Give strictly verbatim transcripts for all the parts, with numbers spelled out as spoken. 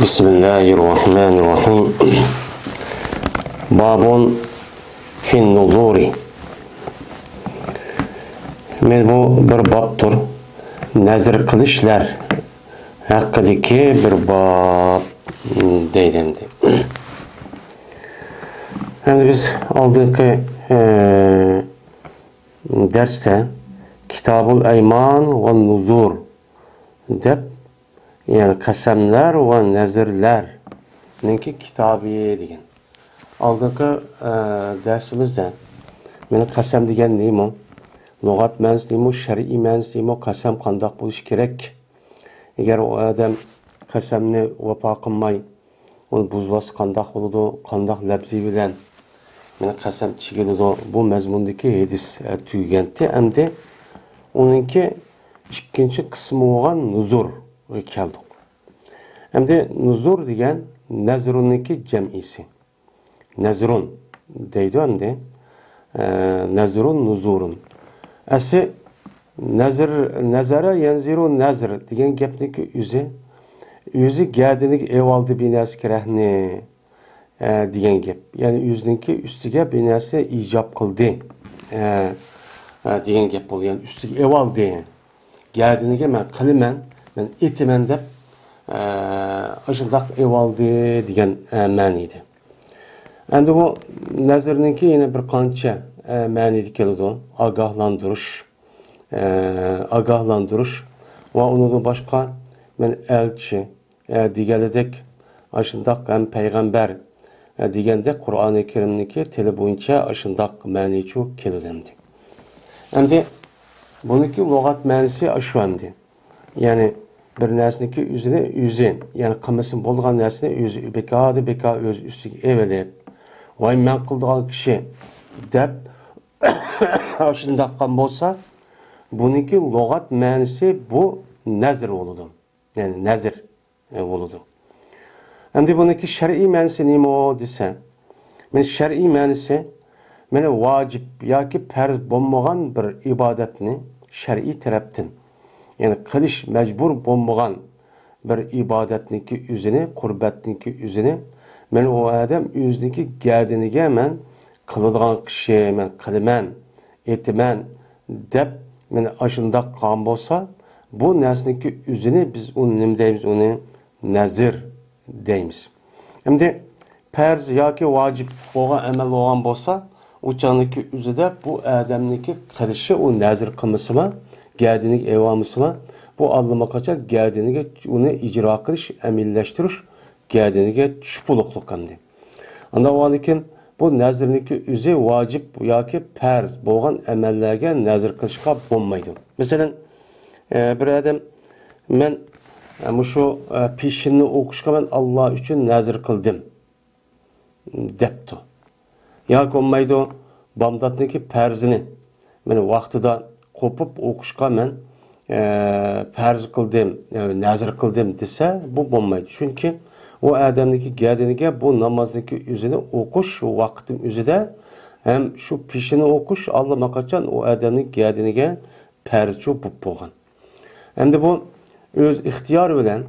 بسم الله الرحمن الرحيم. باب في النذور. مانا بۇ بىر بابتۇر. نەزىر قىلىشلار ھەققىدىكى بىر باب دەيدۇ ئەمدى. ئەمدى بىز ئالدىنقى، ئە، دەرستە كىتابۇل ئەيمان ۋە نۇزۇر دەپ، يەنى قەسەملەر ۋە نەزىرلەرنىڭكى كىتابى دېگەن. ئالدىنقى، ئە، دەرسىمىزدە مانا قەسەم دېگەن نېمە؟ لۇغەت مەنىسى نېمە؟ شەرئىي مەنىسى نېمە؟ قەسەم قانداق بولۇشى كېرەك؟ ئەگەر ئۇ ئادەم قەسەمنى ۋاپا قىلماي، ئۇنى بۇزۇۋاتسا قانداق بولىدۇ؟ قانداق لەپزى بىلەن مانا قەسەم چېكىلىدۇ؟ بۇ مەزمۇندىكى ھەدىس، ئە، تۈگىگەنتى. ئەمدى ئۇنىڭكى ئىككىنچى قىسمى بولغان نۇزۇرغا كەلدۇق. ئەمدى نۇزۇر دېگەن نەزرۇننىڭكى جەمئىسى. نەزرۇن دەيدۇ ئەمدى. ئە، نەزرۇن، نۇزۇرۇن. ئەسلى نەزر، نەزەرە يەنزىرۇ نەزر دېگەن گەپنىڭكى ئۆزى، ئۆزى گەدىنىگە ئېۋالدى بىر نەرسە كېرەكنى، ئە، دېگەن گەپ. يەنى ئۆزىنىڭكى ئۈستىگە بىر نەرسە ئىجاب قىلدى، ئە، ئە، دېگەن گەپ بولىدۇ. يەنى ئۈستىگە ئېۋالدى. گەدىنىگە مەن قىلىمەن، مەن ئېتىمەن دەپ، ئە، ئاشۇنداق ئېۋالدى دېگەن، ئە، مەنىدە. ئەمدى بۇ نەزرنىڭكى يەنە بىر قانچە، ئە، مەنىدە كېلىدۇ. ئاگاھلاندۇرۇش، ئە، ئاگاھلاندۇرۇش ۋە ئۇنىڭدىن باشقا مەن ئەلچى، ئە، دېگەنلىدەك، ئاشۇنداق ھەم پەيغەمبەر، ئە، دېگەندەك قۇرئانى كەرىمنىڭكى تىلى بويىچە ئاشۇنداق مەنىچۇ كېلىدۇ ئەمدى. ئەمدى بۇنىڭكى لۇغەت مەنىسى ئاشۇ ئەمدى. يەنى بىر نەرسىنىڭكى ئۆزىنى ئۆزى، يەنى قىلمىسىمۇ بولىدىغان نەرسىنى ئۆزى بىكاردىن بىكار ئۆز ئۈستىگە ئېلىپ، ۋاي مەن قىلىدىغان كىشى دەپ ئاشۇنداق قىلغان بولسا، بۇنىڭكى لۇغەت مەنىسى بۇ نەزر بولىدۇ. يەنى نەزر، ئە، بولىدۇ. ئەمدى بۇنىڭكى شەرئىي مەنىسى نېمە دېسە، مەن شەرئىي مەنىسى، مەن ۋاجىپ ياكى پەرز بولمىغان بىر ئىبادەتنى شەرئىي تەرەپتىن، يەنى قىلىش مەجبۇر بولمىغان بىر ئىبادەتنىڭكى ئۆزىنى، قۇربەتنىڭكى ئۆزىنى، مەن ئۇ ئادەم ئۆزىنىڭكى گەدىنىگە مەن قىلىدىغان كىشى، مەن قىلىمەن، ئېتىمەن دەپ، مەن ئاشۇنداق قىلغان بولسا، بۇ نەرسىنىڭكى ئۆزىنى بىز ئۇنى نېمە دەيمىز؟ ئۇنى نەزر دەيمىز. ئەمدى پەرز ياكى ۋاجىپ بولغان ئەمەل بولغان بولسا، ئۇ چاغنىڭكى ئۆزىدە بۇ ئادەمنىڭكى قىلىشى، ئۇ نەزر قىلمىسىمۇ، گەدىنىگە ئېۋالمىسىمۇ، بۇ ئاللىماقاچان گەدىنىگە ئۇنى ئىجرا قىلىش، ئەمەلىيلەشتۈرۈش گەدىنىگە چۈشۈپ بولۇقلۇق ئەمدى. ئانداق بولغاندىكىن بۇ نەزرنىڭكى ئۆزى ۋاجىپ ياكى پەرز بولغان ئەمەللەرگە نەزر قىلىشقا بولمايدۇ. مەسىلەن، ئە، بىر ئادەم، مەن، ئە، مۇشۇ، ئە، پېشىننى ئوقۇشقا مەن ئاللا ئۈچۈن نەزر قىلدىم، دەپتۇ. ياكى بولمايدۇ، بامداتنىڭكى پەرزىنى مەن ۋاقتىدا قوپۇپ ئوقۇشقا مەن، ئە، پەرز قىلدىم، ئە، نەزر قىلدىم دېسە، بۇ بولمايدۇ. چۈنكى ئۇ ئادەمنىڭكى گەدىنىگە بۇ نامازنىڭكى ئۆزىنى ئوقۇش ۋاقىتنىڭ ئۆزىدە ھەم شۇ پېشىنى ئوقۇش ئاللىماقاچان ئۇ ئادەمنىڭ گەدىنىگە پەرزچۇ بولۇپ بولغان. ئەمدى بۇ ئۆز ئىختىيارى بىلەن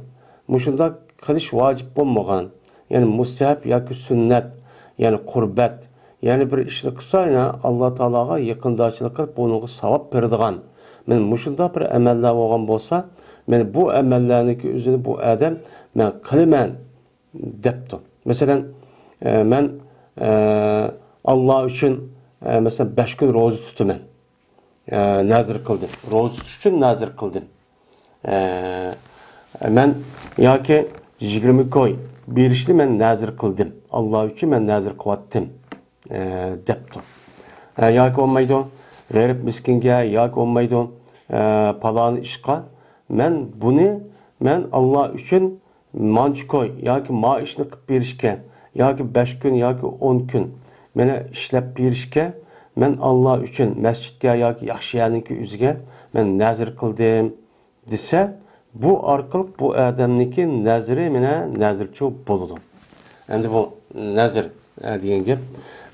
مۇشۇنداق قىلىش ۋاجىپ بولمىغان، يەنى مۇستەھەب ياكى سۈننەت، يەنى قۇربەت، يەنى بىر ئىشنى قىلسا، يەنە ئاللا تائالاغا يېقىندارچىلىق قىلىپ، بۇنىڭغا ساۋاب بېرىدىغان، مەن مۇشۇنداق بىر ئەمەللەر بولغان بولسا، مەن بۇ ئەمەللەرنىڭكى ئۆزىنى بۇ ئادەم مەن قىلىمەن دەپتۇ. مەسىلەن، ئە، مەن، ئە، ئاللا ئۈچۈن، ئە، مەسىلەن، بەش كۈن روزا تۇتىمەن. ئە، نەزر قىلدىم. روزا تۇتۇش ئۈچۈن نەزر قىلدىم. ئە، مەن ياكى يىگىرمە كوي بېرىشنى مەن نەزر قىلدىم. ئاللا ئۈچۈن مەن نەزر قىلىۋاتتىم، ئە، دەپتۇ. ئە، ياكى بولمايدۇ، غېرىب مىسكىنگە ياكى بولمايدۇ، ئە، پالان ئىشقا مەن بۇنى، مەن ئاللا ئۈچۈن مانچە كوي ياكى ما ئىشنى قىلىپ بېرىشكە، ياكى بەش كۈن ياكى ئون كۈن مېنى ئىشلەپ بېرىشكە، مەن ئاللا ئۈچۈن مەسچىتكە ياكى ياخشى يەرنىڭكى ئۆزىگە مەن نەزر قىلدىم دېسە، بۇ ئارقىلىق بۇ ئادەمنىڭكى نەزرى مېنە نەزرچۇ بولىدۇ. ئەمدى بۇ نەزر، ئە، دېگەن گەپ.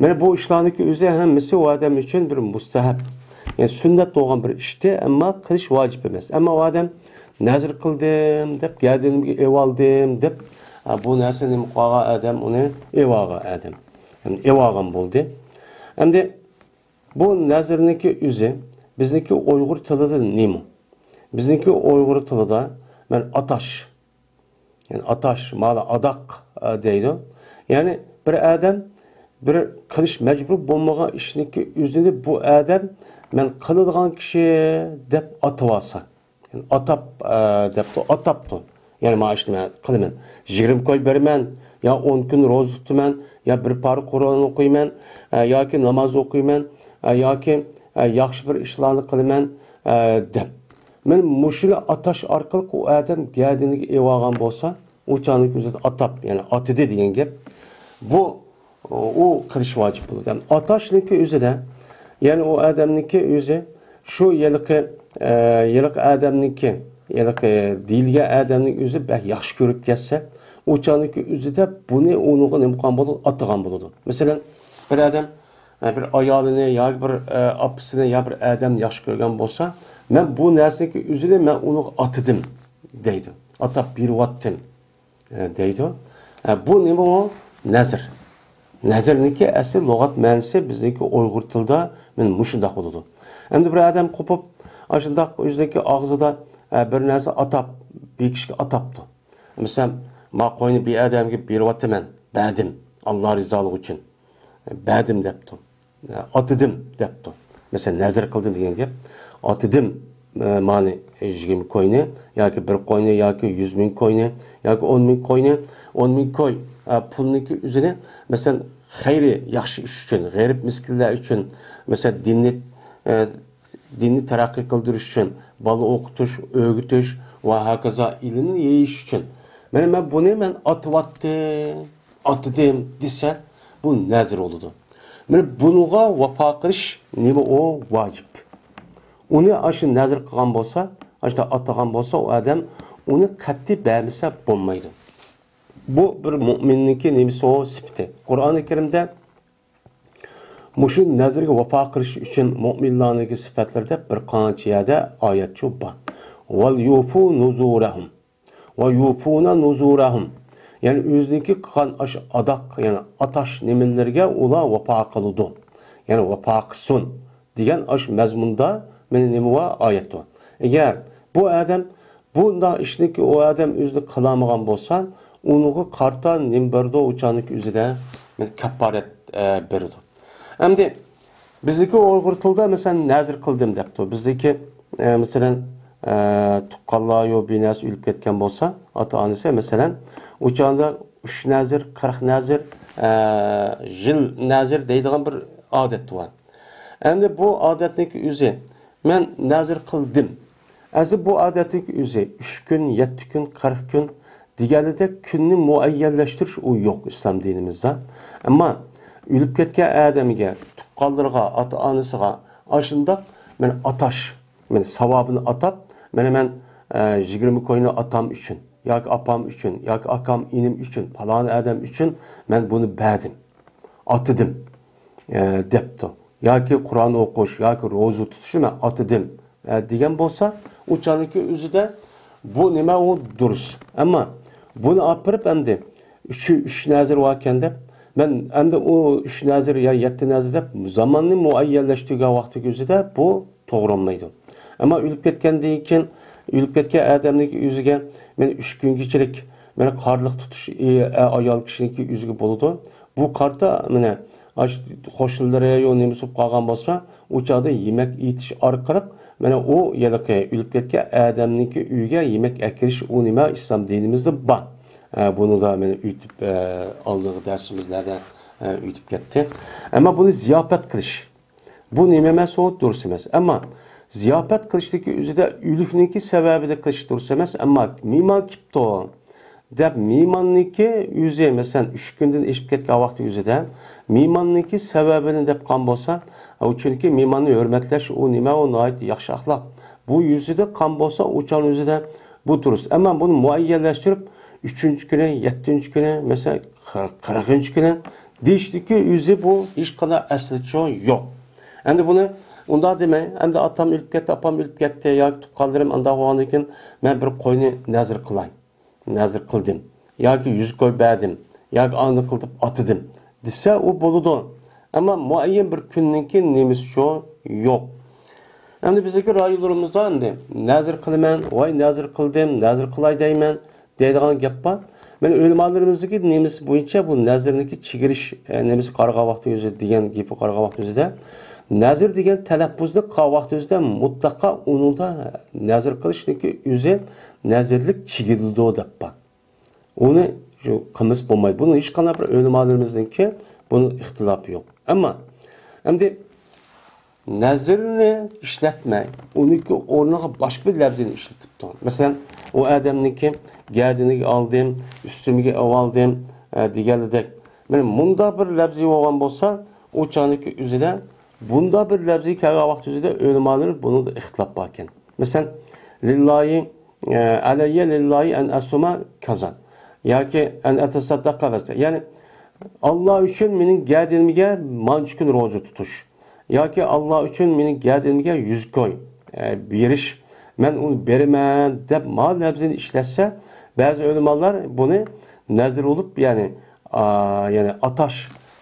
مانا بۇ ئىشلارنىڭكى ئۆزى ھەممىسى ئۇ ئادەم ئۈچۈن بىر مۇستەھەب، يەنى سۈننەت بولغان بىر ئىشتى، ئەمما قىلىش ۋاجىپ ئەمەس. ئەمما ئۇ ئادەم نەزر قىلدىم دەپ، گەدىنىمگە ئېۋالدىم دەپ، ھە، بۇ نەرسىنى نېمە قىلغان ئادەم، ئۇنى ئېۋاغان ئادەم. يەنى ئېۋاغان بولدى. ئەمدى بۇ نەزىرنىڭكى ئۆزى بىزنىڭكى ئۇيغۇر تىلىدا نېمە؟ بىزنىڭكى ئۇيغۇر تىلىدا مەن ئاتاش، يەنى ئاتاش، مالا ئاداق، ئە، دەيدۇ. يەنى بىر ئادەم بىر قىلىش مەجبۇر بولمىغان ئىشنىڭكى ئۆزىنى بۇ ئادەم مەن قىلىدىغان كىشى دەپ ئاتىۋالسا. يەنى ئاتاپ، ئە، دەپتۇ، ئاتاپتۇ. يەنى مانا ئىشنى مەن قىلىمەن. يىگىرمە كوي بېرىمەن، يا ئون كۈن روزا تۇتىمەن، يا بىر پارە قۇرئان ئوقۇيمەن، ئە، ياكى ناماز ئوقۇيمەن، ئە، ياكى، ئە، ياخشى بىر ئىشلارنى قىلىمەن، ئە، دەپ. مەن مۇشۇنى ئاتاش ئارقىلىق ئۇ ئادەم گەدىنىگە ئېۋالغان بولسا، ئۇ چاغنىڭ ئۆزىدە ئاتاپ، يەنى ئاتىدى دېگەن گەپ. بۇ ئۇ قىلىش ۋاجىپ بولىدۇ. ئاتاشنىڭكى ئۆزىدە، يەنى ئۇ ئادەمنىڭكى ئۆزى شۇ ھېلىقى، ئە، ھېلىقى ئادەمنىڭكى، ھېلىقى دېيىلگەن ئادەمنىڭ ئۆزى بەك ياخشى كۆرۈپ كەتسە، ئۇ چاغنىڭكى ئۆزىدە بۇنى ئۇنىڭغا نېمە قىلغان بولىدۇ؟ ئاتىغان بولىدۇ. مەسىلەن، بىر ئادەم، ئە، بىر ئايالىنى ياكى بىر، ئە، ئاپىسىنى يا بىر ئادەمنى ياخشى كۆرگەن بولسا، مەن بۇ نەرسىنىڭكى ئۆزىنى مەن ئۇنىڭغا ئاتىدىم دەيدۇ. ئاتاپ بېرىۋاتتىم. ئە، دەيدۇ. ئە، بۇ نېمە ئۇ؟ نەزىر. نەزىرنىڭكى ئەسلى لۇغەت مەنىسى بىزنىڭكى ئۇيغۇر تىلىدا مانا مۇشۇنداق بولىدۇ. ئەمدى بىر ئادەم قوپۇپ، ئاشۇنداق ئۆزىنىڭكى ئاغزىدا، ئە، بىر نەرسە ئاتاپ، بېكىشكە ئاتاپتۇ. مىسال، ما قوينى بىر ئادەمگە بېرىۋاتىمەن، بەردىم، ئاللا رىزالىقى ئۈچۈن. بەردىم دەپتۇ. ئاتىدىم دەپتۇ. مەسىلەن، نەزىر قىلدىم دېگەن گەپ. ئاتىدىم، ئە، مانى يىگىرمە كوينى ياكى بىر قوينى ياكى يۈز مىڭ كوينى ياكى ئون مىڭ كوينى، ئون مىڭ كوي، ئە، پۇلنىڭكى ئۆزىنى، مەسىلەن، خەيرى ياخشى ئىش ئۈچۈن، غېرىب مىسكىنلەر ئۈچۈن، مەسىلەن، دىننى، ئە، دىننى تەرەققىي قىلدۇرۇش ئۈچۈن، بالا ئوقۇتۇش، ئۆگىتىش ۋە ھاكازا ئىلىمنى يېيىش ئۈچۈن. مانا مەن بۇنى مەن ئاتىۋاتتىم، ئاتىدىم دېسە، بۇ نەزىر بولىدۇ. مانا بۇنىڭغا ۋاپا قىلىش نېمە ئۇ؟ ۋاجىپ. ئۇنى ئاشۇ نەزىر قىلغان بولسا، ئاشۇنداق ئاتىغان بولسا، ئۇ ئادەم ئۇنى قەتئىي بەرمىسە بولمايدۇ. بۇ بىر مۇئمىننىڭكى نېمىسى ئۇ؟ سۈپىتى. قۇرئانى كەرىمدە مۇشۇ نەزىرگە ۋاپا قىلىش ئۈچۈن مۇئمىنلارنىڭكى سۈپەتلىرى دەپ بىر قانچە يەردە ئايەتچۇ بار. ۋەليۇفۇ نۇزۇرەھۇم. ۋەيۇفۇنە نۇزۇرەھۇم. يەنى ئۆزىنىڭكى قىلغان ئاشۇ ئاداق، يەنى ئاتاش نېمىلىرىگە ئۇلار ۋاپا قىلىدۇ. يەنى ۋاپا قىلسۇن دېگەن ئاشۇ مەزمۇندا مانا نېمە بار؟ ئايەت بار. ئەگەر بۇ ئادەم بۇنداق ئىشنىكى ئۇ ئادەم ئۆزىنى قىلالمىغان بولسا، ئۇنىڭغا قارىتا نېمە بېرىدۇ؟ ئۇ چاغنىڭكى ئۆزىدە مانا كاپپارەت، ئە، بېرىدۇ. ئەمدى بىزدىكى ئۇيغۇر تىلىدا، مەسىلەن، نەزىر قىلدىم دەپتۇ. بىزدىكى، ئە، مەسىلەن، ئە، تۇغقانلار يا بىر نەرسە ئۆلۈپ كەتكەن بولسا، ئاتا-ئانىسى، مەسىلەن، ئۇ چاغدا ئۈچ نەزىر، قىرىق نەزىر، ئە، يىل نەزىر دەيدىغان بىر ئادەت بار. ئەمدى بۇ ئادەتنىڭكى ئۆزى، مەن نەزىر قىلدىم. ئەزى بۇ ئادەتتىكى ئۆزى ئۈچ كۈن، يەتتە كۈن، قىرىق كۈن دېگەنلىدەك كۈننى مۇئەييەنلەشتۈرۈش ئۇ يوق ئىسلام دىنىمىزدا. ئەمما ئۆلۈپ كەتكەن ئادەمگە، تۇغقانلىرىغا، ئاتا-ئانىسىغا ئاشۇنداق مانا ئاتاش، مانا ساۋابىنى ئاتاپ، مانا مەن، ئە، يىگىرمە كوينى ئاتام ئۈچۈن ياكى ئاپام ئۈچۈن ياكى ئاكام، ئىنىم ئۈچۈن، پالان ئادەم ئۈچۈن مەن بۇنى بەردىم، ئاتىدىم، ئە، دەپتۇ. ياكى قۇرئان ئوقۇش ياكى روزا تۇتۇشنى مەن ئاتىدىم، ئە، دېگەن بولسا، ئۇ چاغنىڭكى ئۆزىدە بۇ نېمە ئۇ دۇرۇس. ئەمما بۇنى ئاپىرىپ ئەمدى ئۈچ، ئۈچ نەزىر باركەن دەپ، مەن ئەمدى ئۇ ئۈچ نەزىر يا يەتتە نەزىر دەپ زاماننى مۇئەييەنلەشتۈرگەن ۋاقتىنىڭ ئۆزىدە بۇ توغرا بولمايدۇ. ئەمما ئۆلۈپ كەتكەندىن كېيىن، ئۆلۈپ كەتكەن ئادەمنىڭ ئۆزىگە مەن ئۈچ كۈنگىچىلىك مانا قارلىق تۇتۇش، ئى، ئايال كىشىنىڭكى ئۆزىگە بولىدۇ. بۇ قارتا مانا ئاشۇ قوشنىلىرى يا نېمىسى بولۇپ قالغان بولسا، ئۇ چاغدا يېمەك ئېتىش ئارقىلىق مانا ئۇ ھېلىقى ئۆلۈپ كەتكەن ئادەمنىڭكى ئۆيىگە يېمەك ئەكىرىش ئۇ نېمە ئىسلام دىنىمىزدا بار. ئە، بۇنى دا مانا ئۆتۈپ، ئە، ئالدىنقى دەرسىمىزلەردە، ئە، ئۆتۈپ كەتتى. ئەمما بۇنى زىياپەت قىلىش، بۇ نېمە ئەمەس، ئۇ دۇرۇس ئەمەس. ئەمما زىياپەت قىلىشتىكى ئۆزىدە ئۆلۈكنىڭكى سەۋەبىدە قىلىش دۇرۇس ئەمەس. ئەمما مېھمان كېپتۇ دەپ مېھماننىڭكى ئۆزى، مەسىلەن، ئۈچ كۈندىن ئېشىپ كەتكەن ۋاقتى ئۆزىدە مېھماننىڭكى سەۋەبىنى دەپ قالغان بولسا، ئۇ چۈنكى مېھماننى ھۆرمەتلەش ئۇ نېمە، ئۇ ناھايىتى ياخشى ئەخلاق. بۇ يۈزىدە قالغان بولسا، ئۇ چاغنىڭ ئۆزىدە بۇ دۇرۇس. ئەمما بۇنى مۇئەييەنلەشتۈرۈپ، ئۈچىنچى كۈنى، يەتتىنچى كۈنى، مەسىلەن، قىرىق-، قىرىقىنچى كۈنى دېيىشتىكى ئۆزى بۇ ھېچقانداق ئەسلىچۇ يوق. ئەمدى بۇنى ئۇنداق دېمەي، ئەمدى ئاتام ئۆلۈپ كەتتى، ئاپام ئۆلۈپ كەتتى ياكى تۇغقانلىرىم ئانداق بولغاندىن كېيىن مەن بىر قوينى نەزىر قىلاي، نەزىر قىلدىم ياكى يۈز كوي بەردىم، ياكى ئاندىن قىلدىم ئاتىدىم دېسە، ئۇ بولىدۇ. ئەمما مۇئەييەن بىر كۈننىڭكى نېمىسىچۇ؟ يوق. ئەمدى بىزدىكى رايونلىرىمىزدا ئەمدى نەزىر قىلىمەن، ۋاي نەزىر قىلدىم، نەزىر قىلاي دەيمەن دەيدىغان گەپ بار. مەن ئۆلىمالىرىمىزدىكى نېمىسى بويىچە بۇ نەزىرنىڭكى چېگىرىش، ئە، نېمىسى قارىغان ۋاقتىمىزدا دېگەن گېپى قارىغان ۋاقتىمىزدا، نەزىر دېگەن تەلەپپۇزنى قىلغان ۋاقتىمىزدا مۇتلەقا ئۇنىڭدا نەزىر قىلىشنىڭكى ئۆزى نەزىرلىك چېگىلىدۇ دەپ بار. ئۇنى شۇ قىلمىسا بولمايدۇ. بۇنىڭ ھېچقانداق بىر ئۆلىمالىرىمىزنىڭكى بۇنىڭ ئىختىلاپى يوق. ئەمما ئەمدى نەزىرنى ئىشلەتمەي، ئۇنىڭكى ئورنىغا باشقا بىر لەپزىنى ئىشلىتىپتۇ. مەسىلەن، ئۇ ئادەمنىڭكى گەدىنىگە ئالدىم، ئۈستۈمگە ئېلىۋالدىم، ئە، دېگەنلىدەك. مانا مۇنداق بىر لەپزى بولغان بولسا، ئۇ چاغنىڭكى ئۆزىدە بۇنداق بىر لەپزى كەلگەن ۋاقىت ئۆزىدە ئۆلىمالىرى بۇنىڭدا ئىختىلاپ باركەن. مەسىلەن، لىللاھى، ئە، ئەلەييە لىللاھى ئەن ئەسۇمە كازا. ياكى ئەن ئەتەسەددەقە بەزە. يەنى، ئاللا ئۈچۈن مېنىڭ گەدىنىمگە مانچە كۈن روزا تۇتۇش. ياكى ئاللا ئۈچۈن مېنىڭ گەدىنىمگە يۈز كوي، ئە، بېرىش. مەن ئۇنى بېرىمەن دەپ ما لەپزىنى ئىشلەتسە، بەزى ئۆلىمالار بۇنى نەزىر بولۇپ، يەنى، ئا، يەنى ئاتاش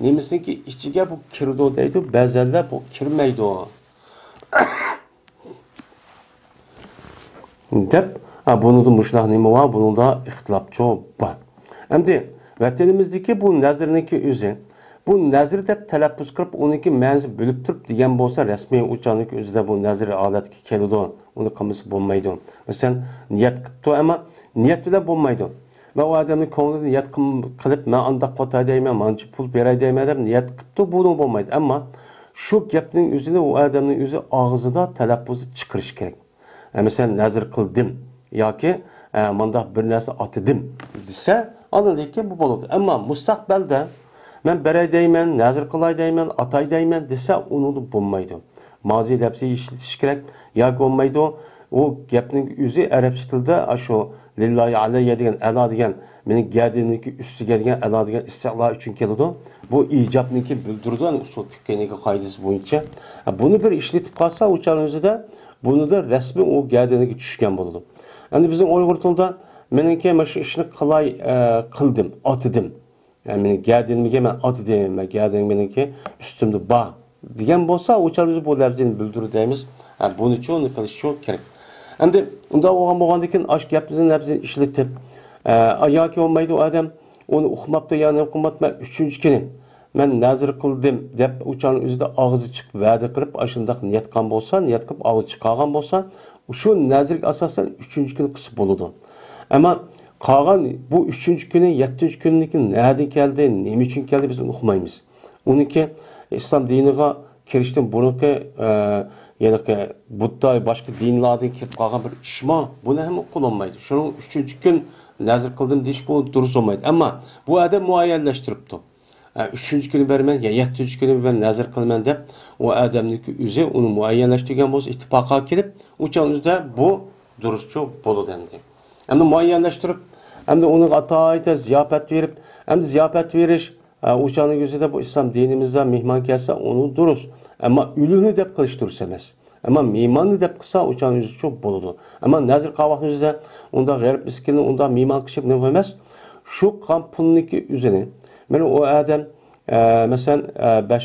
نېمىسىنىڭكى ئىچىگە بۇ كىرىدۇ دەيدۇ، بەزەنلەر بۇ كىرمەيدۇ. دەپ، ھە، بۇنىڭدا مۇشۇنداق نېمە بار، بۇنىڭدا ئىختىلاپچۇ بار. ئەمدى ۋەتىنىمىزدىكى بۇ نەزىرنىڭكى ئۆزى، بۇ نەزىر دەپ تەلەپپۇز قىلىپ، ئۇنىڭكى مەنىسى بىلىپ تۇرۇپ دېگەن بولسا، رەسمىي ئۇ چاغنىڭكى ئۆزىدە بۇ نەزىر ھالەتكە كېلىدۇ، ئۇنى قىلمىسا بولمايدۇ. مەسىلەن، نىيەت قىپتۇ، ئەمما نىيەت بىلەن بولمايدۇ. مەن ئۇ ئادەمنىڭ كۆڭلىدە نىيەت قىم-، قىلىپ، مەن ئانداق قىلىۋاتاي دەيمەن، مانچە پۇل بېرەي دەيمەن دەپ نىيەت قىپتۇ، بۇنىڭ بولمايدۇ. ئەمما شۇ گەپنىڭ ئۆزىنى ئۇ ئادەمنىڭ ئۆزى ئاغزىدا تەلەپپۇزى چىقىرىشى كېرەك. ئە، مەسىلەن، نەزىر قىلدىم ياكى، ئە، مۇنداق بىر نەرسە ئاتىدىم دېسە، ئاندىن كېيىن بۇ بولىدۇ. ئەمما مۇستەقبەلدە مەن بېرەي دەيمەن، نەزىر قىلاي دەيمەن، ئاتاي دەيمەن دېسە، ئۇنىڭدا بولمايدۇ. مازى لەپزى ئىشلىتىش كېرەك ياكى بولمايدۇ. ئۇ گەپنىڭ ئۆزى ئەرەبچە تىلدا ئاشۇ لىللاھى ئەلەييە دېگەن ئەلا دېگەن، مېنىڭ گەدىنىمنىڭكى ئۈستىگە دېگەن ئەلا دېگەن ئىستىئلا ئۈچۈن كېلىدۇ. بۇ ئىجابنىڭكى بىلدۈرىدۇ، يەنى ئۇسۇل پىقھىنىڭكى قائىدىسى بويىچە. بۇنى بىر ئىشلىتىپ قالسا، ئۇ چاغنىڭ ئۆزىدە بۇنىدا رەسمىي ئۇ گەدىنىگە چۈشكەن بولىدۇ. ئەمدى بىزنىڭ ئۇيغۇر تىلىدا مېنىڭكى مانا شۇ ئىشنى قىلاي، ئە، قىلدىم، ئاتىدىم. يەنى مېنىڭ گەدىنىمگە مەن ئاتىدىم، مەن گەدىنىم مېنىڭكى ئۈستۈمدە بار دېگەن بولسا، ئۇ چاغدا بىز بۇ لەپزىنى بىلدۈرىدۇ دەيمىز. ھە، بۇنىچۇ، ئۇنى قىلىشچۇ كېرەك. ئەمدى ئۇنداق بولغان، بولغاندىن كېيىن ئاشۇ گەپنى، لەپزىنى ئىشلىتىپ، ئە، ياكى بولمايدۇ ئادەم ئۇنى ئۇقماپتۇ، يا نېمە قىلماپتۇ، مەن ئۈچىنچى كۈنى مەن نەزىر قىلدىم دەپ، ئۇ چاغنىڭ ئۆزىدە ئاغزى چىقىپ ۋەدە قىلىپ، ئاشۇنداق نىيەت قىلغان بولسا، نىيەت قىلىپ ئاغزى چىقارغان بولسا، شۇ نەزىرگە ئاساسەن ئۈچىنچى كۈنى قىلسا بولىدۇ. ئەمما قالغان بۇ ئۈچىنچى كۈنى، يەتتىنچى كۈنىدىكى نەدىن كەلدى، نېمە ئۈچۈن كەلدى، بىز ئۇنى ئۇقمايمىز. ئۇنىڭكى ئىسلام دىنىغا كىرىشتىن بۇرۇنقى، ئە، ھېلىقى بۇددا، باشقا دىنلاردىن كېلىپ قالغان بىر ئىشمۇ، بۇنى ھەم ئۇقۇلالمايدۇ. شۇنىڭ ئۈچىنچى كۈن نەزىر قىلدىم دېيىش بۇ دۇرۇس بولمايدۇ. ئەمما بۇ ئادەم مۇئەييەنلەشتۈرۈپتۇ. ئە، ئۈچىنچى كۈنى بەرمەن، يا يەتتىنچى كۈنى مەن نەزىر قىلىمەن دەپ، ئۇ ئادەمنىڭكى ئۆزى ئۇنى مۇئەييەنلەشتۈرگەن بولسا، ئىتتىپاققا كېلىپ، ئۇ چاغنىڭ ئۆزىدە بۇ دۇرۇسچۇ بولىدۇ ئەمدى. ئەمدى مۇئەييەنلەشتۈرۈپ، ئەمدى ئۇنىڭغا ئاتايىتا زىياپەت بېرىپ، ئەمدى زىياپەت بېرىش، ئە، ئۇ چاغنىڭ ئۆزىدە بۇ ئىسلام دىنىمىزدا مېھمان كەلسە، ئۇنىڭ دۇرۇس. ئەمما ئۆلۈكنى دەپ قىلىش دۇرۇس ئەمەس. ئەمما مېھماننى دەپ قىلسا، ئۇ چاغنىڭ ئۆزىچۇ بولىدۇ. ئەمما نەزىر قىلغان ۋاقتىمىزدا ئۇنداق غېرىب مىسكىننى ئۇنداق مېھمان قىلىشىپ نېمە ئەمەس. شۇ قىلغان پۇلنىڭكى ئۆزىنى، مانا ئۇ ئادەم، ئە، مەسىلەن، ئە، بەش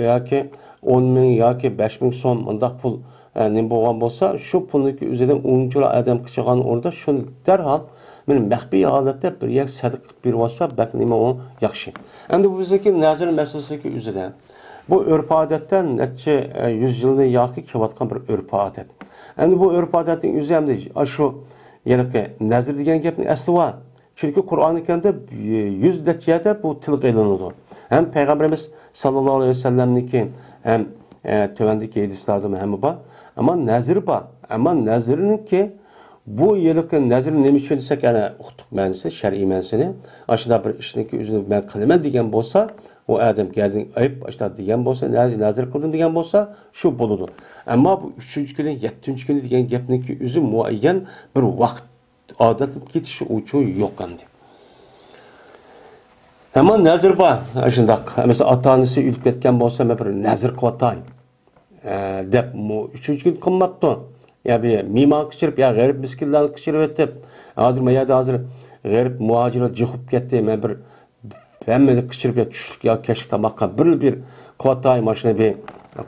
ياكى ئون مىڭ ياكى بەش مىڭ سوم مۇنداق پۇل، ئە، نېمە بولغان بولسا، شۇ پۇلنىڭكى ئۆزىدىن ئۇنچىلا ئادەم قىلىشىدىغان ئورنىدا شۇنى دەرھال مانا مەخپىي ھالەتتە بىر يەرگە سەدىقە قىلىپ بېرىۋاتسا، بەك نېمە ئۇ ياخشى. ئەمدى بۇ بىزدىكى نەزىر مەسىلىسىدىكى ئۆزىدە بۇ ئۆرپ-ئادەتتە نەچچە، ئە، يۈز يىلنى ياقى كېلىۋاتقان بىر ئۆرپ-ئادەت. ئەمدى بۇ ئۆرپ-ئادەتنىڭ ئۆزى ئەمدى ئاشۇ ھېلىقى نەزىر دېگەن گەپنىڭ ئەسلى بار. چۈنكى قۇرئانى كەرىمدە يۈز نەچچە يەردە بۇ تىلغا ئېلىنىدۇ. ھەم پەيغەمبىرىمىز ساللاللاھۇ ئەلەيھى ۋەسەللەمنىڭكى ھەم، ئە، تۆۋەندىكى ھەدىسلەردىمۇ ھەممە بار. ئەمما نەزىر بار. ئەمما نەزىرنىڭكى بۇ ھېلىقى نەزىرنى نېمە ئۈچۈن دېسەك، ئەنە ئۇقتۇق مەنىسى، شەرئىي مەنىسىنى. ئاشۇنداق بىر ئىشنىڭكى ئۆزىنى مەن قىلىمەن دېگەن بولسا، ئۇ ئادەم گەدىنىگە ئېلىپ، ئاشۇنداق دېگەن بولسا، نەزىر، نەزىر قىلدىم دېگەن بولسا، شۇ بولىدۇ. ئەمما بۇ ئۈچىنچى كۈنى، يەتتىنچى كۈنى دېگەن گەپنىڭكى ئۆزى مۇئەييەن بىر ۋاقىت ئادەتلىنىپ كېتىشى ئۇچۇ يوق ئەمدى. ئەمما نەزىر بار، شۇنداق. مەسىلەن، ئاتا-ئانىسى ئۆلۈپ كەتكەن بولسا، مەن بىر نەزىر قىلىۋاتاي، ئە، دەپ، مۇ-، ئۈچىنچى كۈن قىلماپتۇ. يا بىر مېھمان قىچىرىپ، يا غېرىب مىسكىنلارنى قىچىرىۋېتىپ، ھازىر ما يەردە ھازىر، غېرىب مۇھاجىرلار جىق بولۇپ كەتتى، مەن بىر ھەممىنى قىچىرىپ يا چۈشلۈك يا كەچلىك تاماققا بىر، بىر قۇۋۋەتاي ماشىنا بىر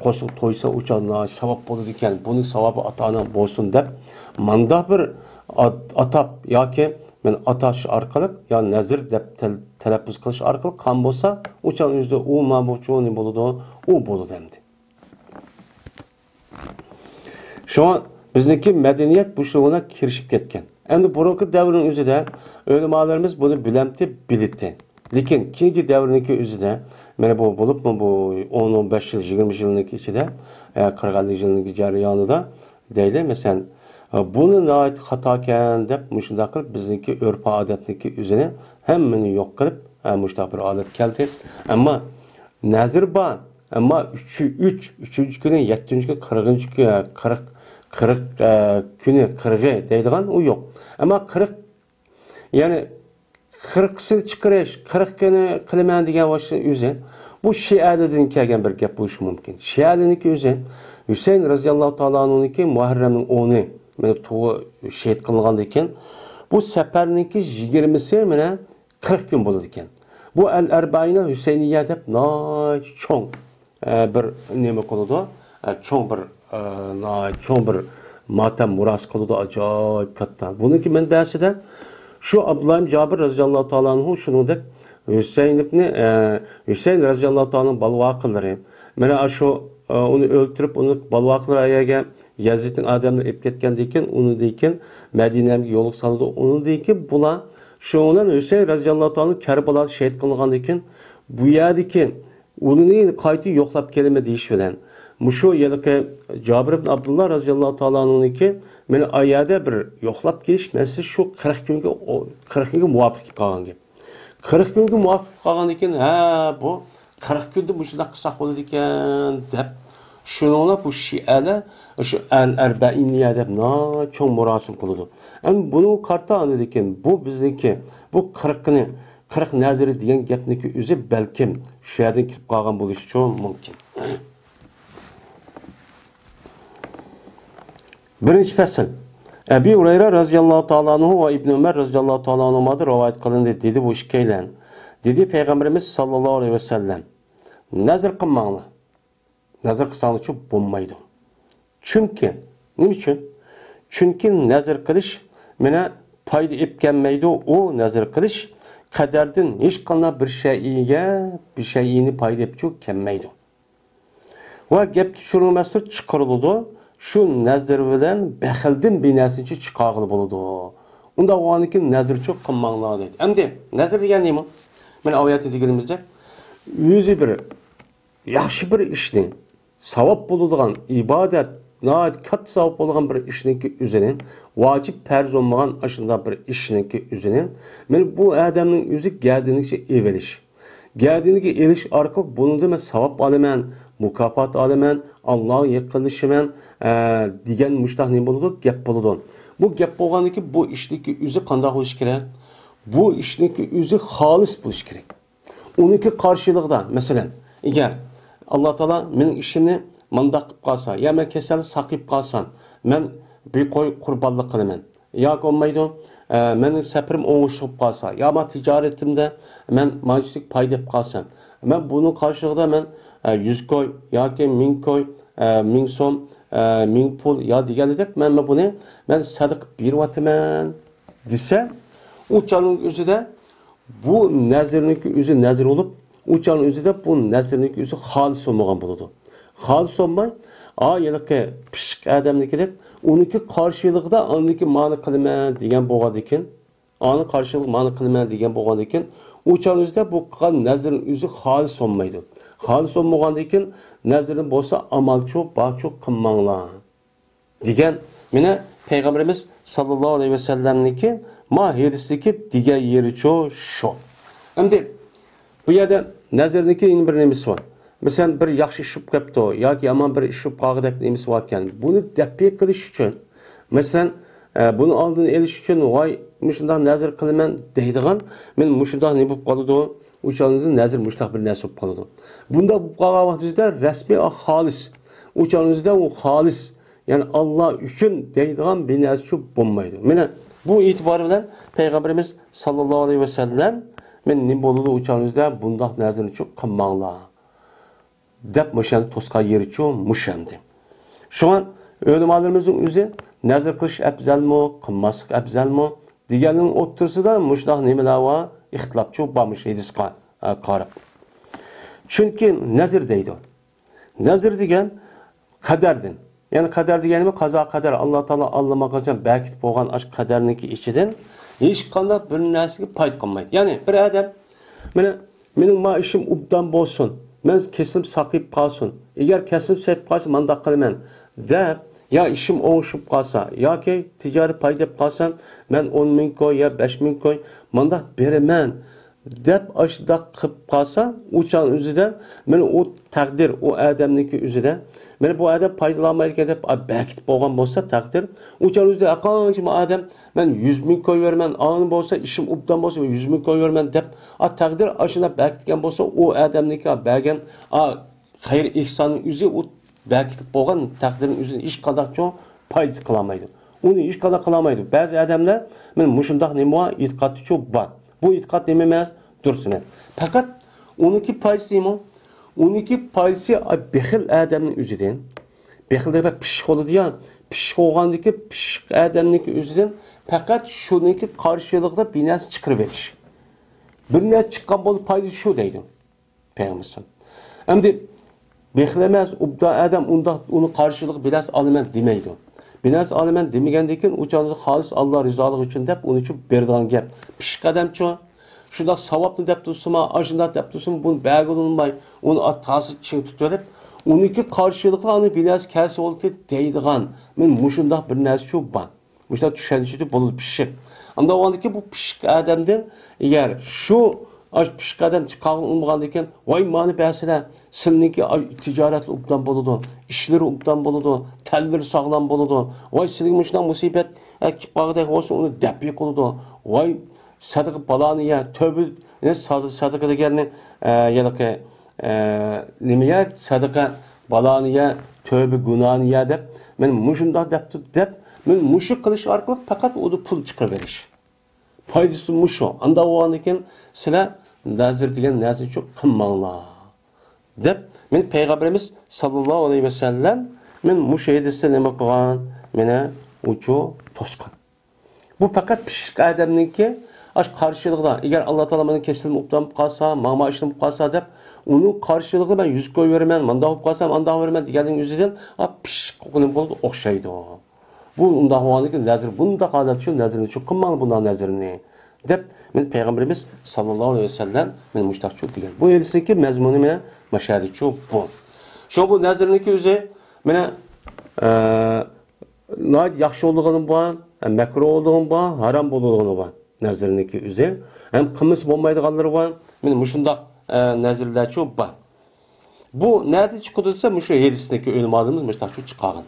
قورسىقى تويسا، ئۇ چاغدا ناھايىتى ساۋاب بولىدىكەن. بۇنىڭ ساۋابى ئاتا-ئاناڭ بولسۇن دەپ، مانداق بىر ئات-، ئاتاپ ياكى مەن ئاتاش ئارقىلىق يا نەزىر دەپ تەل-، تەلەپپۇز قىلىش ئارقىلىق قىلغان بولسا، ئۇ چاغ ئۆزىدە ئۇ مانا بۇ چوڭ نېمە بولىدۇ، ئۇ بولىدۇ ئەمدى. شۇڭا بىزنىڭكى مەدەنىيەت بۇ شۇغۇلغا كىرىشىپ كەتكەن. ئەمدى بۇرۇنقى دەۋرنىڭ ئۆزىدە ئۆلىمالىرىمىز بۇنى بىلەمتى، بىلىتتى. لېكىن كېيىنكى دەۋرنىڭكى ئۆزىدە، مانا بۇ بولۇپمۇ بۇ ئون، ئون بەش يىل، يىگىرمە يىلنىڭكى ئىچىدە، ئە، قىرىق، ئەللىك يىلنىڭكى جەريانىدا دەيلى، مەسىلەن، ئە، بۇنى ناھايىتى خاتاكەن دەپ مۇشۇنداق قىلىپ بىزنىڭكى ئۆرپ-ئادەتنىڭكى ئۆزىنى ھەممىنى يوق قىلىپ، ئە، مۇشۇنداق بىر ھالەت كەلدى. ئەمما نەزىر بار، ئەمما ئۈچ، ئۈچ، ئۈچىنچى كۈنى، يەتتىنچى كۈنى، قىرىقىنچى كۈنى، قىرىق، قىرىق، ئە، كۈنى، قىرىقى دەيدىغان ئۇ يوق. ئەمما قىرىق، يەنى قىرىقىسىنى چىقىرىش، قىرىق كۈنى قىلىمەن دېگەن ۋاقىتتا ئۆزى، بۇ شىئەلەردىن كەلگەن بىر گەپ بولۇشى مۇمكىن. شىئەلەرنىڭكى ئۆزى، ھۈسەيىن رەزىياللاھۇ تائالا ئەنھۇنىڭكى مۇھەررەمنىڭ ئونى، مانا تۇغۇ شېھىت قىلىنغاندىن كېيىن، بۇ سەپەرنىڭكى يىگىرمىسى مانا قىرىق كۈن بولىدىكەن. بۇ ئەل ئەربەئىنە ھۈسەينىيە دەپ ناھايىتى چوڭ، ئە، بىر نېمە قىلىدۇ، ئە، چوڭ بىر، ئە، ناھايىتى چوڭ بىر ماتەم مۇراسىم قىلىدۇ، ئاجايىپ كاتتا. بۇنىڭكى مەنبەسىدە شۇ ئابدۇللا ئىبن جابىر رەزىياللاھۇ تائالا ئەنھۇ شۇنىڭدەك ھۈسەيىن ئىبنى، ئە، ھۈسەيىن رەزىياللاھۇ تائالا ئەنھۇنىڭ بالىۋاقىلىرى، مانا شۇ، ئە، ئۇنى ئۆلتۈرۈپ، ئۇنى بالىۋاقىلىرى ئەگەرگە يەزىدنىڭ ئادەملىرى ئېلىپ كەتكەندىن كېيىن، ئۇنىڭدىن كېيىن مەدىنەگە يولغا سالىدۇ. ئۇنىڭدىن كېيىن بۇلار شۇنىڭ بىلەن ھۈسەيىن رەزىياللاھۇ تائالا ئەنھۇ كەربەلادا شېھىت قىلىنغاندىن كېيىن، بۇ يەردىكى ئۇنى قايتا يوقلاپ كېلىمەن دېيىش بىلەن، مۇشۇ ھېلىقى جابىر ئىبن ئابدۇللا رەزىياللاھۇ تائالا ئەنھۇنىڭكى مانا ئايەدە بىر يوقلاپ كېلىش مەسىلىسى شۇ قىرىق كۈنگە، قىرىق كۈنگە مۇۋاپىق كېلىپ قالغان گەپ. قىرىق كۈنگە مۇۋاپىق قالغاندىن كېيىن، ھە، بۇ قىرىق كۈندە مۇشۇنداق قىلساق بولىدىكەن دەپ، شۇنىڭلا بۇ شىئەلەر شۇ ئەل ئەربەئىنىيە دەپ ناھايىتى چوڭ مۇراسىم قىلىدۇ. ئەمما بۇنىڭغا قارىتا ئاندىن كېيىن بۇ بىزنىڭكى بۇ قىرىقنى، قىرىق نەزىرى دېگەن گەپنىڭكى ئۆزى بەلكىم شۇ يەردىن كېلىپ قالغان بولۇشىچۇ مۇمكىن. بىرىنچى پەسىل. ئەبى ھۇرەيرە رەزىياللاھۇ تائالا ئەنھۇ ۋە ئىبنى ئۆمەر رەزىياللاھۇ تائالا ئەنھۇمادىن رىۋايەت قىلىندى، دېدى بۇ ئىككىيلەن. دېدى پەيغەمبىرىمىز ساللاللاھۇ ئەلەيھى ۋەسەللەم، نەزىر قىلماڭلار. نەزىر قىلساڭلارچۇ بولمايدۇ. چۈنكى، نېمە ئۈچۈن؟ چۈنكى نەزىر قىلىش مانا پايدا ئېلىپ كەلمەيدۇ. ئۇ نەزىر قىلىش قەدەردىن ھېچقانداق بىر شەيئىگە، بىر شەيئىنى پايدا ئېلىپچۇ كەلمەيدۇ. ۋە گەپكە چۈشۈرۈلمەستۇر، چىقىرىلىدۇ. شۇ نەزىر بىلەن بەخىلدىن بىر نەرسىنى چىقارغىلى بولىدۇ. ئۇنداق بولغاندىن كېيىن نەزىرچۇ قىلماڭلار دەيدۇ. ئەمدى نەزىر دېگەن نېمە؟ مانا ئايەتتە دېگىنىمىزدەك، ئۆزى بىر ياخشى بىر ئىشنى، ساۋاب بولىدىغان ئىبادەت، ناھايىتى كاتتا ساۋاب بولىدىغان بىر ئىشنىڭكى ئۆزىنى، ۋاجىپ پەرز بولمىغان ئاشۇنداق بىر ئىشنىڭكى ئۆزىنى، مانا بۇ ئادەمنىڭ ئۆزى گەدىنىگە ئېلىۋېلىش. گەدىنىگە ئېلىش ئارقىلىق بۇنىڭدىن مەن ساۋاب ئالىمەن، مۇكاپات ئالىمەن، ئاللاغا يېقىنلىشىمەن، ئە، دېگەن مۇشتاق نېمە بولىدۇ؟ گەپ بولىدۇ. بۇ گەپ بولغاندىن كېيىن بۇ ئىشنىڭكى ئۆزى قانداق بولۇشى كېرەك؟ بۇ ئىشنىڭكى ئۆزى خالىس بولۇشى كېرەك. ئۇنىڭكى قارشىلىقىدا، مەسىلەن، ئەگەر ئاللا تائالا مېنىڭ ئىشىمنى مانداق قىلىپ قالسا، يا مەن كېسەلدىن ساقىيىپ قالسام، مەن بىر قوي قۇربانلىق قىلىمەن. ياكى بولمايدۇ، ئە، مېنىڭ سەپىرىم ئوڭۇشلۇق بولۇپ قالسا، يا مانا تىجارىتىمدە مەن مانچىلىك پايدا ئېلىپ قالسام، مەن بۇنىڭ قارشىلىقىدا مەن، ئە، يۈز كوي ياكى مىڭ كوي، ئە، مىڭ سوم، ئە، مىڭ پۇل يا دېگەنلىدەك، مەن، مەن بۇنى مەن سەدىقە بېرىۋاتىمەن دېسە، ئۇ چاغنىڭ ئۆزىدە بۇ نەزىرنىڭكى ئۆزى نەزىر بولۇپ، ئۇ چاغنىڭ ئۆزىدە بۇ نەزىرنىڭكى ئۆزى خالىس بولمىغان بولىدۇ. خالىس بولماي، ئا، ھېلىقى پىششىق ئادەمنىڭكىدەك، ئۇنىڭكى قارشىلىقىدا ئاندىكى مانا قىلىمەن دېگەن بولغاندىكىن، ئانا قارشىلىق مانا قىلىمەن دېگەن بولغاندىكىن، ئۇ چاغنىڭ ئۆزىدە بۇ قىلغان نەزىرنىڭ ئۆزى خالىس بولمايدۇ. خالىس بولمىغاندىكىن، نەزىردىن بولسا ئامالچۇ، بارچۇ قىلماڭلار دېگەن، مانا پەيغەمبىرىمىز ساللاللاھۇ ئەلەيھى ۋەسەللەمنىڭكى ما ھەدىستىكى دېگەن يېرىچۇ شۇ. ئەمدى بۇ يەردە نەزىرنىڭكى يەنە بىر نېمىسى بار. مەسىلەن، بىر ياخشى ئىش بولۇپ كەپتۇ ياكى يامان بىر ئىش بولۇپ قالغۇدەك نېمىسى باركەن، بۇنى دەپئى قىلىش ئۈچۈن، مەسىلەن، ئە، بۇنى ئالدىنى ئېلىش ئۈچۈن، ۋاي، مۇشۇنداق نەزىر قىلىمەن دەيدىغان، مەن مۇشۇنداق نېمە بولۇپ قالىدۇ؟ ئۇ چاغدا نەزىر مۇشۇنداق بىر نەرسە بولۇپ قالىدۇ. بۇنداق بولۇپ قالغان ۋاقتىدا رەسمىي خالىس. ئۇ چاغدا ئۇ خالىس، يەنى ئاللا ئۈچۈن دەيدىغان بىر نەرسىچۇ بولمايدۇ. مانا بۇ ئېتىبار بىلەن پەيغەمبىرىمىز ساللاللاھۇ ئەلەيھى ۋەسەللەم، مەن نېمە بولىدۇ ئۇ چاغىڭىزدا بۇنداق نەزىرنى چۇ قىلماڭلار دەپ مۇشۇنى توسقان يېرىچۇ مۇشۇ ئەمدى. شۇڭا ئۆلىمالىرىمىزنىڭ ئۆزى نەزىر قىلىش ئەپزەلمۇ، قىلماسلىق ئەپزەلمۇ دېگەننىڭ ئوتتۇرىسىدا مۇشۇنداق نېمىلەر بار، ئىختىلاپچۇ بار مۇشۇ ھەدىسقا، ئە، قاراپ. چۈنكى نەزىر دەيدۇ. نەزىر دېگەن قەدەردىن. يەنى قەدەر دېگەنمۇ قازا قەدەر، ئاللا تائالا ئاللىماقاچان بەكىتىپ بولغان ئاشۇ قەدەرنىڭكى ئىچىدىن ھېچقانداق بىر نەرسىگە پايدا قىلمايدۇ. يەنى بىر ئادەم، مانا، مېنىڭ ما ئىشىم ئوبدان بولسۇن، مەن كېسىلىم ساقىيىپ قالسۇن، ئەگەر كېسىلىم ساقىيىپ قالسا مانداق قىلىمەن دەپ، يا ئىشىم ئوڭشىپ قالسا ياكى تىجارىي پايدا ئېلىپ قالسام، مەن ئون مىڭ كوي يا بەش مىڭ كوي مانداق بېرىمەن دەپ ئاشۇنداق قىلىپ قالسا، ئۇ چاغ ئۆزىدە، مانا ئۇ تەقدىر، ئۇ ئادەمنىڭكى ئۆزىدە، مانا بۇ ئادەم پايدىلانمايدىكەن دەپ، ئا، بەكىتىپ قويغان بولسا تەقدىر، ئۇ چاغ ئۆزىدە، ئا، قانچىمۇ ئادەم، مەن يۈز مىڭ كوي بېرىمەن، ئاڭ بولسا، ئىشىم ئوبدان بولسا، مەن يۈز مىڭ كوي بېرىمەن دەپ، ئا، تەقدىر ئاشۇنداق بەكىتكەن بولسا، ئۇ ئادەمنىڭكى، ئا، بەرگەن، ئا، خەير ئېھساننىڭ ئۆزى ئۇ بەكىتىپ بولغان تەقدىرنىڭ ئۆزىنى ھېچقانداق چوڭ پايدىسى قىلالمايدۇ. ئۇنى ھېچقانداق قىلالمايدۇ. بەزى ئادەملەر مانا مۇشۇنداق نېمە بار، ئېتىقادى چوڭ بار. بۇ ئېتىقاد نېمە ئەمەس؟ دۇرۇس ئەمەس. پەقەت ئۇنىڭكى پايدىسى نېمە؟ ئۇنىڭكى پايدىسى، ئاي، بېخىل ئادەمنىڭ ئۆزىدىن. بېخىل دېگەن پىششىق بولىدۇ يا. پىششىق بولغاندىكى پىششىق ئادەمنىڭكى ئۆزىدىن پەقەت شۇنىڭكى قارشىلىقىدا بىر نەرسە چىقىرىۋېلىش. بىر نەرسە چىققان بولسا پايدىسى شۇ دەيدۇ. پەيغەمبەر ئەمدى بېخىل ئەمەس، ئوبدان ئادەم ئۇنداق، ئۇنى قارشىلىقى بىر نەرسە ئالىمەن دېمەيدۇ. بىر نەرسە ئالىمەن دېمىگەندىن كېيىن، ئۇ چاغدا خالىس ئاللا رىزالىقى ئۈچۈن دەپ، ئۇنى چۈ بېرىدىغان گەپ. پىششىق ئادەمچۇ، شۇنداق ساۋابنى دەپ تۇرسىما، ئاشۇنداق دەپ تۇرسىما، بۇنى بەرگىلى بولماي، ئۇنى تازا چىڭ تۇتۇۋېلىپ، ئۇنىڭكى قارشىلىقىغا ئۇنى بىر نەرسە كەلسە بولدى دەيدىغان، مانا مۇشۇنداق بىر نەرسىچۇ بار. مۇشۇنداق چۈشەنچىدە بولىدۇ پىششىق. ئانداق بولغاندىكىن بۇ پىششىق ئادەمدىن ئەگەر شۇ، ئاش پىششىق ئادەم چىقارغىلى بولمىغاندىكىن، ۋاي مانا بەرسىلە، سىلىنىڭكى ئاي تىجارەتلىرى ئوبدان بولىدۇ، ئىشلىرى ئوبدان بولىدۇ، تەنلىرى ساغلام بولىدۇ، ۋاي سىلىگە مۇشۇنداق مۇسىبەت، ئە، كېلىپ قالغۇدەك بولسا ئۇنى دەپئى قىلىدۇ، ۋاي سەدىقە بالانى يە، تۆبە، يەنى ساد-، سەدىقە دېگەننى، ئە، ھېلىقى، ئە، نېمە يە، سەدىقە بالانى يە، تۆبە گۇناھنى يە دەپ، مەن مۇشۇنداق دەپتۇ دەپ، مەن مۇشۇ قىلىش ئارقىلىق پەقەت ئۇدا پۇل چىقىرىۋېلىش. پايدىسى مۇشۇ. ئانداق بولغاندىكىن سىلەر نەزىر دېگەن نەرسىنى چوق قىلماڭلار دەپ، مەن پەيغەمبىرىمىز ساللاللاھۇ ئەلەيھى ۋەسەللەم، مەن مۇشۇ ھەدىستە نېمە قىلغان؟ مانا ئۇچۇ توسقان. بۇ پەقەت پىششىق ئادەمنىڭكى ئاش قارشىلىقىدا، ئەگەر ئاللا تائالا مېنىڭ كېسىلىمنى ئوبدان قىلىپ قالسا، ماڭا ئىشنى بولۇپ قالسا دەپ، ئۇنىڭ قارشىلىقىدا مەن يۈز كوي بېرىمەن، مانداق بولۇپ قالسا، ئانداق بېرىمەن دېگەننىڭ ئۆزىدىن، ئا، پىششىق قىلىپ بولىدۇ، ئوخشايدۇ. بۇ ئۇنداق بولغاندىكىن نەزىر، بۇنداق ھالەت شۇ نەزىرنى چوق قىلماڭ، بۇنداق نەزىرنى دەپ، مېنى پەيغەمبىرىمىز ساللاللاھۇ ئەلەيھى ۋەسەللەم مېنى مۇشتاقچۇ دېگەن. بۇ ھەدىسنىڭكى مەزمۇنى مانا ماشادىچۇ بۇ. شۇ بۇ نەزىرنىڭكى ئۆزى مانا، ئە، ناھايىتى ياخشى بولىدىغىنى بار، مەكرۇھ بولىدىغىنى بار، ھارام بولىدىغىنى بار. نەزىرنىڭكى ئۆزى ھەم قىلمىسا بولمايدىغانلىرى بار. مانا مۇشۇنداق، ئە، نەزىرلەرچۇ بار. بۇ نەدىن چىقىدۇ دېسە، مۇشۇ ھەدىستىكى ئۆلىمالىرىمىز مۇشۇنداق چىقارغان.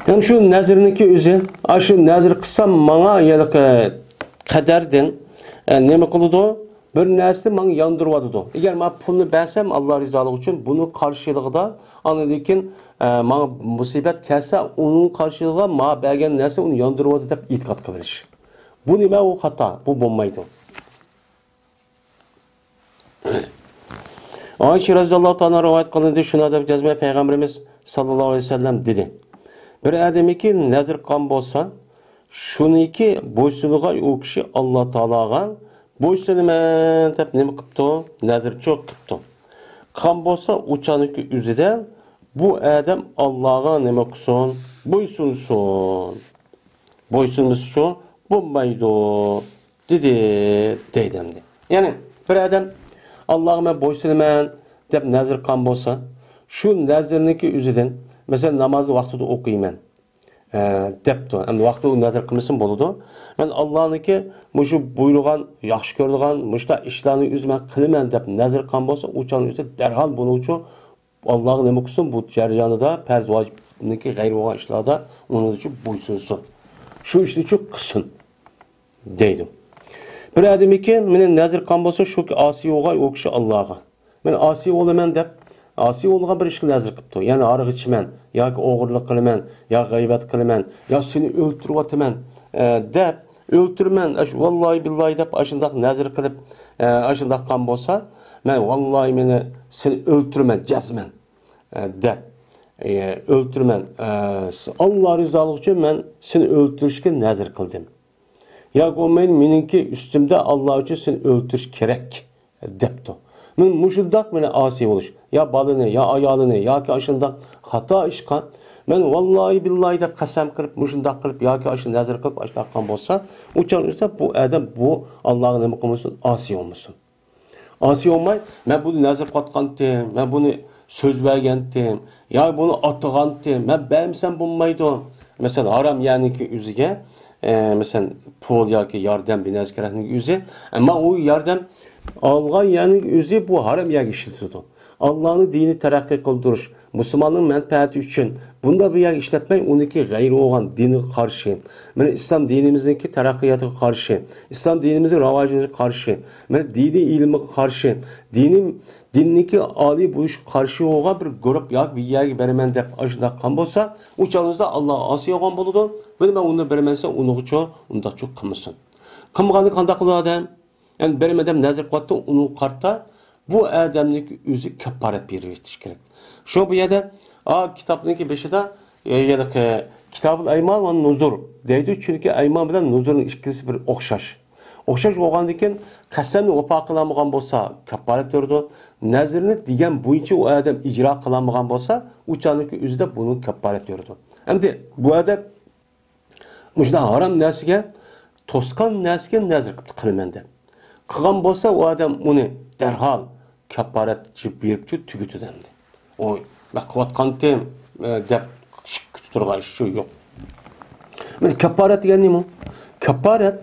ھەم شۇ نەزىرنىڭكى ئۆزى، ئاشۇ نەزىر قىلسام ماڭا ھېلىقى قەدەردىن، ئە، نېمە قىلىدۇ؟ بىر نەرسىنى ماڭا ياندۇرۇۋاتىدۇ. ئەگەر مانا پۇلنى بەرسەم ئاللا رىزالىقى ئۈچۈن، بۇنىڭ قارشىلىقىدا ئاندىن كېيىن، ئە، ماڭا مۇسىبەت كەلسە، ئۇنىڭ قارشىلىقىدا ماڭا بەرگەن نەرسە ئۇنى ياندۇرۇۋاتىدۇ دەپ ئېتىقاد قىلىۋېلىش. بۇ نېمە؟ ئۇ خاتا. بۇ بولمايدۇ. ئائىشە رەزىياللاھۇ تائالا رىۋايەت قىلىندى، شۇنداق دەپ يازماي پەيغەمبىرىمىز ساللاللاھۇ ئەلەيھى ۋەسەللەم دېدى، بىر ئادەمكى نەزىر قىلغان بولسا، شۇنىڭكى بويسۇنىدىغان ئۇ كىشى ئاللا تائالاغا بويسۇنىمەن دەپ نېمە قىپتۇ؟ نەزىرچۇ قىپتۇ. قىلغان بولسا ئۇ چاغنىڭكى ئۆزىدە بۇ ئادەم ئاللاغا نېمە قىلسۇن؟ بويسۇنسۇن. بويسۇنمىسىچۇ بولمايدۇ، دېدى، دەيدۇ ئەمدى. يەنى بىر ئادەم ئاللاغا مەن بويسۇنىمەن دەپ نەزىر قىلغان بولسا، شۇ نەزىرنىڭكى ئۆزىدىن، مەسىلەن، نامازنى ۋاقتىدا ئوقۇيمەن، ئە، دەپتۇ. ئەمدى ۋاقتىدا ئۇ نەزىر قىلمىسىمۇ بولىدۇ. مەن ئاللانىڭكى مۇشۇ بۇيرۇغان، ياخشى كۆرىدىغان مۇشۇنداق ئىشلارنى ئۆزى مەن قىلىمەن دەپ نەزىر قىلغان بولسا، ئۇ چاغنىڭ ئۆزىدە دەرھال بۇنىڭچۇ ئاللاغا نېمە قىلسۇن، بۇ جەريانىدا پەرز ۋاجىپنىڭكى غەيرى بولغان ئىشلاردا ئۇنىڭچۇ بويسۇنسۇن. شۇ ئىشنىچۇ قىلسۇن، دەيدۇ. بىر ئادەمكى مېنى نەزىر قىلغان بولسا، شۇ ئاسىي بولغان ئۇ كىشى ئاللاغا. مەن ئاسىي بولىمەن دەپ ئاسىي بولغان بىر ئىشقا نەزىر قىپتۇ. يەنى ھاراق ئىچىمەن، ياكى ئوغرىلىق قىلىمەن، يا غەيۋەت قىلىمەن، يا سېنى ئۆلتۈرۈۋاتىمەن، ئە، دەپ، ئۆلتۈرىمەن، ئاشۇ ۋاللاھى بىللاھى دەپ ئاشۇنداق نەزىر قىلىپ، ئە، ئاشۇنداق قىلغان بولسا، مەن ۋاللاھى مېنى سېنى ئۆلتۈرىمەن، جەزمەن، ئە، دەپ، ئە، ئۆلتۈرىمەن، ئە، ئاللا رىزالىقى ئۈچۈن مەن سېنى ئۆلتۈرۈشكە نەزىر قىلدىم. ياكى بولمايدۇ، مېنىڭكى ئۈستۈمدە ئاللا ئۈچۈن سېنى ئۆلتۈرۈش كېرەك، دەپتۇ. مەن مۇشۇنداق مېنى ئاسىي بولۇش، يا بالىنى، يا ئايالىنى، ياكى ئاشۇنداق خاتا ئىشقا، مەن ۋاللاھى بىللاھى دەپ قەسەم قىلىپ، مۇشۇنداق قىلىپ، ياكى ئاشۇ نەزىر قىلىپ، ئاشۇنداق قىلغان بولسا، ئۇ چاغ ئۆزىدە بۇ ئادەم بۇ ئاللاغا نېمە قىلمىسۇن؟ ئاسىي بولمىسۇن. ئاسىي بولماي، مەن بۇنى نەزىر قىلىۋاتقانتىم، مەن بۇنى سۆز بەرگەنتىم، يا بۇنى ئاتىغانتىم، مەن بەرمىسەم بولمايدۇ. مەسىلەن، ھارام يەرنىڭكى ئۆزىگە، ئە، مەسىلەن، پۇل ياكى ياردەم بىر نەرسە كېرەكنىڭ ئۆزى، ئەمما ئۇ ياردەم ئالغان يەرنىڭ ئۆزى بۇ ھارام يەرگە ئىشلىتىدۇ. ئاللانىڭ دىنىنى تەرەققىي قىلدۇرۇش، مۇسۇلماننىڭ مەنپەئەتى ئۈچۈن بۇنداق بىر يەرگە ئىشلەتمەي، ئۇنىڭكى غەيرى بولغان دىنىغا قارشى، مانا ئىسلام دىنىمىزنىڭكى تەرەققىياتىغا قارشى، ئىسلام دىنىمىزنىڭ راۋاجىنىغا قارشى، مانا دىنىي ئىلمىغا قارشى، دىنىي، دىننىڭكى ئالىي بولۇشىغا قارشى بولغان بىر گۇرۇپ ياكى بىر يەرگە بەرىمەن دەپ ئاشۇنداق قىلغان بولسا، ئۇ چاغىمىزدا ئاللاغا ئاسىي بولغان بولىدۇ. بۇنى مەن ئۇنى بېرىمەن دېسە، ئۇنىڭغىچۇ ئۇنداقچۇ قىلمىسۇن. قىلمىغاندا قانداق قىلىدۇ ئادەم؟ يەنى بىر ئادەم نەزىر قىلىۋاتىدۇ، ئۇنىڭغا قارىتا بۇ ئادەمنىڭ ئۆزى كاپپارەت بېرىۋېتىش كېرەك. شۇ بۇ يەردە، ئا، كىتابنىڭكى بېشىدا، يە-، يەنى، كىتابۇل ئەيمان ۋە نۇزۇر دەيدۇ، چۈنكى ئەيمان بىلەن نۇزۇرنىڭ ئىككىلىسى بىر ئوخشاش. ئوخشاش بولغاندىكىن، قەسەمنى ۋاپا قىلالمىغان بولسا، كاپپارەت بېرىدۇ. نەزىرنى دېگەن بويىچە ئۇ ئادەم ئىجرا قىلالمىغان بولسا، ئۇ چاغنىڭكى ئۆزىدە بۇنىڭ كاپپارەت بېرىدۇ. ئەمدى بۇ ئادەم مۇشۇنداق ھارام نەرسىگە، توسقان نەرسىگە نەزىر قىلىمەن دەپ قىلغان بولسا، ئۇ ئادەم ئۇنى دەرھال كاپپارەت بېرىپچۇ تۈگىتىدۇ ئەمدى. ئۇ، مەن قىلىۋاتقانتىم، ئە، دەپ شىك كۈتۈپ تۇرغان ئىش شۇ يوق. مانا كاپپارەت دېگەن نېمە؟ كاپپارەت،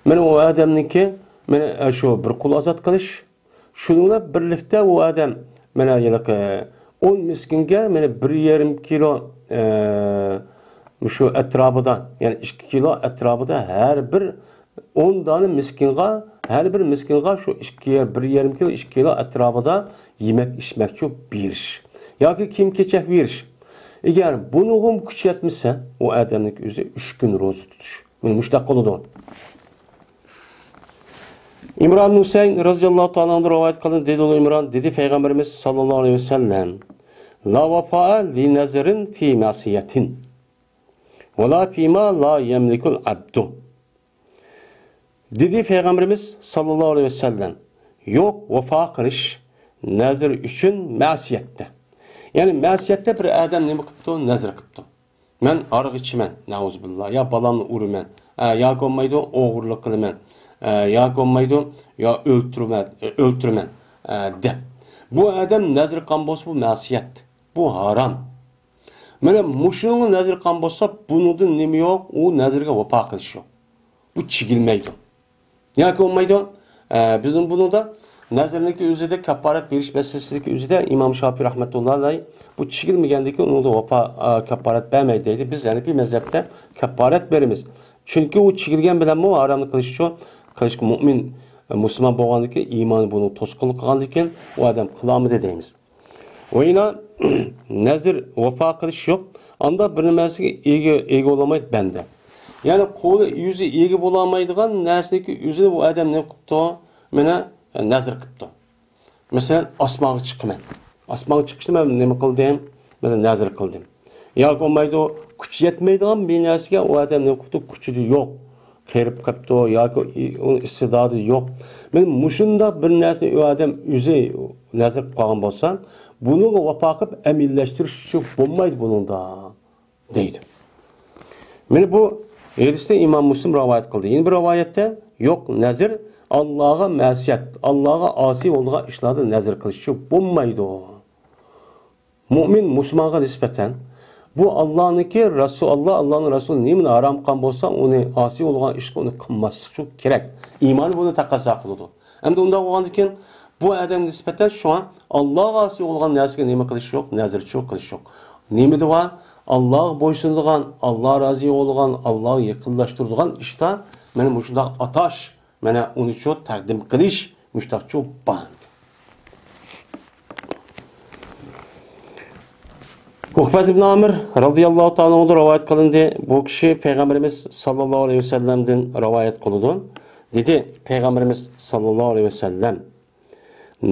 مانا ئۇ ئادەمنىڭكى، مانا، ئە، شۇ بىر قۇل ئازاد قىلىش، شۇنىڭ بىلەن بىرلىكتە ئۇ ئادەم، مانا، ھېلىقى ئون مىسكىنگە، مانا، بىر يېرىم كىلو، ئە، مۇشۇ ئەتراپىدا، يەنى ئىككى كىلو ئەتراپىدا ھەر بىر ئون دانە مىسكىنغا، ھەر بىر مىسكىنغا شۇ ئىككى، بىر يېرىم كىلو، ئىككى كىلو ئەتراپىدا يېمەك ئىچمەكچۇ بېرىش ياكى كىيىم-كېچەك بېرىش. ئەگەر بۇنىڭغىمۇ كۈچى يەتمىسە، ئۇ ئادەمنىڭ ئۆزى ئۈچ كۈن روزا تۇتۇش. مانا مۇشۇنداق قىلىدۇ. ئىمران ھۈسەيىن رەزىياللاھۇ تائالا ئەنھۇ رىۋايەت قىلدى، دېدى ئۇلۇغ ئىمران، دېدى پەيغەمبىرىمىز ساللاللاھۇ ئەلەيھى ۋەسەللەم، لا ۋەفائە لى نەزرىن فى مەسىيەتىن ۋە لا فىما لا يەملىكۇل ئەبدۇ. دېدى پەيغەمبىرىمىز ساللاللاھۇ ئەلەيھى ۋەسەللەم، يوق ۋاپا قىلىش نەزىر ئۈچۈن مەسىيەتتە. يەنى مەسىيەتتە بىر ئادەم نېمە قىپتۇ؟ نەزىر قىپتۇ. مەن ھاراق ئىچىمەن، نەئۇزۇبىللا، يا بالامنى ئۇرىمەن، ئە، ياكى بولمايدۇ، ئوغرىلىق قىلىمەن، ئە، ياكى بولمايدۇ، يا ئۆلتۈرىمەن، ئۆلتۈرىمەن، ئە، دەپ. بۇ ئادەم نەزىر قىلغان بولسا، بۇ مەسىيەت، بۇ ھارام. مانا مۇشۇنىڭغا نەزىر قىلغان بولسا، بۇنىڭدىن نېمە يوق؟ ئۇ نەزىرگە ۋاپا قىلىش يوق. بۇ چىگىلمەيدۇ. ياكى بولمايدۇ. ئە، بىزنىڭ بۇنىڭدا نەزىرنىڭكى ئۆزىدە، كاپپارەت بېرىش مەسىلىسىدىكى ئۆزىدە ئىمام شاپىي رەھمەتۇللا ئەلەيھ بۇ چىگىلمىگەندىكىن ئۇنىڭدا ۋاپا، ئە، كاپپارەت بەرمەيدۇ دەيدۇ. بىز ھەنىپىي مەزھەپتە كاپپارەت بېرىمىز. چۈنكى ئۇ چىگىلگەن بىلەنمۇ ھارامنى قىلىشچۇ، قىلىشقا مۇئمىن، مۇسۇلمان بولغاندىكىن ئىمانى بۇنىڭ توسقۇنلۇق قىلغاندىكىن ئۇ ئادەم قىلالمىدى دەيمىز. ۋە يەنە نەزىر ۋاپا قىلىش يوق. ئاندا بىر نېمىسىگە ئىگە، ئىگە بولالمايدۇ بەندە. يەنى قولى يۈزى ئىگە بولالمايدىغان نەرسىنىڭكى ئۆزىنى بۇ ئادەم نېمە قىپتۇ؟ مانا نەزىر قىپتۇ. مەسىلەن، ئاسمانغا چىقىمەن. ئاسمانغا چىقىشنى مەن نېمە قىلدىم؟ مەسىلەن، نەزىر قىلدىم. ياكى بولمايدۇ، كۈچى يەتمەيدىغان بىر نەرسىگە ئۇ ئادەم نېمە قىپتۇ؟ كۈچىدە يوق. قېرىپ قېپتۇ ياكى ئۇنىڭ ئىستىدادى يوق. مانا مۇشۇنداق بىر نەرسىنى ئۇ ئادەم ئۆزى نەزىر قىلىپ قالغان بولسا، بۇنىڭغا ۋاپا قىلىپ ئەمەلىيلەشتۈرۈش بولمايدۇ بۇنىڭدا، دەيدۇ. مانا بۇ ھەدىسنى ئىمام مۇسلىم رىۋايەت قىلدى. يەنە بىر رىۋايەتتە، يوق، نەزىر ئاللاغا مەسىيەت، ئاللاغا ئاسىي بولىدىغان ئىشلاردا نەزىر قىلىشچۇ بولمايدۇ. مۇئمىن مۇسۇلمانغا نىسبەتەن بۇ ئاللانىڭكى رەسۇ-، ئاللا، ئاللانىڭ رەسۇلى نېمىنى ھارام قىلغان بولسا، ئۇنى ئاسىي بولغان ئىشقا ئۇنى قىلماسلىق شۇ كېرەك. ئىمانى بۇنى تەقەززا قىلىدۇ. ئەمدى ئۇنداق بولغاندىكىن بۇ ئادەمگە نىسبەتەن شۇڭا ئاللاغا ئاسىي بولغان نەرسىگە نېمە قىلىش يوق؟ نەزىرچۇ قىلىش يوق. نېمىدە بار؟ ئاللاغا بويسۇنىدىغان، ئاللا رازى بولىدىغان، ئاللاغا يېقىنلاشتۇرىدىغان ئىشتا مانا مۇشۇنداق ئاتاش، مانا ئۇنىچۇ تەقدىم قىلىش مۇشتاقچۇ بار. ئۇقبەت ئىبن ئامىر رازىياللاھۇ تائالا ئەنھۇدىن رىۋايەت قىلىندى. بۇ كىشى پەيغەمبىرىمىز ساللاللاھۇ ئەلەيھى ۋەسەللەمدىن رىۋايەت قىلىدۇ. دېدى پەيغەمبىرىمىز ساللاللاھۇ ئەلەيھى ۋەسەللەم،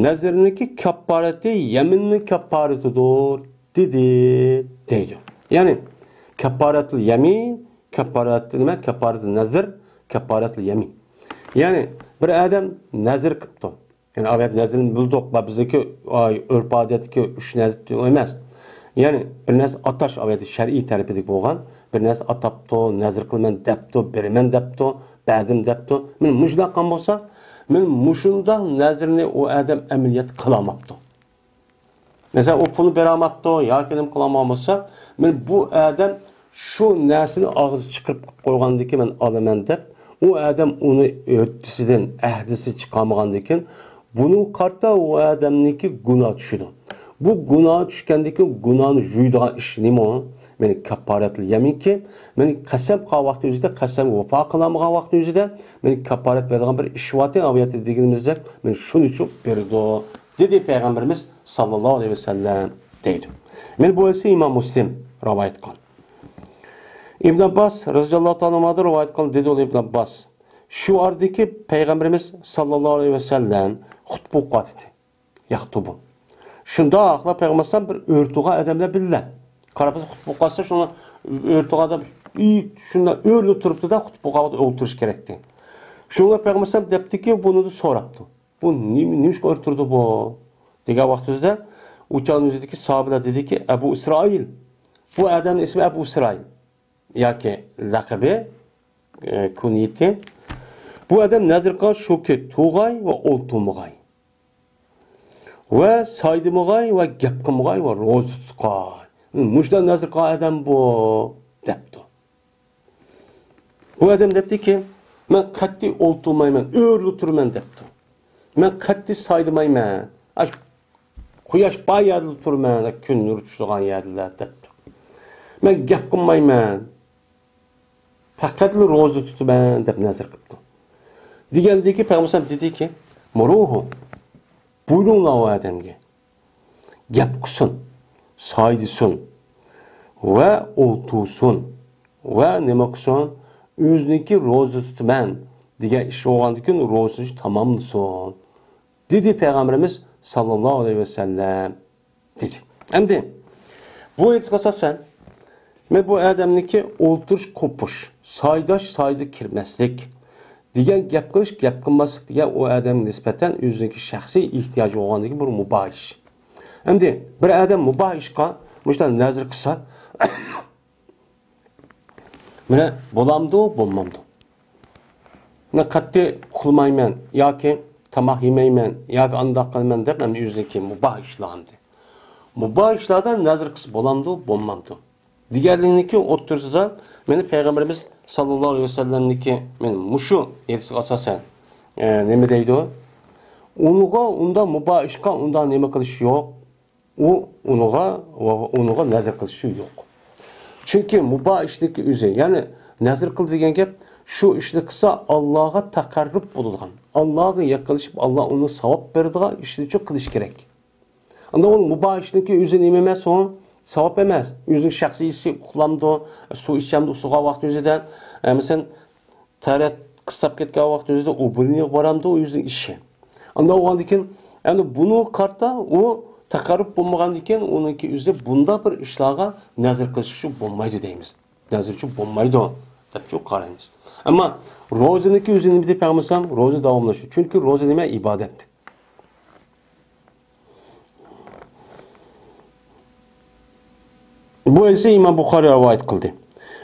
نەزرنىڭكى كاپپارىتى يەمىننىڭ كاپپارىتىدۇر، دېدى، دەيدۇ. يەنى كاپپارەتۇل يەمىن، كاپپارەتۇل نېمە؟ كاپپارەتۇل نەزر، كاپپارەتۇل يەمىن. يەنى بىر ئادەم نەزر قىپتۇ. يەنى ئاۋەت نەزرنى بىلدۇق. بۇ بىزدىكى، ئاي، ئۆرپ-ئادەتتىكى ئۈچ نەزر ئەمەس. يەنى بىر نەرسە ئاتاش ئاۋەت شەرئىي تەرىپىدىكى بولغان. بىر نەرسە ئاتاپتۇ، نەزر قىلىمەن دەپتۇ، بېرىمەن دەپتۇ، بەردىم دەپتۇ. مانا مۇشۇنداق قىلغان بولسا، مانا مۇشۇنداق نەزرنى ئۇ ئادەم ئەمەلىيەتتە قىلالماپتۇ. مەسىلەن، ئۇ پۇلنى بېرەلمەپتۇ ياكى نېمە قىلالمىغان بولسا، مانا بۇ ئادەم شۇ نەرسىنى ئاغزىغا چىقىرىپ قويغاندىن كېيىن، مەن ئالىمەن دەپ، ئۇ ئادەم ئۇنى ھۆددىسىدىن، ئەھدىسى چىقارمىغاندىن كېيىن، بۇنىڭغا قارىتا ئۇ ئادەمنىڭكى گۇناھ چۈشىدۇ. بۇ گۇناھ چۈشكەندىن كېيىن گۇناھنى يۇيىدىغان ئىش نېمە؟ مانا كاپپارەتۇل يەمىنكى، مانا قەسەم قىلغان ۋاقتى ئۆزىدە، قەسەمگە ۋاپا قىلالمىغان ۋاقتى ئۆزىدە، مانا كاپپارەت بېرىدىغان بىر ئىش بارتى، ئاۋۇ يەردە دېگىنىمىزدەك، مانا شۇنى چۈشۈپ بېرىدۇ، دېدى پەيغەمبىرىمىز ساللاللاھۇ ئەلەيھى ۋەسەللەم، دەيدۇ. مانا بۇ ھەدىسنى ئىمام مۇسلىم رىۋايەت قىلغان. ئىبن ئابباس رازىياللاھۇ تائالا ئەنھۇدىن رىۋايەت قىلغان، دېدى ئۇ ئىبن ئابباس، شۇ ئارىدىكى پەيغەمبىرىمىز ساللاللاھۇ ئەلەيھى ۋەسەللەم خۇتبە ئوقۇۋاتىدۇ. يەختۇبۇ. شۇنداقلا پەيغەمبەر ئەلەيھىسسالام بىر ئۆرە تۇرغان ئادەملەر بىللە. قاراپ خۇتبە ئوقۇۋاتسا، شۇنىڭ ئۆرە تۇرغان ئادەم، ئى، شۇنداق ئۆرىلىپ تۇرۇپتۇ-دە، خۇتبە ئوقۇغان ئولتۇرۇش كېرەكتى. شۇڭا پەيغەمبەر ئەلەيھىسسالام دەپتىكى، بۇنى سوراپتۇ. بۇ نېمە، نېمىشقا ئۆرە تۇرىدۇ بۇ؟ دېگەن ۋاقتىمىزدا ئۇ چاغنىڭ ئۆزىدىكى ساھابىلەر دېدىكى، ئەبۇ ئىسرائىل. بۇ ئادەمنىڭ ئىسمى ئەبۇ ئىسرائىل. ياكى لەقىبى، ئە، كۇنيىتى. بۇ ئادەم نەزىر قىلغان شۇكى، تۇرغاي ۋە ئولتۇرمىغاي. ۋە سايدىمىغاي ۋە گەپ قىلمىغاي ۋە روزا تۇتقاي. مۇشۇنداق نەزىر قىلغان ئادەم بۇ، دەپتۇ. بۇ ئادەم دەپتىكى، مەن قەتئىي ئولتۇرمايمەن، ئۆرىلىپ تۇرىمەن، دەپتۇ. مەن قەتئىي سايدىمايمەن. ئاشۇ قۇياش بار يەردىلا تۇرىمەن، كۈن نۇرى چۈشىدىغان يەردىلا، دەپتۇ. مەن گەپ قىلمايمەن. پەقەتلا روزا تۇتىمەن، دەپ نەزىر قىپتۇ. دېگەندىكى پەيغەمبەر دېدىكى، مۇرۇھۇ، بۇيرۇڭلار ئۇ ئادەمگە. گەپ قىلسۇن، سايدىسۇن ۋە ئولتۇرسۇن ۋە نېمە قىلسۇن؟ ئۆزىنىڭكى روزا تۇتىمەن دېگەن ئىش بولغاندىكىن روزىسىنى تاماملىسۇن، دېدى پەيغەمبىرىمىز ساللاللاھۇ ئەلەيھى ۋەسەللەم، دېدى. ئەمدى بۇ ھەدىسكە ئاساسەن، مەن بۇ ئادەمنىڭكى ئولتۇرۇش قوپۇش، سايداش سايدا كىرمەسلىك دېگەن گەپ قىلىش، گەپ قىلماسلىق دېگەن ئۇ ئادەمگە نىسبەتەن ئۆزىنىڭكى شەخسىي ئېھتىياجى بولغاندىكىن بىر مۇباھ ئىش. ئەمدى بىر ئادەم مۇباھ ئىشقا مۇشۇنداق نەزىر قىلسا، مانا بولامدۇ، بولمامدۇ؟ مانا قەتئىي ئۇخلىمايمەن ياكى تاماق يېمەيمەن ياكى ئانداق قىلىمەن دەپ، ئەمدى ئۆزىنىڭكى مۇباھ ئىشلار ئەمدى. مۇباھ ئىشلاردا نەزىر قىلسا بولامدۇ، بولمامدۇ؟ دېگەنلىكنىڭكى ئوتتۇرىسىدا مانا پەيغەمبىرىمىز ساللاللاھۇ ئەلەيھى ۋەسەللەمنىڭكى مانا مۇشۇ ھەدىسىگە ئاساسەن، ئە، نېمە دەيدۇ؟ ئۇنىڭغا ئۇنداق مۇباھ ئىشقا ئۇنداق نېمە قىلىش يوق. ئۇ ئۇنىڭغا، ئۇنىڭغا نەزىر قىلىشى يوق. چۈنكى مۇباھ ئىشنىڭكى ئۆزى، يەنى نەزىر قىل دېگەن گەپ، شۇ ئىشنى قىلسا، ئاللاغا تەقەررۇپ بولىدىغان، ئاللاغا يېقىنلىشىپ، ئاللا ئۇنى ساۋاب بېرىدىغان ئىشنى قىلىش كېرەك. ئەمدى ئۇ مۇباھ ئىشنىڭكى ئۆزى نېمە ئەمەس ئۇ؟ ساۋاب ئەمەس. ئۆزىنىڭ شەخسىي ئىشى، ئۇخلامدۇ، سۇ ئىچەمدۇ، ئۇخلىغان ۋاقتى ئۆزىدە، ئە، مەسىلەن، تەرەت قىستاپ كەتكەن ۋاقتى ئۆزىدە ئۇ بۇرنىغا بارامدۇ، ئۇ ئۆزىنىڭ ئىشى. ئانداق بولغاندىن كېيىن، ئەمدى بۇنىڭغا قارىتا ئۇ تەقەررۇپ بولمىغاندىن كېيىن، ئۇنىڭكى ئۆزى بۇنداق بىر ئىشلارغا نەزىر قىلىش ئۈچۈن بولمايدۇ دەيمىز. نەزىر ئۈچۈن بولمايدۇ دەپ قارايمىز. ئەمما روزىنىڭكى ئۆزى نېمە دەپ پەيغەمبەر ئەلەيھىسسالام؟ روزا داۋاملىشىش. چۈنكى روزا نېمە؟ ئىبادەت. بۇ ھەدىسنى ئىمام بۇخارىي رىۋايەت قىلدى.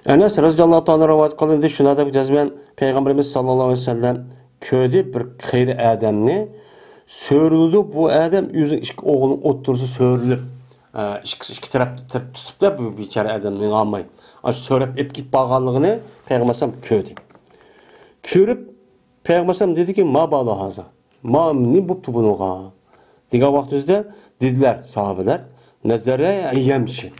ئەنەس رەزىياللاھۇ تائالا رىۋايەت قىلدى، شۇنداق دەپ جەزمەن پەيغەمبىرىمىز ساللاللاھۇ ئەلەيھى ۋەسەللەم كۆردى بىر قېرى ئادەمنى، سۆرىلىدۇ. بۇ ئادەم ئۆزىنىڭ ئىككى ئوغلىنىڭ ئوتتۇرىسىدا سۆرىلىپ، ئە، ئىككىسى ئىككى تەرەپ تۇتۇپلا بۇ بىچارە ئادەم مېڭالماي، ئاشۇ سۆرەپ ئېلىپ كېتىپ بارغانلىقىنى پەيغەمبەر ئەلەيھىسسالام كۆردى. كۆرۈپ، پەيغەمبەر ئەلەيھىسسالام دېدىكى، ما بالۇ ھازا؟ ما، نېمە بوپتۇ بۇنىڭغا؟ دېگەن ۋاقتىمىزدا دېدىلەر ساھابىلەر، نەزەرە يەمشى.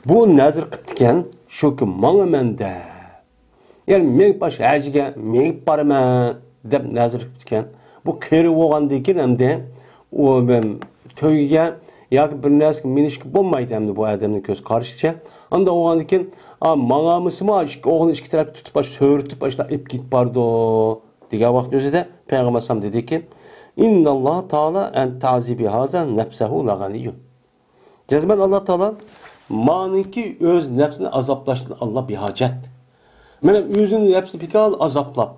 بۇ نەزىر قىپتىكەن، شۇكى ماڭىمەن دەپ. يەنى مېڭىپ باش ھەجگە مېڭىپ بارىمەن دەپ نەزىر قىپتىكەن. بۇ قېرى بولغاندىن كېيىن ئەمدى ئۇ مەن تۆگىگە ياكى بىر نەرسىگە مىنىشكە بولمايدۇ ئەمدى بۇ ئادەمنىڭ كۆز قارىشىچە. ئاندا بولغاندىن كېيىن، ئا، ماڭالمىسىمۇ، ئىككى ئوغلىنى ئىككى تەرەپكە تۇتۇپ، سۆرىتىپ، ئاشۇنداق ئېلىپ كېتىپ بارىدۇ دېگەن ۋاقىت ئۆزىدە پەيغەمبەر ئەلەيھىسسالام دېدىكى، «ئىنناللاھە تائالا ئەن تەزىبى ھازا نەپسەھۇ لاغەنىييۇن.» جەزمەن ئاللا تائالا مانىڭكى ئۆز نەپسىنى ئازابلاشتىن ئاللا بىھاجەت. مانا ئۆزىنىڭ نەپسىنى بىكار ئازابلاپ،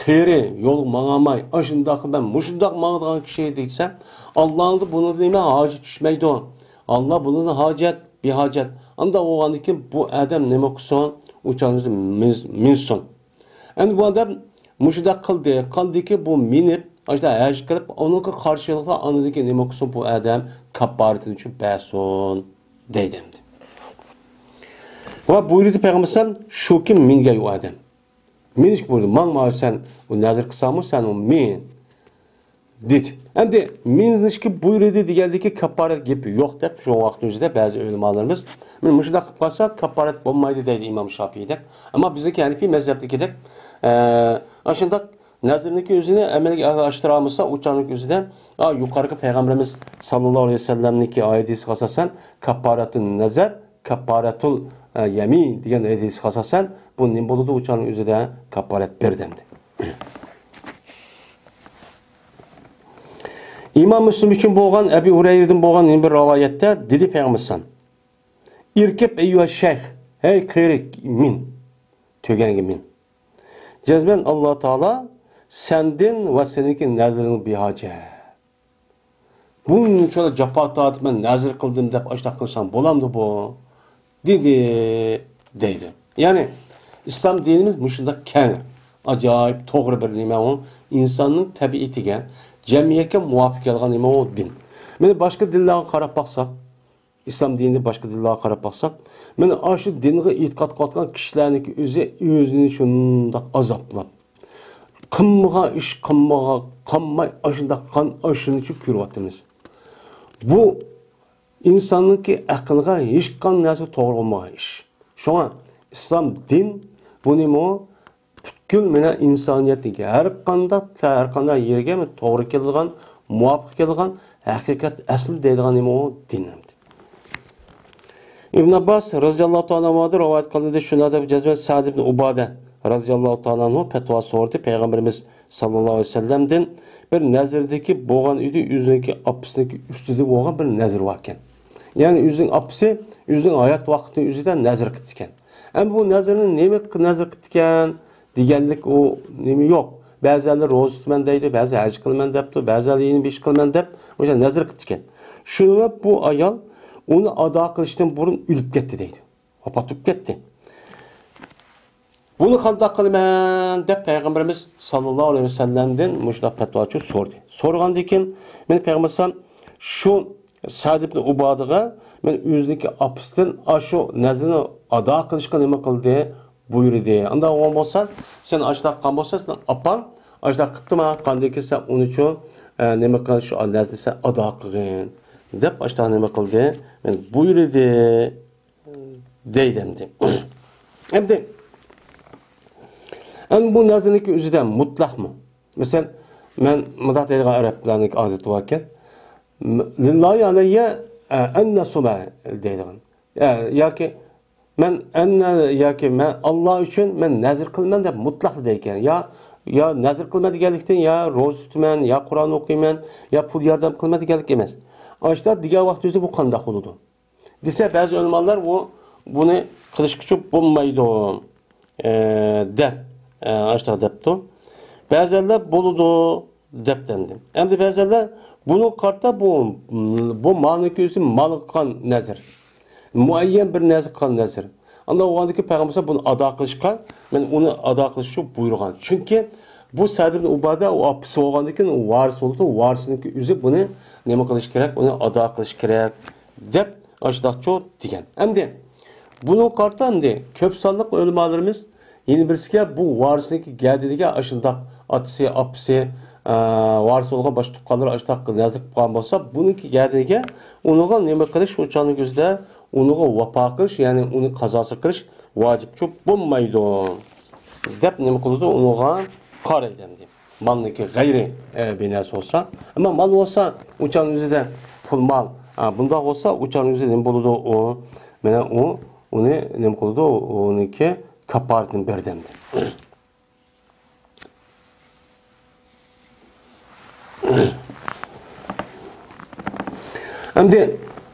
قېرى، يولغا ماڭالماي، ئاشۇنداق مەن مۇشۇنداق ماڭىدىغان كىشى دېسە، ئاللانىڭ بۇنىڭدا نېمە ھاجىتى چۈشمەيدۇ. ئاللا بۇنىڭدىن ھاجەت، بىھاجەت. ئانداق بولغاندىن كېيىن بۇ ئادەم نېمە قىلسۇن؟ ئۇ چاغدا مىنسۇن. ئەمدى بۇ ئادەم مۇشۇنداق قىلدى، قىلدىكى بۇ مىنىپ، ئاشۇنداق ھەج قىلىپ، ئۇنىڭغا قارشىلىقتا ئاندىن كېيىن نېمە قىلسۇن؟ بۇ ئادەم كاپپارىتىنى شۇ بەرسۇن دەيدۇ ئەمدى. ۋە بۇيرۇدى پەيغەمبەر ئەلەيھىسسالام، شۇكى مىنگەن ئۇ ئادەم. مىنىشكە بۇيرۇدى، ماڭما سەن ئۇ نەزىر قىلساڭمۇ سەن ئۇ مىن. دېدى. ئەمدى مىنىشكە بۇيرۇدى دېگەندىكى كاپپارەت گېپى يوق دەپ، شۇ ۋاقىت ئۆزىدە بەزى ئۆلىمالىرىمىز، مانا مۇشۇنداق قىلىپ قالسا كاپپارەت بولمايدۇ دەيدۇ ئىمام شاپىيدەك. ئەمما بىزنىڭكى ھەنىفىي مەزھەپتىكىدەك، ئە، ئاشۇنداق نەزىرنىڭكى ئۆزىنى ئەمەلگە ئاشتۇرالمىسا، ئۇ چاغنىڭكى ئۆزىدە، ئا، يۇقىرىقى پەيغەمبىرىمىز ساللاللاھۇ ئەلەيھى ۋەسەللەمنىڭكى ھەدىسىگە ئاساسەن، كاپپارەتۇن نەزەر، كاپپارەتۇل، ئە، يەمىن دېگەن ھەدىسىگە ئاساسەن، بۇ نېمە بولىدۇ؟ ئۇ چاغنىڭ ئۆزىدە كاپپارەت بېرىدۇ ئەمدى. ئىمام مۇسلىم ئۈچۈن بولغان ئەبى ھۇرەيرىدىن بولغان يەنە بىر رىۋايەتتە دېدى پەيغەمبەر ئەلەيھىسسالام، ئىركەب ئەييۇھە شەيخ، ھەي قېرى، مىن، تۆگەنگە مىن. جەزمەن ئاللا تائالا سەندىن ۋە سېنىڭكى نەزىرىڭ بىھاجەت. بۇنچىلا جاپا تارتىپ مەن نەزىر قىلدىم دەپ ئاشۇنداق قىلساڭ بولامدۇ بۇ؟ دېدى، دەيدۇ. يەنى ئىسلام دىنىمىز مۇشۇنداق كەڭ، ئاجايىپ توغرا بىر نېمە ئۇ، ئىنساننىڭ تەبىئىتىگە، جەمئىيەتكە مۇۋاپىق كەلگەن نېمە ئۇ دىن. مانا باشقا دىنلارغا قاراپ باقساق، ئىسلام دىنىدا باشقا دىنلارغا قاراپ باقساق، مانا ئاشۇ دىنغا ئېتىقاد قىلىۋاتقان كىشىلەرنىڭكى ئۆزى ئۆزىنى شۇنداق ئازابلاپ، قىلمىغان ئىش قىلمىغان، قىلماي ئاشۇنداق قان ئاشۇنچە كۆرۈۋاتىمىز. بۇ ئىنساننىڭكى ئەقلىگە ھېچقانداق نەرسە توغرا بولمىغان ئىش. شۇڭا ئىسلام دىن بۇنىمۇ پۈتكۈل مانا ئىنسانىيەتنىڭكى ھەر قانداق، ھەر قانداق يېرىگە توغرا كېلىدىغان، مۇۋاپىق كېلىدىغان ھەقىقەت ئەسلى دەيدىغان نېمە ئۇ دىن ئەمدى. ئىبن ئابباس رەزىياللاھۇ تائالا ئەنھۇدىن رىۋايەت قىلىندى، شۇنداق دەپ جەزمەن سەئد ئىبن ئۇبادە رەزىياللاھۇ تائالا ئەنھۇ پەتىۋا سورىدى پەيغەمبىرىمىز ساللاللاھۇ ئەلەيھى ۋەسەللەمدىن. بىر نەزىردىكى بولغان ئىدى، ئۆزىنىڭكى ئاپىسىنىڭكى ئۈستىدە بولغان بىر نەزىر باركەن. يەنى ئۆزىنىڭ ئاپىسى ئۆزىنىڭ ھايات ۋاقتىنىڭ ئۆزىدە نەزىر قىپتىكەن. ئەمما بۇ نەزىرنى نېمە نەزىر قىپتىكەن دېگەنلىك ئۇ نېمە يوق. بەزىلەر روزا تۇتىمەن دەيدۇ، بەزى ھەج قىلىمەن دەپتۇ، بەزىلەر يەنە بىر ئىش قىلىمەن دەپ مۇشۇ نەزىر قىپتىكەن. شۇنى بۇ ئايال ئۇنى ئادا قىلىشتىن بۇرۇن ئۆلۈپ كەتتى دەيدۇ. ۋاپات بولۇپ كەتتى. بۇنى قانداق قىلىمەن دەپ پەيغەمبىرىمىز ساللاللاھۇ ئەلەيھى ۋەسەللەمدىن مۇشۇنداق پەتىۋا سورىدى. سورىغاندىن كېيىن مەن پەيغەمبەر ئەلەيھىسسالام شۇ سەئد ئىبن ئۇبادىغا مەن ئۆزىنىڭكى ئاپىسىدىن ئاشۇ نەزىرنى ئادا قىلىشقا نېمە قىلدى؟ بۇيرۇدى. ئانداق بولغان بولسا، سەن ئاشۇنداق قىلغان بولسا، سېنىڭ ئاپاڭ ئاشۇنداق قىپتىما، قاندىن كېيىن سەن ئۇنى شۇ، ئە، نېمە قىل، شۇ نەزىرنى سەن ئادا قىلغىن دەپ ئاشۇنداق نېمە قىلدى؟ مەن بۇيرۇدى. دەيدۇ ئەمدى. ئەمدى، ئەمدى بۇ نەزىرنىڭكى ئۆزىدە مۇتلەقمۇ؟ مەسىلەن، مەن مۇنداق دەيدىغان ئەرەبلەرنىڭكى ئادىتى باركەن، لىللاھى ئەلەييە ئەن نەسۇمە دەيدىغان. يا-، ياكى مەن ئەننە، ياكى مەن ئاللا ئۈچۈن مەن نەزىر قىلىمەن دەپ مۇتلەق دەيدىكەن. يا، يا نەزىر قىلىمەن دېگەنلىكتىن يا روزا تۇتىمەن، يا قۇرئان ئوقۇيمەن، يا پۇل ياردەم قىلىمەن دېگەنلىك ئەمەس. ئاشۇنداق دېگەن ۋاقتىمىزدا بۇ قانداق بولىدۇ؟ دېسە، بەزى ئۆلىمالار بۇ، بۇنى قىلىشقىچە بولمايدۇ، ئە، دەپ، ئە، ئاشۇنداق دەپتۇ. بەزەنلەر بولىدۇ دەپتۇ ئەمدى. ئەمدى بەزەنلەر بۇنىڭغا قارىتا بۇ، بۇ مالنىڭكى ئۆزى مالغا قىلغان نەزىر. مۇئەييەن بىر نەرسىگە قىلغان نەزىر. ئانداق بولغاندىكىن پەيغەمبەر بۇنى ئادا قىلىشقا، مەن ئۇنى ئادا قىلىشنى بۇيرۇغان. چۈنكى بۇ سەئد ئىبن ئۇبادە ئۇ ئاپىسى بولغاندىكىن، ئۇ ۋارىس بولىدۇ، ۋارىسىنىڭكى ئۆزى بۇنى نېمە قىلىشى كېرەك؟ ئۇنى ئادا قىلىشى كېرەك. دەپ ئاشۇنداقچۇ دېگەن. ئەمدى بۇنىڭغا قارىتا ئەمدى كۆپ سانلىق ئۆلىمالىرىمىز يەنە بىرسىگە بۇ ۋارىسنىڭكى گەدىنىگە ئاشۇنداق ئاتىسى، ئاپىسى، ئە، ۋارىس بولغان باشقا تۇغقانلىرى ئاشۇنداق نەزىر قىلىپ قالغان بولسا، بۇنىڭكى گەدىنىگە ئۇنىڭغا نېمە قىلىش، ئۇ چاغنىڭ كۆزىدە ئۇنىڭغا ۋاپا قىلىش، يەنى ئۇنى قازاسى قىلىش ۋاجىپچۇ بولمايدۇ دەپ نېمە قىلىدۇ، ئۇنىڭغا قارايدۇ ئەمدى. مالنىڭكى غەيرىي، ئە، بىر نەرسە بولسا. ئەمما مال بولسا، ئۇ چاغنىڭ ئۆزىدە پۇل مال. ھە، بۇنداق بولسا، ئۇ چاغنىڭ ئۆزى نېمە بولىدۇ؟ ئۇ، مانا ئۇ، ئۇنى نېمە قىلىدۇ؟ ئۇنىڭكى كاپپارىتىنى بېرىدۇ ئەمدى. ئەمدى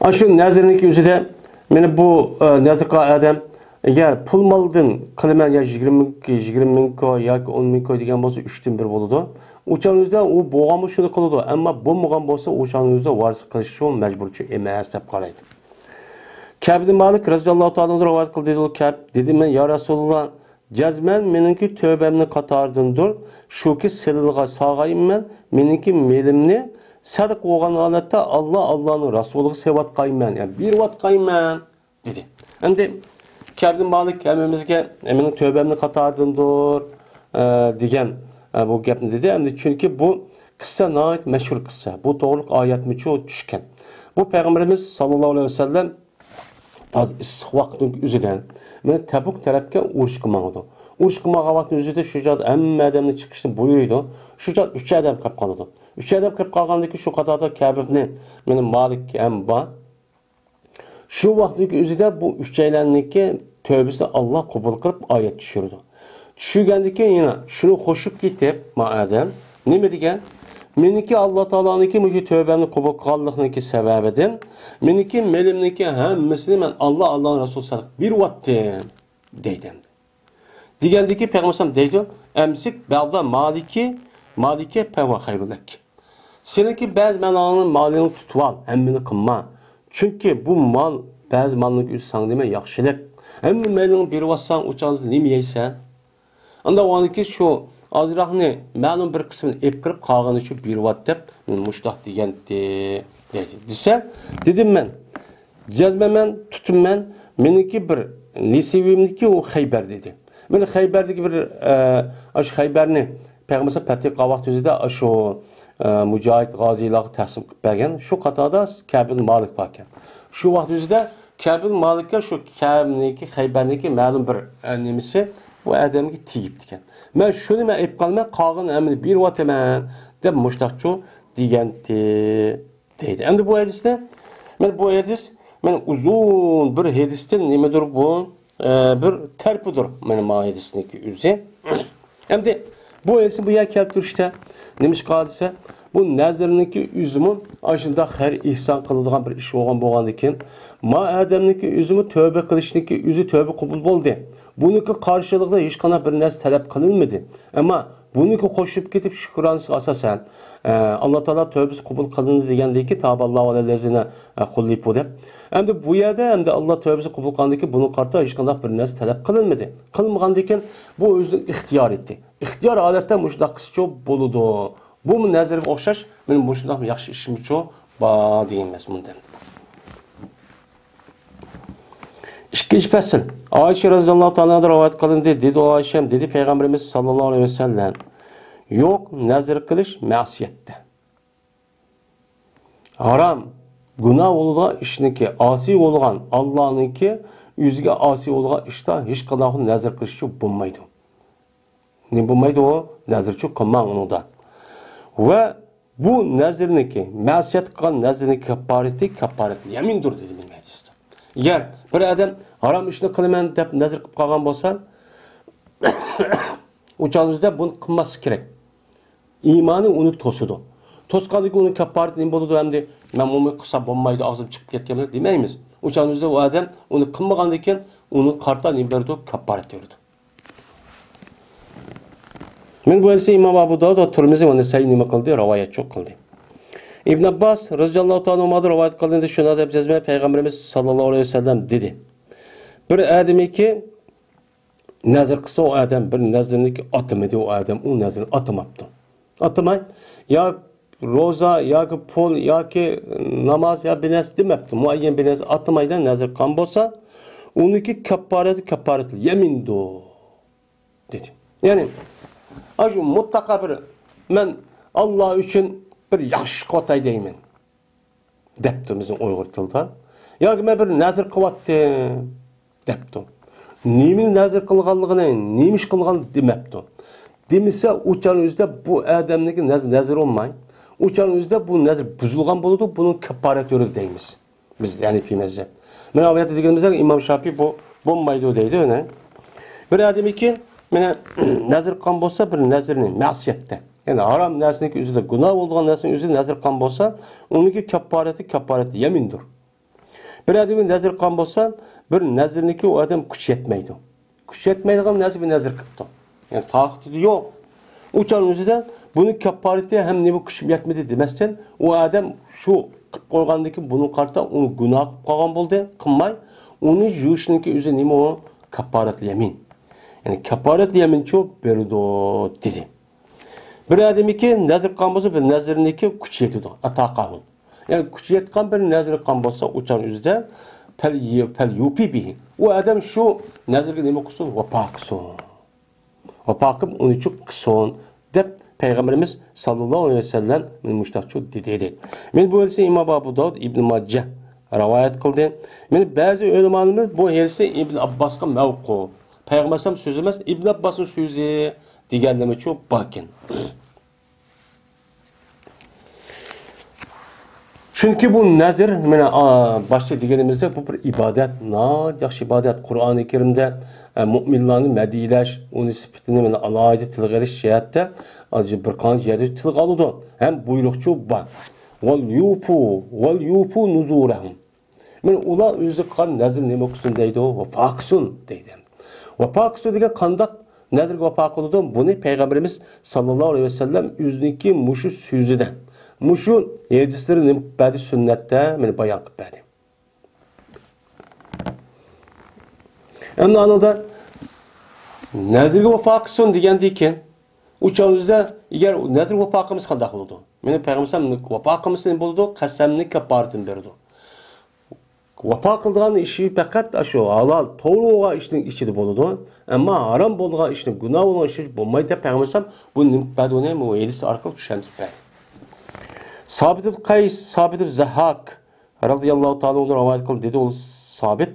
ئاشۇ نەزىرنىڭكى ئۆزىدە، مانا بۇ، ئە، نەزىر قىلغان ئادەم، ئەگەر پۇل مالدىن قىلىمەن يا يىگىرمە مىڭ، يىگىرمە مىڭ كوي ياكى ئون مىڭ كوي دېگەن بولسا، ئۈچتىن بىر بولىدۇ. ئۇ چاغنىڭ ئۆزىدە ئۇ بولغانمۇ شۇنى قىلىدۇ، ئەمما بولمىغان بولسا، ئۇ چاغنىڭ ئۆزىدە ۋارىسلىق قىلىشچۇ مەجبۇرچۇ ئەمەس دەپ قارايدۇ. كەب ئىبن مالىك رەزىياللاھۇ تائالا ئانھۇ رىۋايەت قىلدى، دېدى، كەب، دېدىم مەن، يا رەسۇلاللا، جەزمەن مېنىڭكى تۆبەمنىڭ قاتارىدىندۇر، شۇكى سېلىلغا ساغايمەن، مېنىڭكى مېلىمنى سەدىقە بولغان ھالەتتە ئاللا، ئاللانىڭ رەسۇلىغا سېلىۋاتقايمەن، يەنى بېرىۋاتقايمەن، دېدى. ئەمدى كەب ئىبن مالىك ھەممىمىزگە، «مېنىڭ تۆبەمنىڭ قاتارىدىندۇر»، ئە، دېگەن، ئە، بۇ گەپنى دېدى. ئەمدى چۈنكى بۇ قىسسە ناھايىتى مەشھۇر قىسسە. بۇ توغرىلىق ئايەتمۇچۇ چۈشكەن. بۇ پەيغەمبىرىمىز ساللاللاھۇ ئەلەيھى ۋەسەللەم تازا ئىسسىق ۋاقىتنىڭ ئۆزىدە، مانا تەبۇك تەرەپكە ئۇرۇشقا ماڭىدۇ. ئۇرۇشقا ماڭغان ۋاقىتنىڭ ئۆزىدە شۇ چاغدا ھەممە ئادەمنى چىقىشنى بۇيرۇيدۇ. شۇ چاغدا ئۈچ ئادەم قېلىپ قالىدۇ. ئۈچ ئادەم قېلىپ قالغاندىن كېيىن شۇ قاتاردا كەب ئىبنى، مانا مالىك ھەم بار. شۇ ۋاقىتتىكى ئۆزىدە بۇ ئۈچەيلەننىڭكى تۆبىسىنى ئاللا قوبۇل قىلىپ ئايەت چۈشۈرىدۇ. چۈشۈرگەندىن كېيىن يەنە شۇنى قوشۇپ كېتىپ، ما ئادەم نېمە دېگەن؟ مېنىڭكى ئاللا تائالانىڭكى مۇشۇ تۆبەمنى قوبۇل قىلغانلىقنىڭكى سەۋەبىدىن مېنىڭكى مېلىمنىڭكى ھەممىسىنى مەن ئاللا، ئاللانىڭ رەسۇلى سەدىقە بېرىۋاتتىم، دەيدۇ ئەمدى. دېگەندىكى پەيغەمبەر ئەلەيھىسسالام دەيدۇ، «ئەمسىك بەغدا مالىكى، مالىكى فەھۇۋە خەيرۇ لەك.» سېنىڭكى بەزى مالىڭنى، مالىڭنى تۇتۇۋال، ھەممىنى قىلما. چۈنكى بۇ مال، بەزى مالنىڭ ئۆزى ساڭا نېمە ياخشىلىق. ھەممە مالىڭنى بېرىۋاتساڭ، ئۇ چاغدا نېمە يەيسەن؟ ئاندىن ئۇنىڭكى شۇ ئازراقنى، مەلۇم بىر قىسمىنى ئېلىپ كىرىپ، قالغىنىنى شۇ بېرىۋات دەپ، مۇشۇنداق دېگەنتى، دېدى. دېسە، دېدىم مەن، جەزمەن مەن تۇتىمەن، مېنىڭكى بىر نېسىۋىمنىكى ئۇ خەيبەر دېدى. مانا خەيبەردىكى بىر، ئە، ئاشۇ خەيبەرنى پەيغەمبەر پەتھى قىلغان ۋاقتى ئۆزىدە ئاشۇ، ئە، مۇجاھىد غازىيلارغا تەقسىم قىلىپ بەرگەن. شۇ قاتاردا كەب ئىبن مالىك باركەن. شۇ ۋاقىت ئۆزىدە كەب ئىبن مالىككە شۇ كەبنىڭكى، خەيبەرنىڭكى مەلۇم بىر، ئە، نېمىسى بۇ ئادەمگە تېگىپتىكەن. مەن شۇنى مەن ئېلىپ قالىمەن، قالغىنى ھەممىنى بېرىۋاتىمەن، دەپ مۇشتاقچۇ دېگەنتى. دەيدۇ. ئەمدى بۇ ھەدىسنى، مانا بۇ ھەدىس، مانا ئۇزۇن بىر ھەدىستىن نېمىدۇر بۇ، ئە، بىر تەرىپىدۇر، مانا ما ھەدىسنىڭكى ئۆزى. ئەمدى بۇ ھەدىسنى بۇ يەرگە كەلتۈرۈشتە نېمە ئىشقا دېسە، بۇ نەزىرنىڭكى ئۆزىمۇ ئاشۇنداق خەير ئېھسان قىلىدىغان بىر ئىش بولغان، بولغاندىكىن، ما ئادەمنىڭكى ئۆزىمۇ تۆبە قىلىشنىڭكى ئۆزى تۆبە قوبۇل بولدى. بۇنىڭكى قارشىلىقىدا ھېچقانداق بىر نەرسە تەلەپ قىلىنمىدى. ئەمما بۇنىڭكى قوشۇپ كېتىپ شۈكرانىسىگە ئاساسەن، ئە، ئاللا تائالا تۆبىسى قوبۇل قىلىندى دېگەندىكى، تاباللاھۇ ئەلەللەزىنە، ئە، خۇلىفۇ دەپ. ئەمدى بۇ يەردە ئەمدى ئاللا تۆبىسى قوبۇل قىلغاندىكىن بۇنىڭغا قارىتا ھېچقانداق بىر نەرسە تەلەپ قىلىنمىدى. قىلمىغاندىكىن بۇ ئۆزىنىڭ ئىختىيارىيىتى. ئىختىيار ھالەتتە مۇشۇنداق قىلسىچۇ بولىدۇ. بۇمۇ نەزىرگە ئوخشاش، مانا مۇشۇنداق ياخشى ئىشمىچۇ بار دېگەن مەزمۇندا. ئىككىنچى پەسىل. ئائىشە رەزىياللاھۇ تائالا ئانھادىن رىۋايەت قىلىندى، دېدى ئۇ ئائىشەم، دېدى پەيغەمبىرىمىز ساللاللاھۇ ئەلەيھى ۋەسەللەم، يوق، نەزىر قىلىش مەسىيەتتە. ھارام، گۇناھ بولىدىغان ئىشنىڭكى، ئاسىي بولغان، ئاللانىڭكى ئۆزىگە ئاسىي بولىدىغان ئىشتا ھېچقانداق نەزىر قىلىشچۇ بولمايدۇ. نېمە بولمايدۇ ئۇ؟ نەزىرچۇ قىلماڭ ئۇنىڭدا. ۋە بۇ نەزىرنىڭكى، مەسىيەت قىلغان نەزىرنىڭكى كاپپارىتى، كاپپارەتۇل يەمىندۇر دېدى مېنىڭ ھەدىستە. ئەگەر بىر ئادەم ھارام ئىشنى قىلىمەن دەپ نەزىر قىلىپ قالغان بولسا، ئۇ چاغنىڭ ئۆزىدە بۇنى قىلماسلىق كېرەك. ئىمانى ئۇنى توسىدۇ. توسقاندىن كېيىن ئۇنىڭ كاپپارىتى نېمە بولىدۇ ئەمدى؟ مەن بۇنى قىلسام بولمايدۇ، ئاغزىم چىقىپ كەتكەن بىلەن دېمەيمىز. ئۇ چاغنىڭ ئۆزىدە ئۇ ئادەم ئۇنى قىلمىغاندىن كېيىن ئۇنىڭ قارىتا نېمە بېرىدۇ؟ كاپپارەت بېرىدۇ. مانا بۇ ھەدىسنى ئىمام ئەبۇ داۋۇد ۋە تۇرمىزى ۋە نەسائىي نېمە قىلدى؟ رىۋايەتچۇ قىلدى. ئىبن ئابباس رەزىياللاھۇ تائالا ئانھۇمادىن رىۋايەت قىلىندى، شۇنداق دەپ جەزمەن پەيغەمبىرىمىز ساللاللاھۇ ئەلەيھى ۋەسەللەم دېدى، بىر ئادەمكى نەزىر قىلسا، ئۇ ئادەم بىر نەزىرنىكى ئاتىمىدى، ئۇ ئادەم ئۇ نەزىرنى ئاتىماپتۇ. ئاتىماي، يا روزا، ياكى پۇل، ياكى ناماز، يا بىر نەرسە دېمەپتۇ. مۇئەييەن بىر نەرسە ئاتىمايدىغان نەزىر قىلغان بولسا، ئۇنىڭكى كاپپارەتى كاپپارەتۇل يەمىندۇر. دېدى. يەنى، ئاشۇ مۇتلەقا بىر، مەن ئاللا ئۈچۈن بىر ياخشى ئىش قىلىۋاتاي دەيمەن، دەپتۇ بىزنىڭ ئۇيغۇر تىلىدا. ياكى مەن بىر نەزىر قىلىۋاتتىم، دەپتۇ. نېمىنى نەزىر قىلغانلىقىنى، نېمە ئىش قىلغانلىقىنى دېمەپتۇ. دېمىسە، ئۇ چاغنىڭ ئۆزىدە بۇ ئادەمنىڭكى نەز-، نەزىرى بولماي، ئۇ چاغنىڭ ئۆزىدە بۇ نەزر بۇزۇلغان بولىدۇ، بۇنىڭ كاپپارەت يوقىدۇ دەيمىز. بىز ھەنىفىي مەزھەپ. مانا ئۇ يەردە دېگىنىمىزدەك ئىمام شاپىي بۇ بولمايدۇ دەيدۇ. يەنە بىر ئادەمكى مانا نەزر قىلغان بولسا بىر نەزرنى مەسىيەتتە، يەنى ھارام نەرسىنىڭكى ئۆزىدە، گۇناھ بولىدىغان نەرسىنىڭ ئۆزىدە نەزر قىلغان بولسا، ئۇنىڭكى كاپپارەتى كاپپارەتى يەمىندۇر. بىر ئادەمگە نەزر قىلغان بولسا، بىر نەزرنىڭكى ئۇ ئادەم كۈچى يەتمەيدۇ. كۈچى يەتمەيدىغان نەرسە بىر نەزر قىپتۇ. يەنى تاقىتى يوق. ئۇ چاغنىڭ ئۆزىدە بۇنى كاپپارىتى ھەم نېمە كۈچۈم يەتمىدى دېمەستىن، ئۇ ئادەم شۇ قىپ قويغاندىن كېيىن بۇنىڭغا قارىتا ئۇنى گۇناھ قىپ قالغان بولدى، قىلماي، ئۇنى يۇيۇشنىڭكى ئۆزى نېمە ئۇ؟ كاپپارەتۇل يەمىن. يەنى كاپپارەتۇل يەمىنچۇ بېرىدۇ دېدى. بىر ئادەمنىڭكى نەزر قىلغان بولسا، بىر نەزرىنىڭكى كۈچى يېتىدۇ. ئەتاقاھۇ. يەنى كۈچى يەتكەن بىر نەزر قىلغان بولسا، ئۇ چاغ ئۆزىدە پەل، پەل يۇپى بىھى. ئۇ ئادەم شۇ نەزرگە نېمە قىلسۇن؟ ۋاپا قىلسۇن. ۋاپا قىلىپ ئۇنى چۇق قىلسۇن، دەپ پەيغەمبىرىمىز ساللاللاھۇ ئەلەيھى ۋەسەللەم مۇشۇنداقچۇ دېدى. مانا بۇ ھەدىسنى ئىمام ئەبۇ داۋۇد، ئىبن ماجە رىۋايەت قىلدى. مانا بەزى ئۆلىمالىرىمىز بۇ ھەدىسنى ئىبن ئابباسقا مەۋقۇپ، پەيغەمبەر ئەلەيھىسسالام سۆزى ئەمەس، ئىبن ئابباسنىڭ سۆزى دېگەنلىرىمۇچۇ باركەن. چۈنكى بۇ نەزر، مانا، ئا، باشتا دېگىنىمىزدەك، بۇ بىر ئىبادەت، ناھايىتى ياخشى ئىبادەت. قۇرئانى كەرىمدە، ئە، مۆمىنلارنى مەدھىيلەش، ئۇنى سۈپىتىنى، مانا، ئالاھىدە تىلغا ئېلىش جەھەتتە، ئا، بىر قانچە يەردە تىلغا ئالىدۇ ھەم بۇيرۇقچۇ بار. «ۋەل يۇفۇ، ۋەل يۇفۇ نۇزۇرەھۇم.» مانا ئۇلار ئۆزى قىلغان نەزرىنى نېمە قىلسۇن دەيدۇ؟ ۋاپا قىلسۇن دەيدۇ. ۋاپا قىلسۇن دېگەن قانداق نەزرگە ۋاپا قىلىدۇ؟ بۇنى پەيغەمبىرىمىز ساللاللاھۇ ئەلەيھى ۋەسەللەم ئۆزىنىڭكى مۇشۇ سۆزىدە، مۇشۇ ھەدىسلىرى نېمە قىلىپ بەردى؟ سۈننەتتە مانا بايان قىلىپ بەردى. ئەمدى ئانىڭدا نەزرگە ۋاپا قىلسۇن دېگەندىن كېيىن، ئۇ چاغ ئۆزىدە ئەگەر نەزرگە ۋاپا قىلمىسا قانداق بولىدۇ؟ مانا پەيغەمبەر ۋاپا قىلمىسا نېمە بولىدۇ؟ قەسەمنىڭ كاپپارىتىنى بېرىدۇ. ۋاپا قىلىدىغان ئىشى پەقەت ئاشۇ ھالال، توغرا بولغان ئىشنىڭ ئىچىدە بولىدۇ. ئەمما ھارام بولىدىغان ئىشنى، گۇناھ بولغان ئىشنى بولمايدۇ دەپ پەيغەمبەر ئەلەيھىسسالام بۇ نېمە قىلىپ بەردى ئۇنى؟ بۇ ھەدىس ئارقىلىق چۈشەندۈرۈپ بەردى. سابىت ئىبن قەيس، سابىت ئىبن زەھھاك رازىياللاھۇ تائالا ئەنھۇ رىۋايەت قىلدى، دېدى ئۇ سابىت.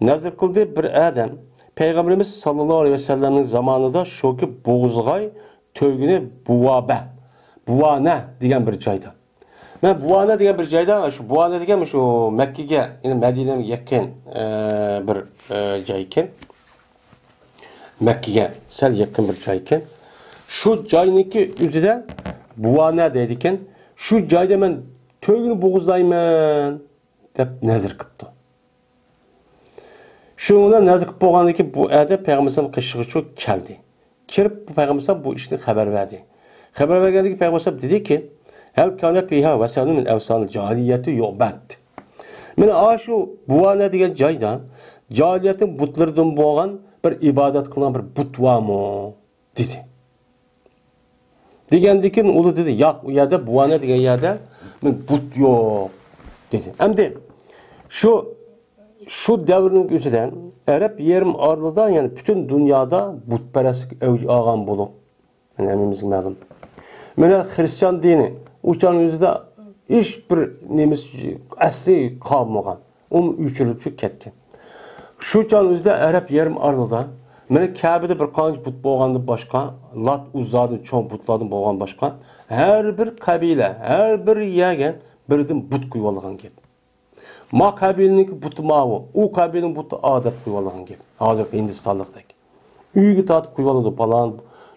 نەزر قىلدى بىر ئادەم پەيغەمبىرىمىز ساللاللاھۇ ئەلەيھى ۋەسەللەمنىڭ زامانىدا شۇكى بوغۇزغاي تۆگىنى بۇۋابە، بۇۋانە دېگەن بىر جايدا. مەن بۇۋانە دېگەن بىر جايدا، شۇ بۇۋانە دېگەن شۇ مەككىگە، يەنى مەدىنەگە يېقىن، ئە، بىر، ئە، جاي ئىكەن. مەككىگە سەل يېقىن بىر جاي ئىكەن. شۇ جاينىڭكى ئۆزىدە بۇۋانە دەيدىكەن. شۇ جايدا مەن تۆگىنى بوغۇزلايمەن دەپ نەزىر قىپتۇ. شۇنىڭ بىلەن نەزىر قىلىپ بولغاندىن كېيىن بۇ ئادەم پەيغەمبەر ئەلەيھىسسالام قېشىغىچۇ كەلدى. كىرىپ پەيغەمبەر ئەلەيھىسسالام بۇ ئىشنى خەۋەر بەردى. خەۋەر بەرگەندىن كېيىن پەيغەمبەر ئەلەيھىسسالام دېدىكى، «ھەل كانە فىھا ۋەسەنۇن مىن ئەۋسانىل جاھىلىيەتى يۇئبەد.» مانا ئاشۇ بۇۋانە دېگەن جايدا جاھىلىيەتنىڭ بۇتلىرىدىن بولغان بىر ئىبادەت قىلغان بىر بۇت بارمۇ؟ دېدى. دېگەندىكىن ئۇلار دېدى، «ياق، ئۇ يەردە، بۇۋانە دېگەن يەردە بۇت يوق» دېدى. ئەمدى شۇ، شۇ دەۋرنىڭ ئۆزىدە ئەرەب يېرىم ئارىلىدا، يەنى پۈتۈن دۇنيادا بۇتپەرەسلىك ئەۋج ئالغان بولۇپ، يەنى ھەممىمىزگە مەلۇم. مانا خرىستىيان دىنى ئۇ چاغنىڭ ئۆزىدە ھېچ بىر نېمىسى ئەسلى قالمىغان. ئۇمۇ ئۆچۈرۈلۈپ كەتتى. شۇ چاغنىڭ ئۆزىدە ئەرەب يېرىم ئارىلىدا، مانا كەبىدە بىر قانچە بۇت بولغاندىن باشقا، لات ئۇززادىن چوڭ بۇتلاردىن بولغان باشقا، ھەر بىر قەبىلە، ھەر بىر يەرگە بىردىن بۇت قويۇۋالغان گەپ. ما قەبىلىنىڭكى بۇتى ماۋۇ، ئۇ قەبىلىنىڭ بۇتى ئا دەپ قويۇۋالغان گەپ. ھازىرقى ھىندىستانلىقتەك. ئۆيگە تارتىپ قويۇۋالىدۇ، پالان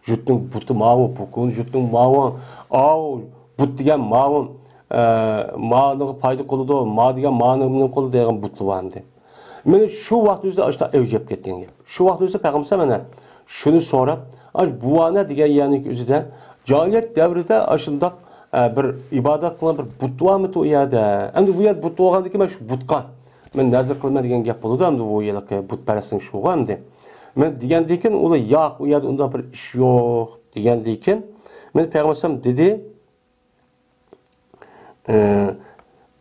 جۇتنىڭ بۇتى ماۋۇ، بۇ جۇتنىڭ ماۋۇ، ئاۋۇ بۇت دېگەن ماۋۇ، ئە، مانىغا پايدا قىلىدۇ، ما دېگەن مانىغا نېمە قىلىدۇ دېگەن بۇتلار بار ئەمدى. مانا شۇ ۋاقىت ئۆزىدە ئاشۇنداق ئەۋج ئېلىپ كەتكەن گەپ. شۇ ۋاقىت ئۆزىدە پەيغەمبەر ئەلەيھىسسالام مانا شۇنى سوراپ، ئاشۇ بۇۋانە دېگەن يەرنىڭكى ئۆزىدە جاھىلىيەت دەۋرىدە ئاشۇنداق، ئە، بىر ئىبادەت قىلغان بىر بۇت بارمىدى ئۇ يەردە؟ ئەمدى بۇ يەردە بۇت بولغاندىن كېيىن مەن شۇ بۇتقا مەن نەزىر قىلىمەن دېگەن گەپ بولىدۇ ئەمدى، بۇ ھېلىقى بۇتپەرەسنىڭ شۇغۇ ئەمدى. مەن دېگەندىكىن ئۇلار، «ياق، ئۇ يەردە ئۇنداق بىر ئىش يوق» دېگەندىكىن، مەن پەيغەمبەر ئەلەيھىسسالام دېدى، ئە،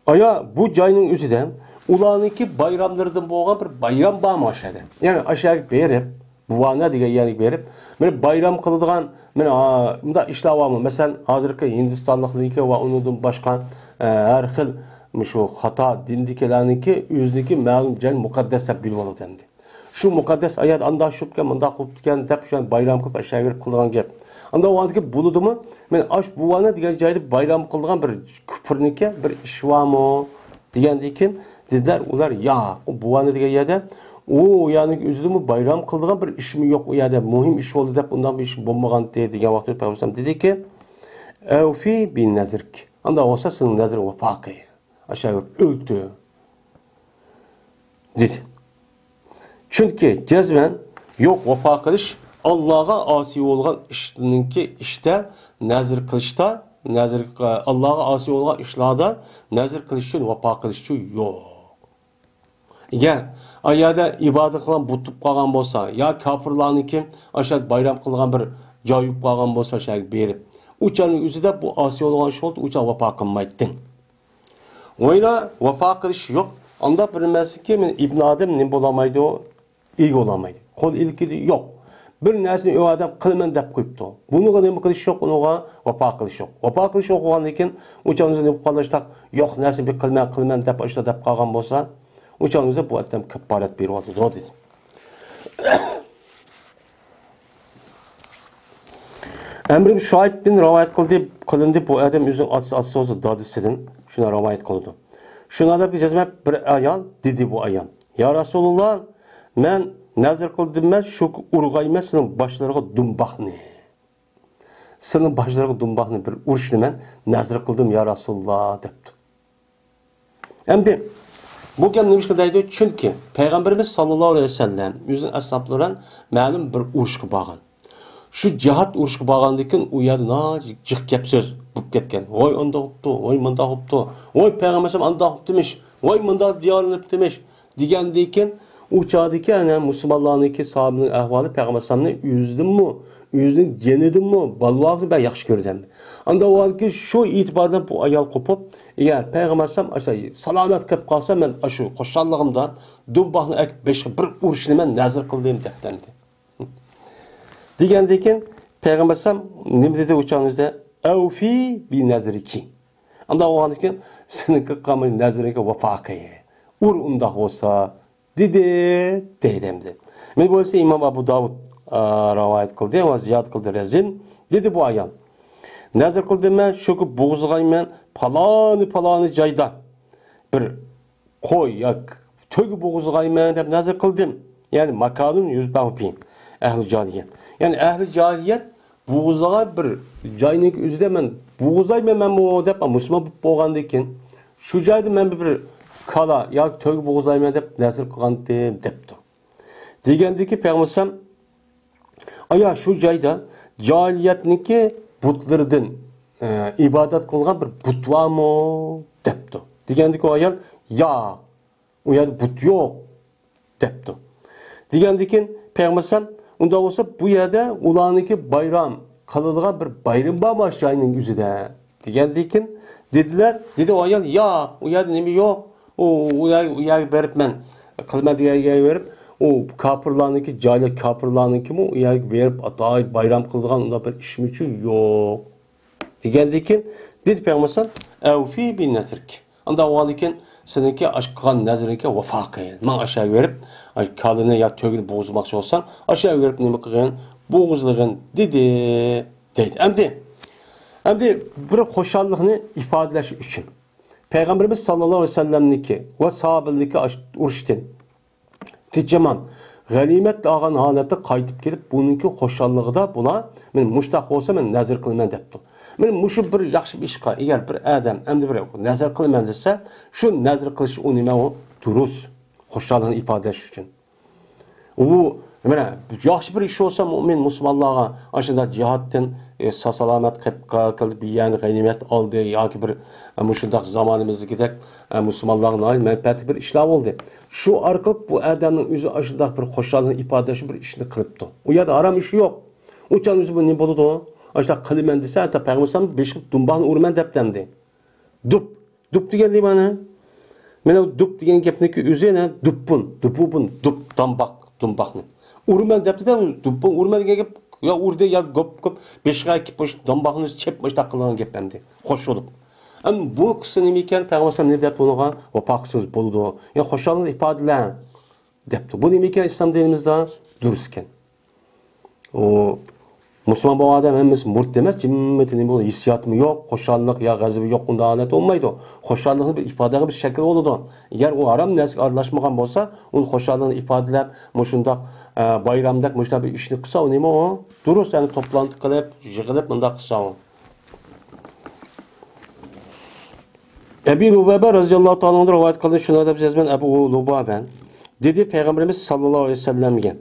ئايا، بۇ جاينىڭ ئۆزىدە ئۇلارنىڭكى بايراملىرىدىن بولغان بىر بايرام بارمۇ ئاشۇ يەردە؟ يەنى ئاشۇ يەرگە بېرىپ، بۇۋانە دېگەن يەرگە بېرىپ، بىر بايرام قىلىدىغان، مانا، ھا، مۇنداق ئىشلار بارمۇ؟ مەسىلەن، ھازىرقى ھىندىستانلىقلارنىڭكى ۋە ئۇنىڭدىن باشقا، ئە، ھەر خىل مۇشۇ خاتا دىندىكىلەرنىڭكى ئۆزىنىڭكى مەلۇم جاينى مۇقەددەس دەپ بىلىۋالىدۇ ئەمدى. شۇ مۇقەددەس ئايەت ئانداق شۇپكەن، مۇنداق قوپتىكەن دەپ، شۇ بايرام قىلىپ ئاشۇ يەرگە قىلىدىغان گەپ. ئاندا ئۇ ئاندىكى بولىدىمۇ؟ مەن ئاش بۇۋانە دېگەن جايدا بايرام قىلىدىغان بىر كۇپۇرنىكى بىر ئىش بارمۇ؟ دېگەندىن كېيىن دېدىلەر ئۇلار، يا، ئۇ بۇۋانە دېگەن يەردە، ئۇ يەرنىڭ ئۆزىدىمۇ بايرام قىلىدىغان بىر ئىشمۇ يوق ئۇ يەردە، مۇھىم ئىش بولدى دەپ ئۇنداق بىر ئىش بولمىغانتى دېگەن ۋاقىتتا پەيغەمبەر دېدىكى، ئەۋفى بىنەزرىك. ئاندا بولسا سېنىڭ نەزرىڭ ۋاپا قىل. ئاشۇ ئۆلتۈر. دېدى. چۈنكى جەزمەن يوق ۋاپا قىلىش ئاللاغا ئاسىي بولغان ئىشنىڭكى ئىشتا نەزىر قىلىشتا، نەزىر، ئاللاغا ئاسىي بولغان ئىشلاردا نەزىر قىلىش ئۈچۈن، ۋاپا قىلىش ئۈچۈن يوق. ئەگەر ئايەردە ئىبادەت قىلغان بۇت بولۇپ قالغان بولسا، يا كاپىرلارنىڭكى ئاشۇ بايرام قىلغان بىر جاي بولۇپ قالغان بولسا، شۇ يەرگە بېرىپ، ئۇ چاغنىڭ ئۆزىدە بۇ ئاسىي بولغان ئىش بولدى، ئۇ چاغ ۋاپا قىلمايتتىڭ. ۋايلا، ۋاپا قىلىش يوق. ئانداق بىر نەرسىكى، مەن ئىبن ئادەم نېمە بولالمايدۇ؟ ئىگە بولالمايدۇ. قول ئىلكىدە يوق. بىر نەرسىنى ئۇ ئادەم قىلىمەن دەپ قويۇپتۇ. بۇنىڭغا نېمە قىلىش يوق؟ ئۇنىڭغا ۋاپا قىلىش يوق. ۋاپا قىلىش يوق بولغاندىن كېيىن، ئۇ چاغدا نېمە قىلىشتاق؟ يوق نەرسىنى بىر قىلىمەن، قىلىمەن دەپ ئاشۇنداق دەپ قالغان بولسا، ئۇ چاغدا بۇ ئادەم كاپپارەت بېرىۋاتىدۇ، دېدى. ئەمر ئىبن شۇئەيبتىن رىۋايەت قىلدى، قىلىندى، بۇ ئادەم ئۆزىنىڭ ئاتىسى، ئاتىسى بولسا دادىسىدىن شۇنى رىۋايەت قىلىدۇ. شۇنىڭ دەپ جەزمەن بىر ئايال دېدى، بۇ ئايال، يا رەسۇلۇللا، مەن نەزىر قىلدىم، مەن شۇ ئۇرغايمەن سېنىڭ باشلىرىغا دۇمباقنى. سېنىڭ باشلىرىغا دۇمباقنى بىر ئۇرۇشنى مەن نەزىر قىلدىم، يا رەسۇلۇللا، دەپتۇ. ئەمدى بۇ گەپ نېمىشقا دەيدۇ؟ چۈنكى پەيغەمبىرىمىز ساللاللاھۇ ئەلەيھى ۋەسەللەم ئۆزىنىڭ ئەسھابلىرى بىلەن مەلۇم بىر ئۇرۇشقا بارغان. شۇ جىھاد ئۇرۇشقا بارغاندىن كېيىن ئۇ يەردە ناھايىتى جىق گەپ سۆز بولۇپ كەتكەن. ۋاي ئانداق بوپتۇ، ۋاي مۇنداق بوپتۇ، ۋاي پەيغەمبەر ئەسەلەم ئانداق بوپتىمىش، ۋاي مۇنداق دىيارلىنىپتىمىش دېگەندىن كېيىن، ئۇ چاغدىكى ئەنە مۇسۇلمانلارنىڭكى ساھابىنىڭ ئەھۋالى پەيغەمبەر ئەسەلەمنى ئۆزىدىنمۇ، ئۆزىنىڭ جېنىدىنمۇ بالىۋاقلىقىنى بەك ياخشى كۆرىدۇ ئەمدى. ئاندىن ئاۋۋالكى شۇ ئېتىباردىن بۇ ئايال قوپۇپ، ئەگەر پەيغەمبەر ئەسەلەم ئاشۇ سالامەت قېلىپ قالسا، مەن ئاشۇ خۇشاللىقىمدا دۇمباقنى ئەكىپ بېشىغا بىر ئۇرۇشنى مەن نەزىر قىلدىم دەپتىمدى. دېگەندىن كېيىن پەيغەمبەر ئەسەلەم نېمە دېدى ئۇ چاغنىڭ ئۆزىدە؟ ئەۋفى بىنەزرىكى. ئانداق بولغاندىن كېيىن سېنىڭكى قىلغان نەزىرىڭگە ۋاپا قىل. ئۇر ئۇنداق بولسا، دېدى، دەيدۇ ئەمدى. مەن بولسا ئىمام ئەبۇ داۋۇد، ئا، رىۋايەت قىلدى ۋە زىيادە قىلدى رەزىن. دېدى بۇ ئايال، نەزىر قىلدىم مەن شۇكى بوغۇزلىغايمەن پالانى، پالانى جايدا بىر قوي ياكى تۆگە بوغۇزلىغايمەن دەپ نەزىر قىلدىم. يەنى ماكانۇن يۇزبەھۇ فىھى ئەھلى جاھىلىيە. يەنى ئەھلى جاھىلىيەت بوغۇزلىغان بىر جاينىڭ ئۆزىدە مەن بوغۇزلايمەن مەنمۇ دەپ، مۇسۇلمان بولۇپ بولغاندىن كېيىن، شۇ جايدا مەن بىر كالا ياكى تۆگە بوغۇزلايمەن دەپ نەزىر قىلغانتىم، دەپتۇ. دېگەندىكى پەيغەمبەر ئەسەلەم، ئايا، شۇ جايدا جاھىلىيەتنىڭكى بۇتلىرىدىن، ئە، ئىبادەت قىلغان بىر بۇت بارمۇ؟ دەپتۇ. دېگەندىكى ئايال، ياق، ئۇ يەردە بۇت يوق، دەپتۇ. دېگەندىن كېيىن پەيغەمبەر ئەلەيھىسسالام، ئۇنداق بولسا بۇ يەردە ئۇلارنىڭكى بايرام قىلىدىغان بىر بايرىمى بارمۇ ئاشۇ جاينىڭ ئۆزىدە؟ دېگەندىن كېيىن دېدىلەر، دېدى ئۇ ئايال، ياق، ئۇ يەردە نېمە يوق. ئۇ، ئۇ يەر، ئۇ يەرگە بېرىپ مەن قىلىمەن دېگەن يەرگە بېرىپ، ئۇ كاپىرلارنىڭكى جايلار، كاپىرلارنىڭكىمۇ ئۇ يەرگە بېرىپ ئاتايىن بايرام قىلىدىغان ئۇنداق بىر ئىشمۇچۇ يوق. دېگەندىن كېيىن دېدى پەيغەمبەر ئەلەيھىسسالام، ئەۋفى بىنەزرىك. ئانداق بولغاندىن كېيىن سېنىڭكى ئاش قىلغان نەزىرىڭگە ۋاپا قىل. ماڭا ئاشۇ يەرگە بېرىپ، ئاي، كالىنى يا تۆگىنى بوغۇزلىماقچى بولساڭ، ئاشۇ يەرگە بېرىپ نېمە قىلغىن؟ بوغۇزلىغىن، دېدى. دەيدۇ. ئەمدى، ئەمدى بىر خۇشاللىقنى ئىپادىلەش ئۈچۈن پەيغەمبىرىمىز ساللاللاھۇ ئەلەيھى ۋەسەللەمنىڭكى ۋە ساھابىلىرىنىڭكى ئاش-، ئۇرۇشتىن تىنچ-ئامان، غەنىيمەت ئالغان ھالەتتە قايتىپ كېلىپ، بۇنىڭكى خۇشاللىقىدا بۇلار، مەن مۇشتاق بولسا، مەن نەزىر قىلىمەن دەپتۇ. مەن مۇشۇ بىر ياخشى بىر ئىشقا ئەگەر بىر ئادەم ئەمدى بىر نەزىر قىلىمەن دېسە، شۇ نەزىر قىلىش ئۇ نېمە ئۇ؟ دۇرۇس. خۇشاللىقنى ئىپادىلەش ئۈچۈن. ئۇ، مانا، ياخشى بىر ئىش بولسا، مۆمىن مۇسۇلمانلارغا ئاشۇنداق جىھادتىن، ئە، سا-، سالامەت قېلىپ قا-، قىلىپ، بىر يەرنى غەنىيمەت ئالدى ياكى بىر، ئە، مۇشۇنداق زامانىمىزدىكىدەك، ئە، مۇسۇلمانلارغا ناھايىتى مەنپەئەتلىك بىر ئىشلار بولدى. شۇ ئارقىلىق بۇ ئادەمنىڭ ئۆزى ئاشۇنداق بىر خۇشاللىقنى ئىپادىلەش بىر ئىشنى قىلىپتۇ. ئۇ يەردە ھارام ئىش يوق. ئۇ چاغ ئۆزى بۇ نېمە بولىدۇ؟ ئاشۇنداق قىلىمەن دېسە، ھەتتا پەيغەمبەر ئەلەيھىسسالام بېشىغا دۇمباقنى ئۇرىمەن دەپتۇ ئەمدى. دۇپ. دۇپ دېگەن نېمە؟ مانا دۇپ دېگەن گەپنىڭكى ئۆزى يەنە دۇپپۇن، دۇپۇبۇن، دۇپ، دامباق، دۇمباقنى. ئۇرىمەن دەپتۇ-دە، دۇپپۇن ئۇرىمەن دېگەن گەپ، يا ئۇردى، يا گوپ، گوپ، بېشىغا كېلىپ، مۇشۇ دامباقنى چېپىپ، مۇشۇنداق قىلغان گەپ ئەمدى. خوش بولۇپ. ئەمما بۇ قىسسا نېمە ئىكەن؟ پەيغەمبەر ئەلەيھىسسالام نېمە دەپ بۇنىڭغا؟ ۋاپا قىلسىڭىز بولىدۇ. يا خۇشاللىقنى ئىپادىلەڭ. دەپتۇ. بۇ نېمە ئىكەن ئىسلام دىنىمىزدا؟ دۇرۇس ئىكەن. ئۇ مۇسۇلمان بولغان ئادەم ھەممىسى مۇرت ئەمەس، جىممىتى نېمە بولىدۇ، ھېسسىياتمۇ يوق، خۇشاللىق يا غەزىپى يوق، ئۇنداق ھالەت بولمايدۇ. خۇشاللىقنى بىر ئىپادىگە بىر شەكىل بولىدۇ. ئەگەر ئۇ ھارام نەرسىگە ئارىلاشمىغان بولسا، ئۇنى خۇشاللىقنى ئىپادىلەپ، مۇشۇنداق، ئە، بايرامدەك مۇشۇنداق بىر ئىشنى قىلسا، ئۇ نېمە ئۇ؟ دۇرۇس، يەنى توپلانتى قىلىپ، يىغىلىپ مۇنداق قىلسا ئۇ. ئەبى لۇبابە رەزىياللاھۇ تائالا ئەنھۇ رىۋايەت قىلدى، شۇنداق دەپ يازىمەن، ئەبۇ لۇبابە دېدى، پەيغەمبىرىمىز ساللاللاھۇ ئەلەيھى ۋەسەللەمگە،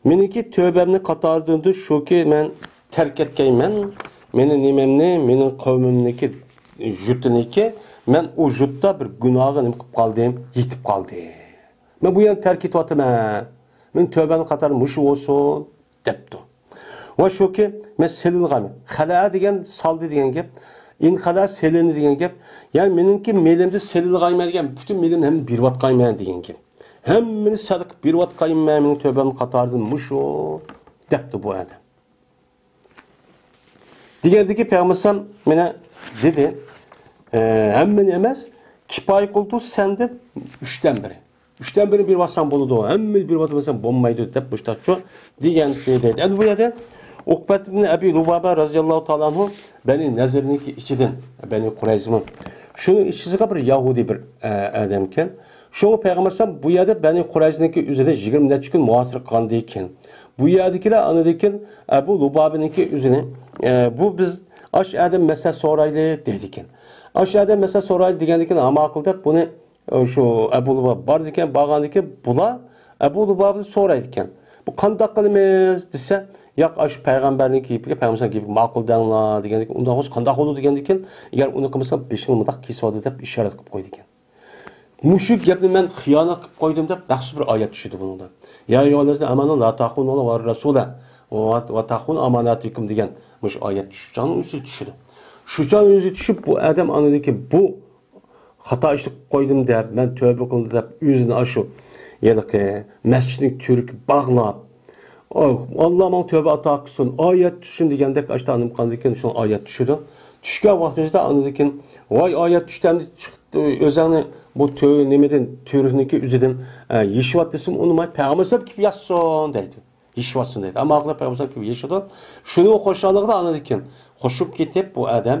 مېنىڭكى تۆبەمنى قاتارىدىن شۇكى، مەن تەرك ئەتكەيمەن، مېنى نېمەمنى، مېنىڭ قەۋمىمنىڭكى يۇرتىنىڭكى، مەن ئۇ يۇرتتا بىر گۇناھقا نېمە قىلىپ قالدىم، يېتىپ قالدىم. مەن بۇ يەرنى تەرك ئېتىۋاتىمەن. مېنىڭ تۆبەمنىڭ قاتارىدا مۇشۇ بولسۇن، دەپتۇ. ۋە شۇكى، مەن سېلىنغان. خەلەئە دېگەن سالدى دېگەن گەپ. ئىنخەلەئە سېلىندى دېگەن گەپ. يەنى مېنىڭكى مېلىمدە سېلىنغايمەن دېگەن، پۈتۈن مېلىمنى ھەممە بېرىۋاتقايمەن دېگەن گەپ. ھەممىنى سەدىقە بېرىۋاتقايمەن، مېنىڭ تۆبەمنىڭ قاتارىدىن مۇشۇ، دەپتۇ بۇ ئادەم. دېگەندىكى پەيغەمبەر ئەلەيھىسسالام مانا دېدى، ئە، ھەممىنى ئەمەس، كىپايە قىلىدۇ سەندىن ئۈچتىن بىرى. ئۈچتىن بىرىنى بېرىۋاتساڭ بولىدۇ، ھەممىنى بېرىۋاتمىساڭ بولمايدۇ دەپ مۇشتاقچۇ دېگەن دېدى. ئەمدى بۇ يەردە ئۇقبەت ئىبن ئەبى لۇبابە رەزىياللاھۇ تائالا ئەنھۇ بەنى نەزىرنىڭكى ئىچىدىن، بەنى قۇرەيزىمۇ. شۇنىڭ ئىچىدىكى بىر يەھۇدىي بىر، ئە، ئادەمكەن. شۇڭا پەيغەمبەر ئەلەيھىسسالام بۇ يەردە بەنى قۇرەيزىنىڭكى ئۆزىنى يىگىرمە نەچچە كۈن مۇھاسىرە قىلغاندىكىن، بۇ يەردىكىلەر ئاندىن كېيىن ئەبۇ لۇبابىنىڭكى ئۆزىنى، ئە، بۇ بىز ئاش ئادەم مەسلىھەت سورايلى دەيدىكەن. ئاش ئادەم مەسلىھەت سورايلى دېگەندىكىن ھاما قىل دەپ بۇنى، ئە، شۇ ئەبۇ لۇباب باردىكەن، بارغاندىكىن بۇلار ئەبۇ لۇبابنى سورايدىكەن. بۇ قانداق قىلىمىز دېسە، ياق، ئاشۇ پەيغەمبەرنىڭ گېپىگە، پەيغەمبەر گېپىگە ماقۇل دەڭلار دېگەندىكىن، ئۇنداق بولسا قانداق بولىدۇ دېگەندىكىن، ئەگەر ئۇنى قىلمىساڭ بېشىڭنى مۇنداق كېسىۋالىدۇ دەپ ئىشارەت قىلىپ قويىدىكەن. مۇشۇ گەپنى مەن خىيانەت قىلىپ قويدۇم دەپ مەخسۇس بىر ئايەت چۈشىدۇ بۇنىڭدا. يا ئەييۇھەللەزىنە ئامەنۇ لا تاخۇنۇللاھە ۋە رەسۇلە ۋە، ۋە تاخۇنۇ ئاماناتىكۇم دېگەن مۇشۇ ئايەت شۇ چاغنىڭ ئۆزىدە چۈشىدۇ. شۇ چاغنىڭ ئۆزىدە چۈشۈپ، بۇ ئادەم ئاندىن كېيىن بۇ خاتا ئىشنى قىلىپ قويدۇم دەپ، مەن تۆبە قىلدىم دەپ ئۆزىنى ئاشۇ ھېلىقى مەسچىتنىڭ تۈۋرۈكىگە باغلاپ، ئاللا ماڭا تۆبە ئاتا قىلسۇن، ئايەت چۈشسۇن دېگەندەك ئاشتا ئانىم قاندىكىن شۇ ئايەت چۈشىدۇ. چۈشكەن ۋاقتىمىزدا ئاندىن كېيىن، ۋاي ئايەت چۈشتى ئەمدى چىقتى، ئۆزۈڭنى بۇ تۆ-، نېمىدىن، تۈۋرۈكنىڭكى ئۆزىدىن، ئە، يېشىۋات دېسىمۇ ئۇنىماي، پەيغەمبەر ئەلەيھىسسالام كېلىپ ياتسۇن دەيدۇ. يېشىۋاتسۇن دەيدۇ. ئەمما ئاقىللار پەيغەمبەر ئەلەيھىسسالام كېلىپ يېشىدۇ. شۇنىڭ خۇشاللىقىدا ئاندىن كېيىن قوشۇپ كېتىپ بۇ ئادەم،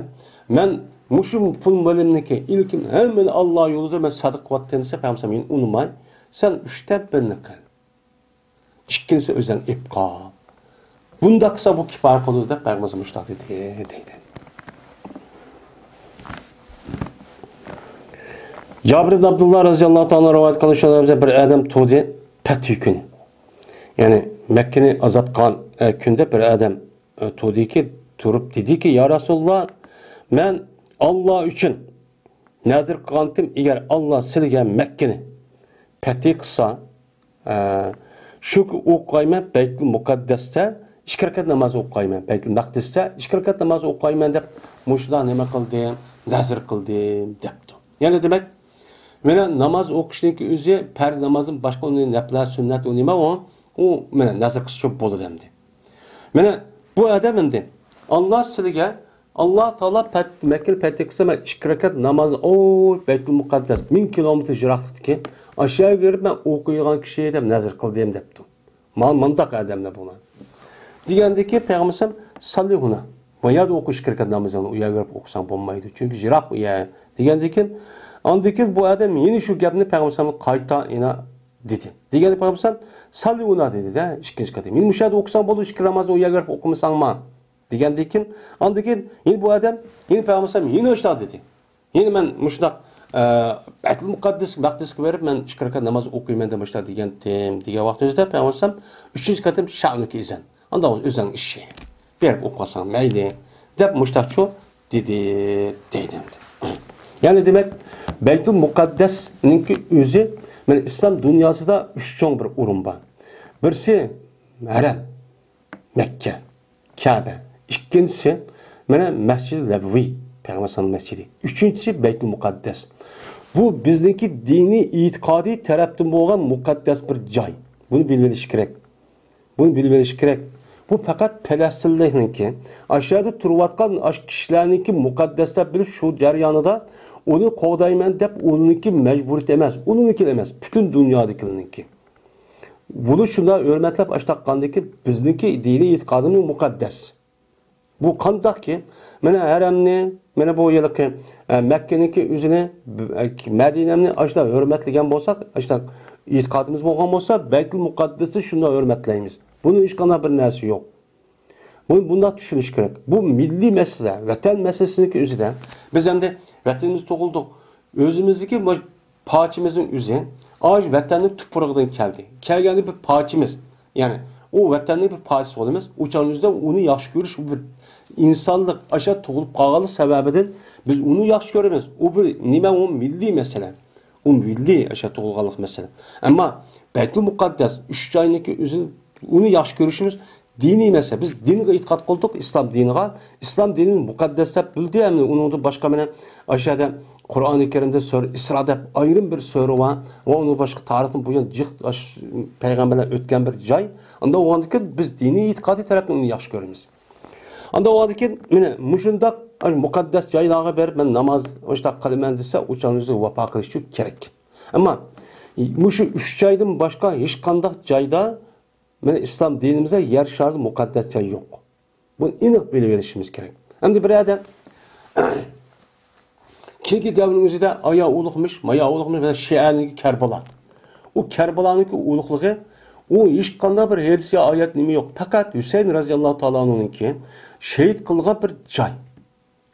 مەن مۇشۇ پۇل مېلىمنىڭكى ئىلكىم ھەممىنى ئاللا يولىدا مەن سەدىقە قىلىۋاتىمەن دېسە، پەيغەمبەر ئەلەيھىسسالام مېنى ئۇنىماي، سەن ئۈچتىن بىرنى قىل. ئىككىنچىسى ئۆزۈڭ ئېلىپ قال. بۇنداق قىلسا بۇ كىپايە قىلىدۇ دەپ پەيغەمبەر مۇشۇنداق دېدى، دەيدۇ. جابىر ئىبن ئابدۇللا رەزىياللاھۇ تائالا رىۋايەت قىلىنىشىدا بىر ئادەم تۇردى پەتھى كۈنى. يەنى مەككىنى ئازاد قىلغان، ئە، كۈندە بىر ئادەم، ئە، تۇردىكى، تۇرۇپ دېدىكى، يا رەسۇلاللا، مەن ئاللا ئۈچۈن نەزىر قىلغانتىم، ئەگەر ئاللا سىلىگە مەككىنى پەتھى قىلسا، ئە، شۇ ئوقۇغايمەن بەيتۇل مۇقەددەستە ئىككى رەكەت ناماز ئوقۇغايمەن، بەيتۇل مەقدىستە ئىككى رەكەت ناماز ئوقۇغايمەن دەپ مۇشۇنداق نېمە قىلدىم، نەزىر قىلدىم دەپتۇ. يەنى دېمەك، مانا ناماز ئوقۇشنىڭكى ئۆزى پەرز نامازدىن باشقا ئۇنى نەپلە سۈننەت ئۇ نېمە ئۇ؟ ئۇ مانا نەزىر قىلسا شۇ بولىدۇ ئەمدى. مانا بۇ ئادەم ئەمدى، ئاللا سىلىگە، ئاللا تائالا پەت-، مەككىنى پەتھى قىلسا، مەن ئىككى رەكەت نامازنى، ئوي، بەيتۇل مۇقەددەس، مىڭ كىلومېتىر يىراقلىقتىكى، ئاشۇ يەرگە بېرىپ مەن ئوقۇيدىغان كىشى دەپ نەزىر قىلدىم دەپتۇ. مانا مۇنداق ئادەملەر بۇلار. دېگەندىكى پەيغەمبەر ئەلەيھىسسالام، ساللى ھۇنا. ما يەردە ئوقۇ ئىككى رەكەت نامىزىڭنى، ئۇ يەرگە بېرىپ ئوقۇساڭ بولمايدۇ. چۈنكى يىراق ئۇ يەر. دېگەندىكىن، ئاندىن كېيىن بۇ ئادەم يەنە شۇ گەپنى پەيغەمبەر ئەلەيھىسسالامغا قايتا يەنە دېدى. دېگەندە پەيغەمبەر ئەلەيھىسسالام، ساللى ھۇنا دېدى-دە، ئىككىنچى قېتىم. يەنە مۇشۇ يەردە ئوقۇساڭ بولىدۇ، ئىككى نامازنى ئۇ يەرگە بېرىپ ئوقۇمىساڭما؟ دېگەندىن كېيىن، ئاندىن كېيىن يەنە بۇ ئادەم، يەنە پەيغەمبەر ئەلەيھىسسالام يەنە شۇنداق دېدى. يەنە مەن مۇشۇنداق، ئە، بەيتۇل مۇقەددەس مەقدىسكە بېرىپ، مەن ئىككى رەكەت ناماز ئوقۇيمەن دەپ مۇشۇنداق دېگەنتىم، دېگەن ۋاقتىمىزدا پەيغەمبەر ئەلەيھىسسالام ئۈچىنچى قېتىم شەئنۇكە ئىزەن. ئانداق بولسا ئۆزۈڭ ئىشى. بېرىپ ئوقۇساڭ مەيلى، دەپ مۇشۇنداقچۇ دېدى، دەيدۇ ئەمدى. يەنى دېمەك، بەيتۇل مۇقەددەسنىڭكى ئۆزى، مانا ئىسلام دۇنياسىدا ئۈچ چوڭ بىر ئورۇن بار. بىرسى ھەرەم، مەككە، كەبە. ئىككىنچىسى، مانا مەسجىدى نەبەۋى، پەيغەمبەر ئەلەيھىسسالام مەسجىدى. ئۈچىنچىسى بەيتۇل مۇقەددەس. بۇ بىزنىڭكى دىنىي ئېتىقادىي تەرەپتىن بولغان مۇقەددەس بىر جاي. بۇنى بىلىۋېلىش كېرەك. بۇنى بىلىۋېلىش كېرەك. بۇ پەقەت پەلەستىنلىكنىڭكى، ئاشۇ يەردە تۇرۇۋاتقان ئاشۇ كىشىلەرنىڭكى مۇقەددەس دەپ بىلىپ، شۇ جەريانىدا ئۇنى قوغدايمەن دەپ ئۇنىڭكى مەجبۇرىيىتى ئەمەس، ئۇنىڭكى ئەمەس، پۈتۈن دۇنيادىكىلەرنىڭكى. بۇنى شۇنداق ھۆرمەتلەپ ئاشتاق قاندىكى بىزنىڭكى دىنىي ئېتىقادىمۇ مۇقەددەس. بۇ قانداقكى؟ مانا ھەرەمنى، مانا بۇ ھېلىقى، ئە، مەككىنىڭكى ئۆزىنى، ئە، مەدىنەمنى ئاشۇنداق ھۆرمەتلىگەن بولساق، ئاشۇنداق ئېتىقادىمىز بولغان بولسا، بەيتۇل مۇقەددەسنى شۇنداق ھۆرمەتلەيمىز. بۇنىڭ ھېچقانداق بىر نەرسە يوق. بۇنى بۇنداق چۈشىنىش كېرەك. بۇ مىللىي مەسىلە، ۋەتەن مەسىلىسىنىڭكى ئۆزىدە بىز ئەمدى ۋەتىنىمىزدە تۇغۇلدۇق. ئۆزىمىزدىكى بۇ پارچىمىزنىڭ ئۆزى ئاشۇ ۋەتەننىڭ تۇپرىقىدىن كەلدى. كەلگەندە بىر پارچىمىز، يەنى ئۇ ۋەتەننىڭ بىر پارچىسى بولىمىز. ئۇ چاغنىڭ ئۆزىدە ئۇنى ياخشى كۆرۈش، ئۇ بىر ئىنسانلىق، ئاشۇ تۇغۇلۇپ قالغانلىق سەۋەبىدىن بىز ئۇنى ياخشى كۆرىمىز. ئۇ بىر نېمە، ئۇ مىللىي مەسىلە. ئۇ مىللىي ئاشۇ تۇغۇلغانلىق مەسىلە. ئەمما بەيتۇل مۇقەددەس، ئۈچ جاينىڭكى ئۆزىنى، ئۇنى ياخشى كۆرۈشىمىز دىنىي مەسىلە. بىز دىنغا ئېتىقاد قىلدۇق، ئىسلام دىنىغا. ئىسلام دىنىنى مۇقەددەس دەپ بىلدى. ئەمدى ئۇنىڭدىن باشقا مانا ئاشۇ يەردە قۇرئانى كەرىمدە سۈرە ئىسرا دەپ ئايرىم بىر سۈرە بار. ۋە ئۇنىڭ باشقا تارىختىن بۇيان جىق ئاشۇ پەيغەمبەرلەر ئۆتكەن بىر جاي. ئۇنداق بولغاندىكىن بىز دىنىي ئېتىقادىي تەرەپتىن ئۇنى ياخشى كۆرىمىز. ئاندىن بولغاندىكىن، مانا مۇشۇنداق مۇقەددەس جايلارغا بېرىپ مەن ناماز ئاشۇنداق قىلىمەن دېسە، ئۇ چاغنىڭ ئۆزىدە ۋاپا قىلىش ئۈچۈن كېرەك. ئەمما مۇشۇ ئۈچ جايدىن باشقا ھېچقانداق جايدا، مانا ئىسلام دىنىمىزدا يەر شارىدا مۇقەددەس جاي يوق. بۇنى ئېنىق بىلىۋېلىشىمىز كېرەك. ئەمدى بىر ئادەم كېيىنكى دەۋرنىڭ ئۆزىدە ئايا ئۇلۇغمىش، مايا ئۇلۇغمىش، مەسىلەن، شىئەنىڭكى كەربەلا. ئۇ كەربالانىڭكى ئۇلۇغلۇقى، ئۇ ھېچقانداق بىر ھەدىس يا ئايەت نېمە يوق. پەقەت ھۈسەيىن رەزىياللاھۇ تائالا ئەنھۇنىڭكى شېھىت قىلغان بىر جاي.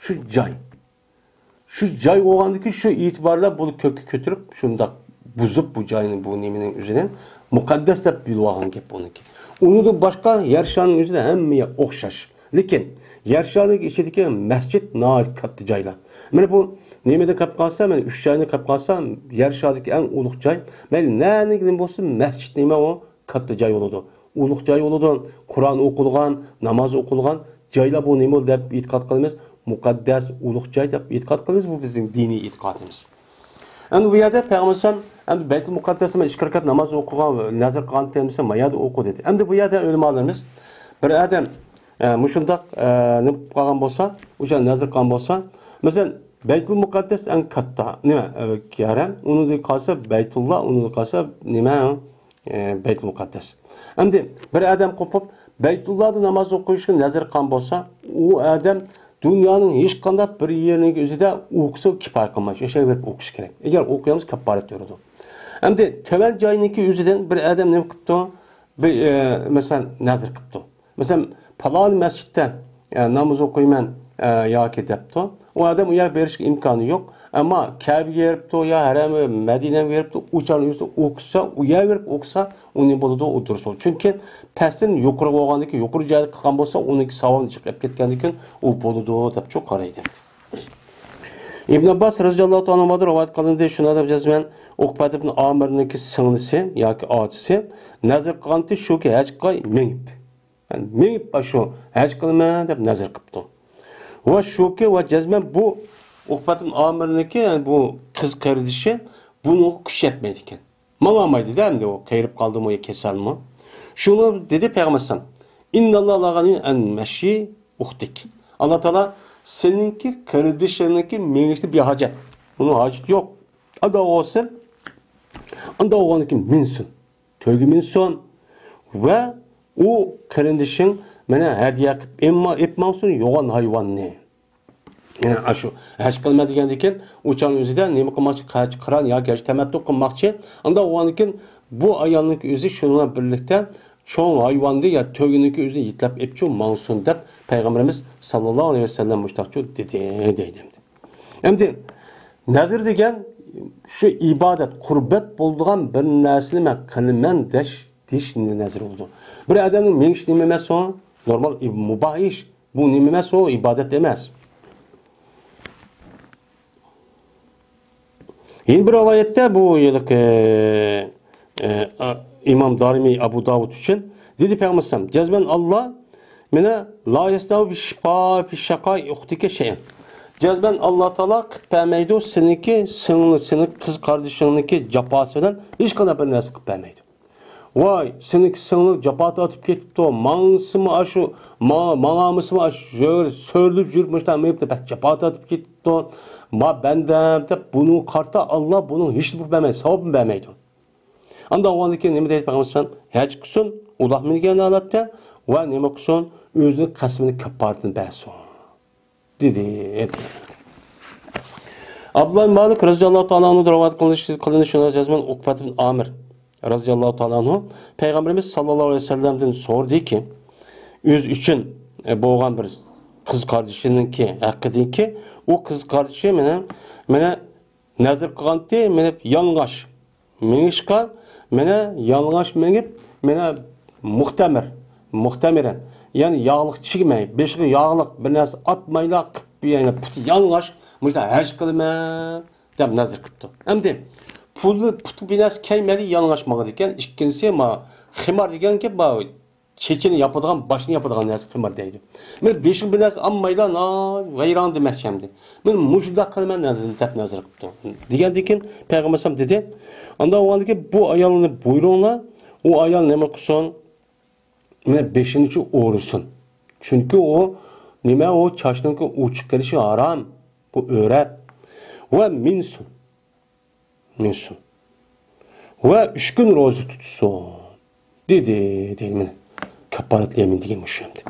شۇ جاي. شۇ جاي بولغاندىكى شۇ ئېتىباردا بۇنى كۆككە كۆتۈرۈپ، شۇنداق بۇزۇپ بۇ جاينى، بۇ نېمىنىڭ ئۆزىنى مۇقەددەس دەپ بىلىۋالغان گەپ ئۇنىڭكى. ئۇنىڭدىن باشقا يەر شارىنىڭ ئۆزىدە ھەممە يەر ئوخشاش. لېكىن يەر شارىنىڭ ئىچىدىكى مەسچىت ناھايىتى كاتتا جايلار. مانا بۇ نېمىدە كەپ قالسا، مانا ئۈچ جاينى كەپ قالسا، يەر شارىدىكى ئەڭ ئۇلۇغ جاي. مەيلى نەنىڭكى نېمە بولسۇن، مەسچىت نېمە ئۇ؟ كاتتا جاي بولىدۇ. ئۇلۇغ جاي بولىدۇ. قۇرئان ئوقۇلغان، ناماز ئوقۇلغان جايلار بۇ نېمە بولىدۇ دەپ ئېتىقاد قىلىمىز. مۇقەددەس، ئۇلۇغ جاي دەپ ئېتىقاد قىلىمىز. بۇ بىزنىڭ دىنىي ئېتىقادىمىز. ئەمدى بۇ يەردە پەيغەمبەر ئەلەيھىسسالام، ئەمدى بەيتۇل مۇقەددەستە مەن ئىككى رەكەت ناماز ئوقۇغان، نەزر قىلغان دېسە، ما يەردە ئوقۇ دېدى. ئەمدى بۇ يەردە ئۆلىمالىرىمىز بىر ئادەم، ئە، مۇشۇنداق، ئە، نېمە قىلىپ قالغان بولسا، ئۇ يەردە نەزر قىلغان بولسا، مەسىلەن، بەيتۇل مۇقەددەس ئەڭ كاتتا نېمە، ئە، ھەرەم، ئۇنىڭدىن قالسا بەيتۇللا، ئۇنىڭدىن قالسا نېمە، ئە، بەيتۇل مۇقەددەس. ئەمدى بىر ئادەم قوپۇپ، بەيتۇللادا ناماز ئوقۇشقا نەزر قىلغان بولسا، ئۇ ئادەم دۇنيانىڭ ھېچقانداق بىر يېرىنىڭ ئۆزىدە ئوقۇسا كىپايە قىلمايدۇ، ياشاۋېرىپ ئوقۇش كېرەك. ئەگەر ئوقۇيالمىسا، كاپپارەت بېرىدۇ. ئەمدى تۆۋەن جاينىڭكى ئۆزىدىن بىر ئادەم نېمە قىپتۇ؟ بىر، ئە، مەسىلەن، نەزر قىپتۇ. مەسىلەن، پالانى مەسچىتتە، ئە، ناماز ئوقۇيمەن، ئە، ياكى دەپتۇ. ئۇ ئادەم ئۇ يەرگە بېرىشكە ئىمكانى يوق. ئەمما كەبىگە بېرىپتۇ يا ھەرەم مەدىنەگە بېرىپتۇ، ئۇ چاغنىڭ ئۆزىدە ئوقۇسا، ئۇ يەرگە بېرىپ ئوقۇسا، ئۇ نېمە بولىدۇ؟ ئۇ دۇرۇس بولىدۇ. چۈنكى پەستىن يۇقىرى بولغاندىكىن، يۇقىرى جايدا قىلغان بولسا، ئۇنىڭكى ساۋابىنى جىق ئېلىپ كەتكەندىكىن، ئۇ بولىدۇ دەپ شۇ قارايدۇ. ئىبن ئابباس رەزىياللاھۇ تائالا ئەنھۇدىن رىۋايەت قىلىندى، شۇنداق دەپ جەزمەن ئۇقبەت ئىبن ئامىرنىڭكى سىڭلىسى ياكى ئاچىسى نەزر قىلغانتى شۇكى ھەجگە مېڭىپ، يەنى مېڭىپ ئاشۇ ھەج قىلىمەن دەپ نەزر قىپتۇ. ۋە شۇكى ۋە جەزمەن بۇ ئۇقبەت ئىبن ئامىرنىڭكى، يەنى بۇ قىز قېرىندىشى بۇنىڭغا كۈچ يەتمەيدىكەن. ماڭالمايدۇ-دە، ئەمدى ئۇ قېرىپ قالدىمۇ يا كېسەلمۇ؟ شۇنى دېدى پەيغەمبەر ئەلەيھىسسالام، ئىنناللاھە لاغىنىن ئەن مەشي ئۇختىك. ئاللا تائالا سېنىڭكى قېرىندىشىڭنىڭكى مېڭىشىدىن بىھاجەت. ئۇنىڭ ھاجىتى يوق. ئانداق بولسۇن، ئانداق بولغاندىكىن مىنسۇن. تۆگە مىنسۇن. ۋە ئۇ قېرىندىشىڭ مانا ھەدىيە قىلىپ ئېمما-، ئېلىپ ماڭسۇن يوغان ھايۋاننى. يەنى ئاشۇ ھەج قىلىمەن دېگەندىكىن، ئۇ چاغنىڭ ئۆزىدە نېمە قىلماقچى؟ ھەج قىران ياكى ھەج تەمەتتۇ قىلماقچى. ئۇنداق بولغاندىكىن، بۇ ئايالنىڭ ئۆزى شۇنىڭ بىلەن بىرلىكتە چوڭ ھايۋاننى يا تۆگىنىڭكى ئۆزىنى يېتىلەپ ئېپچۇ ماڭسۇن دەپ پەيغەمبىرىمىز ساللاللاھۇ ئەلەيھى ۋەسەللەم مۇشتاقچۇ دېدى، دەيدۇ. ئەمدى نەزر دېگەن شۇ ئىبادەت، قۇربەت بولىدىغان بىر نەرسىنى مەن قىلىمەن دەش، دېيىش نەزر بولىدۇ. بىر ئادەمنىڭ مېڭىشى نېمە ئەمەس ئۇ؟ نورمال، مۇباھ ئىش. بۇ نېمە ئەمەس ئۇ؟ ئىبادەت ئەمەس. يەنە بىر رىۋايەتتە بۇ ھېلىقى، ئە، ئە، ئىمام دارىمى ئەبۇ داۋۇد ئۈچۈن دېدى پەيغەمبەر ئەلەيھىسسالام، جەزمەن ئاللا مېنى لا يەستەۋى بىشىپا-، بىشەقا ئۇختىكە شەيئەن. جەزمەن ئاللا تائالا قىلىپ بەرمەيدۇ سېنىڭكى سىڭلى، سېنىڭ قىز قارىدىشىڭنىڭكى جاپاسى بىلەن ھېچقانداق بىر نەرسە قىلىپ بەرمەيدۇ. ۋاي، سېنىڭكى سىڭلىڭ جاپا تارتىپ كېتىپتۇ، ماڭسىمۇ ئاشۇ، ما-، ماڭالمىسىمۇ ئاشۇ يەر سۆرىلىپ يۈرۈپ مۇشۇنداق مېڭىپتۇ، بەك جاپا تارتىپ كېتىپتۇ، ما بەندەم دەپ بۇنىڭغا قارىتا ئاللا بۇنىڭ ھېچنېمە بەرمەيدۇ، ساۋابنى بەرمەيدۇ. ئاندىن ئۇنىڭدىن كېيىن نېمە دەيدۇ پەيغەمبەر ئەلەيھىسسالام؟ ھەج قىلسۇن، ئۇلاغ مىنگەن ھالەتتە ۋە نېمە قىلسۇن؟ ئۆزىنىڭ قەسىمىنىڭ كاپپارىتىنى بەرسۇن، دېدى. ئابدۇللا مالىك رەزىياللاھۇ تائالا ئەنھۇ رىۋايەت قىلىنىشى، قىلىنىشىنى جەزمەن ئۇقبەت ئىبن ئامىر رەزىياللاھۇ تائالا ئەنھۇ پەيغەمبىرىمىز ساللاللاھۇ ئەلەيھى ۋەسەللەمدىن سورىدىكى، ئۆزى ئۈچۈن، ئە، بولغان بىر قىز قاردىشىنىڭكى ھەققىدىكى، ئۇ قىز قاردىشى مېنىڭ، مېنى نەزىر قىلغانتى، مېنى يالىڭاچ مېڭىشقا، مېنى يالىڭاچ مېڭىپ، مېنى مۇختەمىر، مۇختەمىرەن، يەنى ياغلىق چىگمەي، بېشىغا ياغلىق بىر نەرسە ئاتمايلا قىپ، يەنى پۇتى يالىڭاچ مۇشۇنداق ھەج قىلىمەن دەپ نەزىر قىپتۇ. ئەمدى پۇتى، پۇتى بىر نەرسە كىيمەيلى يالىڭاچ ماڭىدىكەن. ئىككىنچىسى، ما، خىمار دېگەن گەپ بار. چېچىنى ياپىدىغان، باشنى ياپىدىغان نەرسە خىمار دەيدۇ. مەن بېشىغا بىر نەرسە ئالمايلا، نا، ۋەيران دېمەكچى ئەمدى. مەن مۇشۇنداق قىلىمەن نەزىر دەپ نەزىر قىپتۇ. دېگەندىن كېيىن پەيغەمبەر ئەلەيھىسسالام دېدى، ئاندىن ئۇنىڭدىن كېيىن بۇ ئايالنى بۇيرۇڭلار، ئۇ ئايال نېمە قىلسۇن؟ مەن بېشىنىچۇ ئورىسۇن. چۈنكى ئۇ نېمە، ئۇ چاچنىڭكى ئوچۇق قېلىشى ھارام. بۇ ئۆرەت. ۋە مىنسۇن. مىنسۇن. ۋە ئۈچ كۈن روزا تۇتسۇن، دېدى، دېدى. مانا، كاپپارەتۇل يەمىن دېگەن مۇشۇ ئەمدى.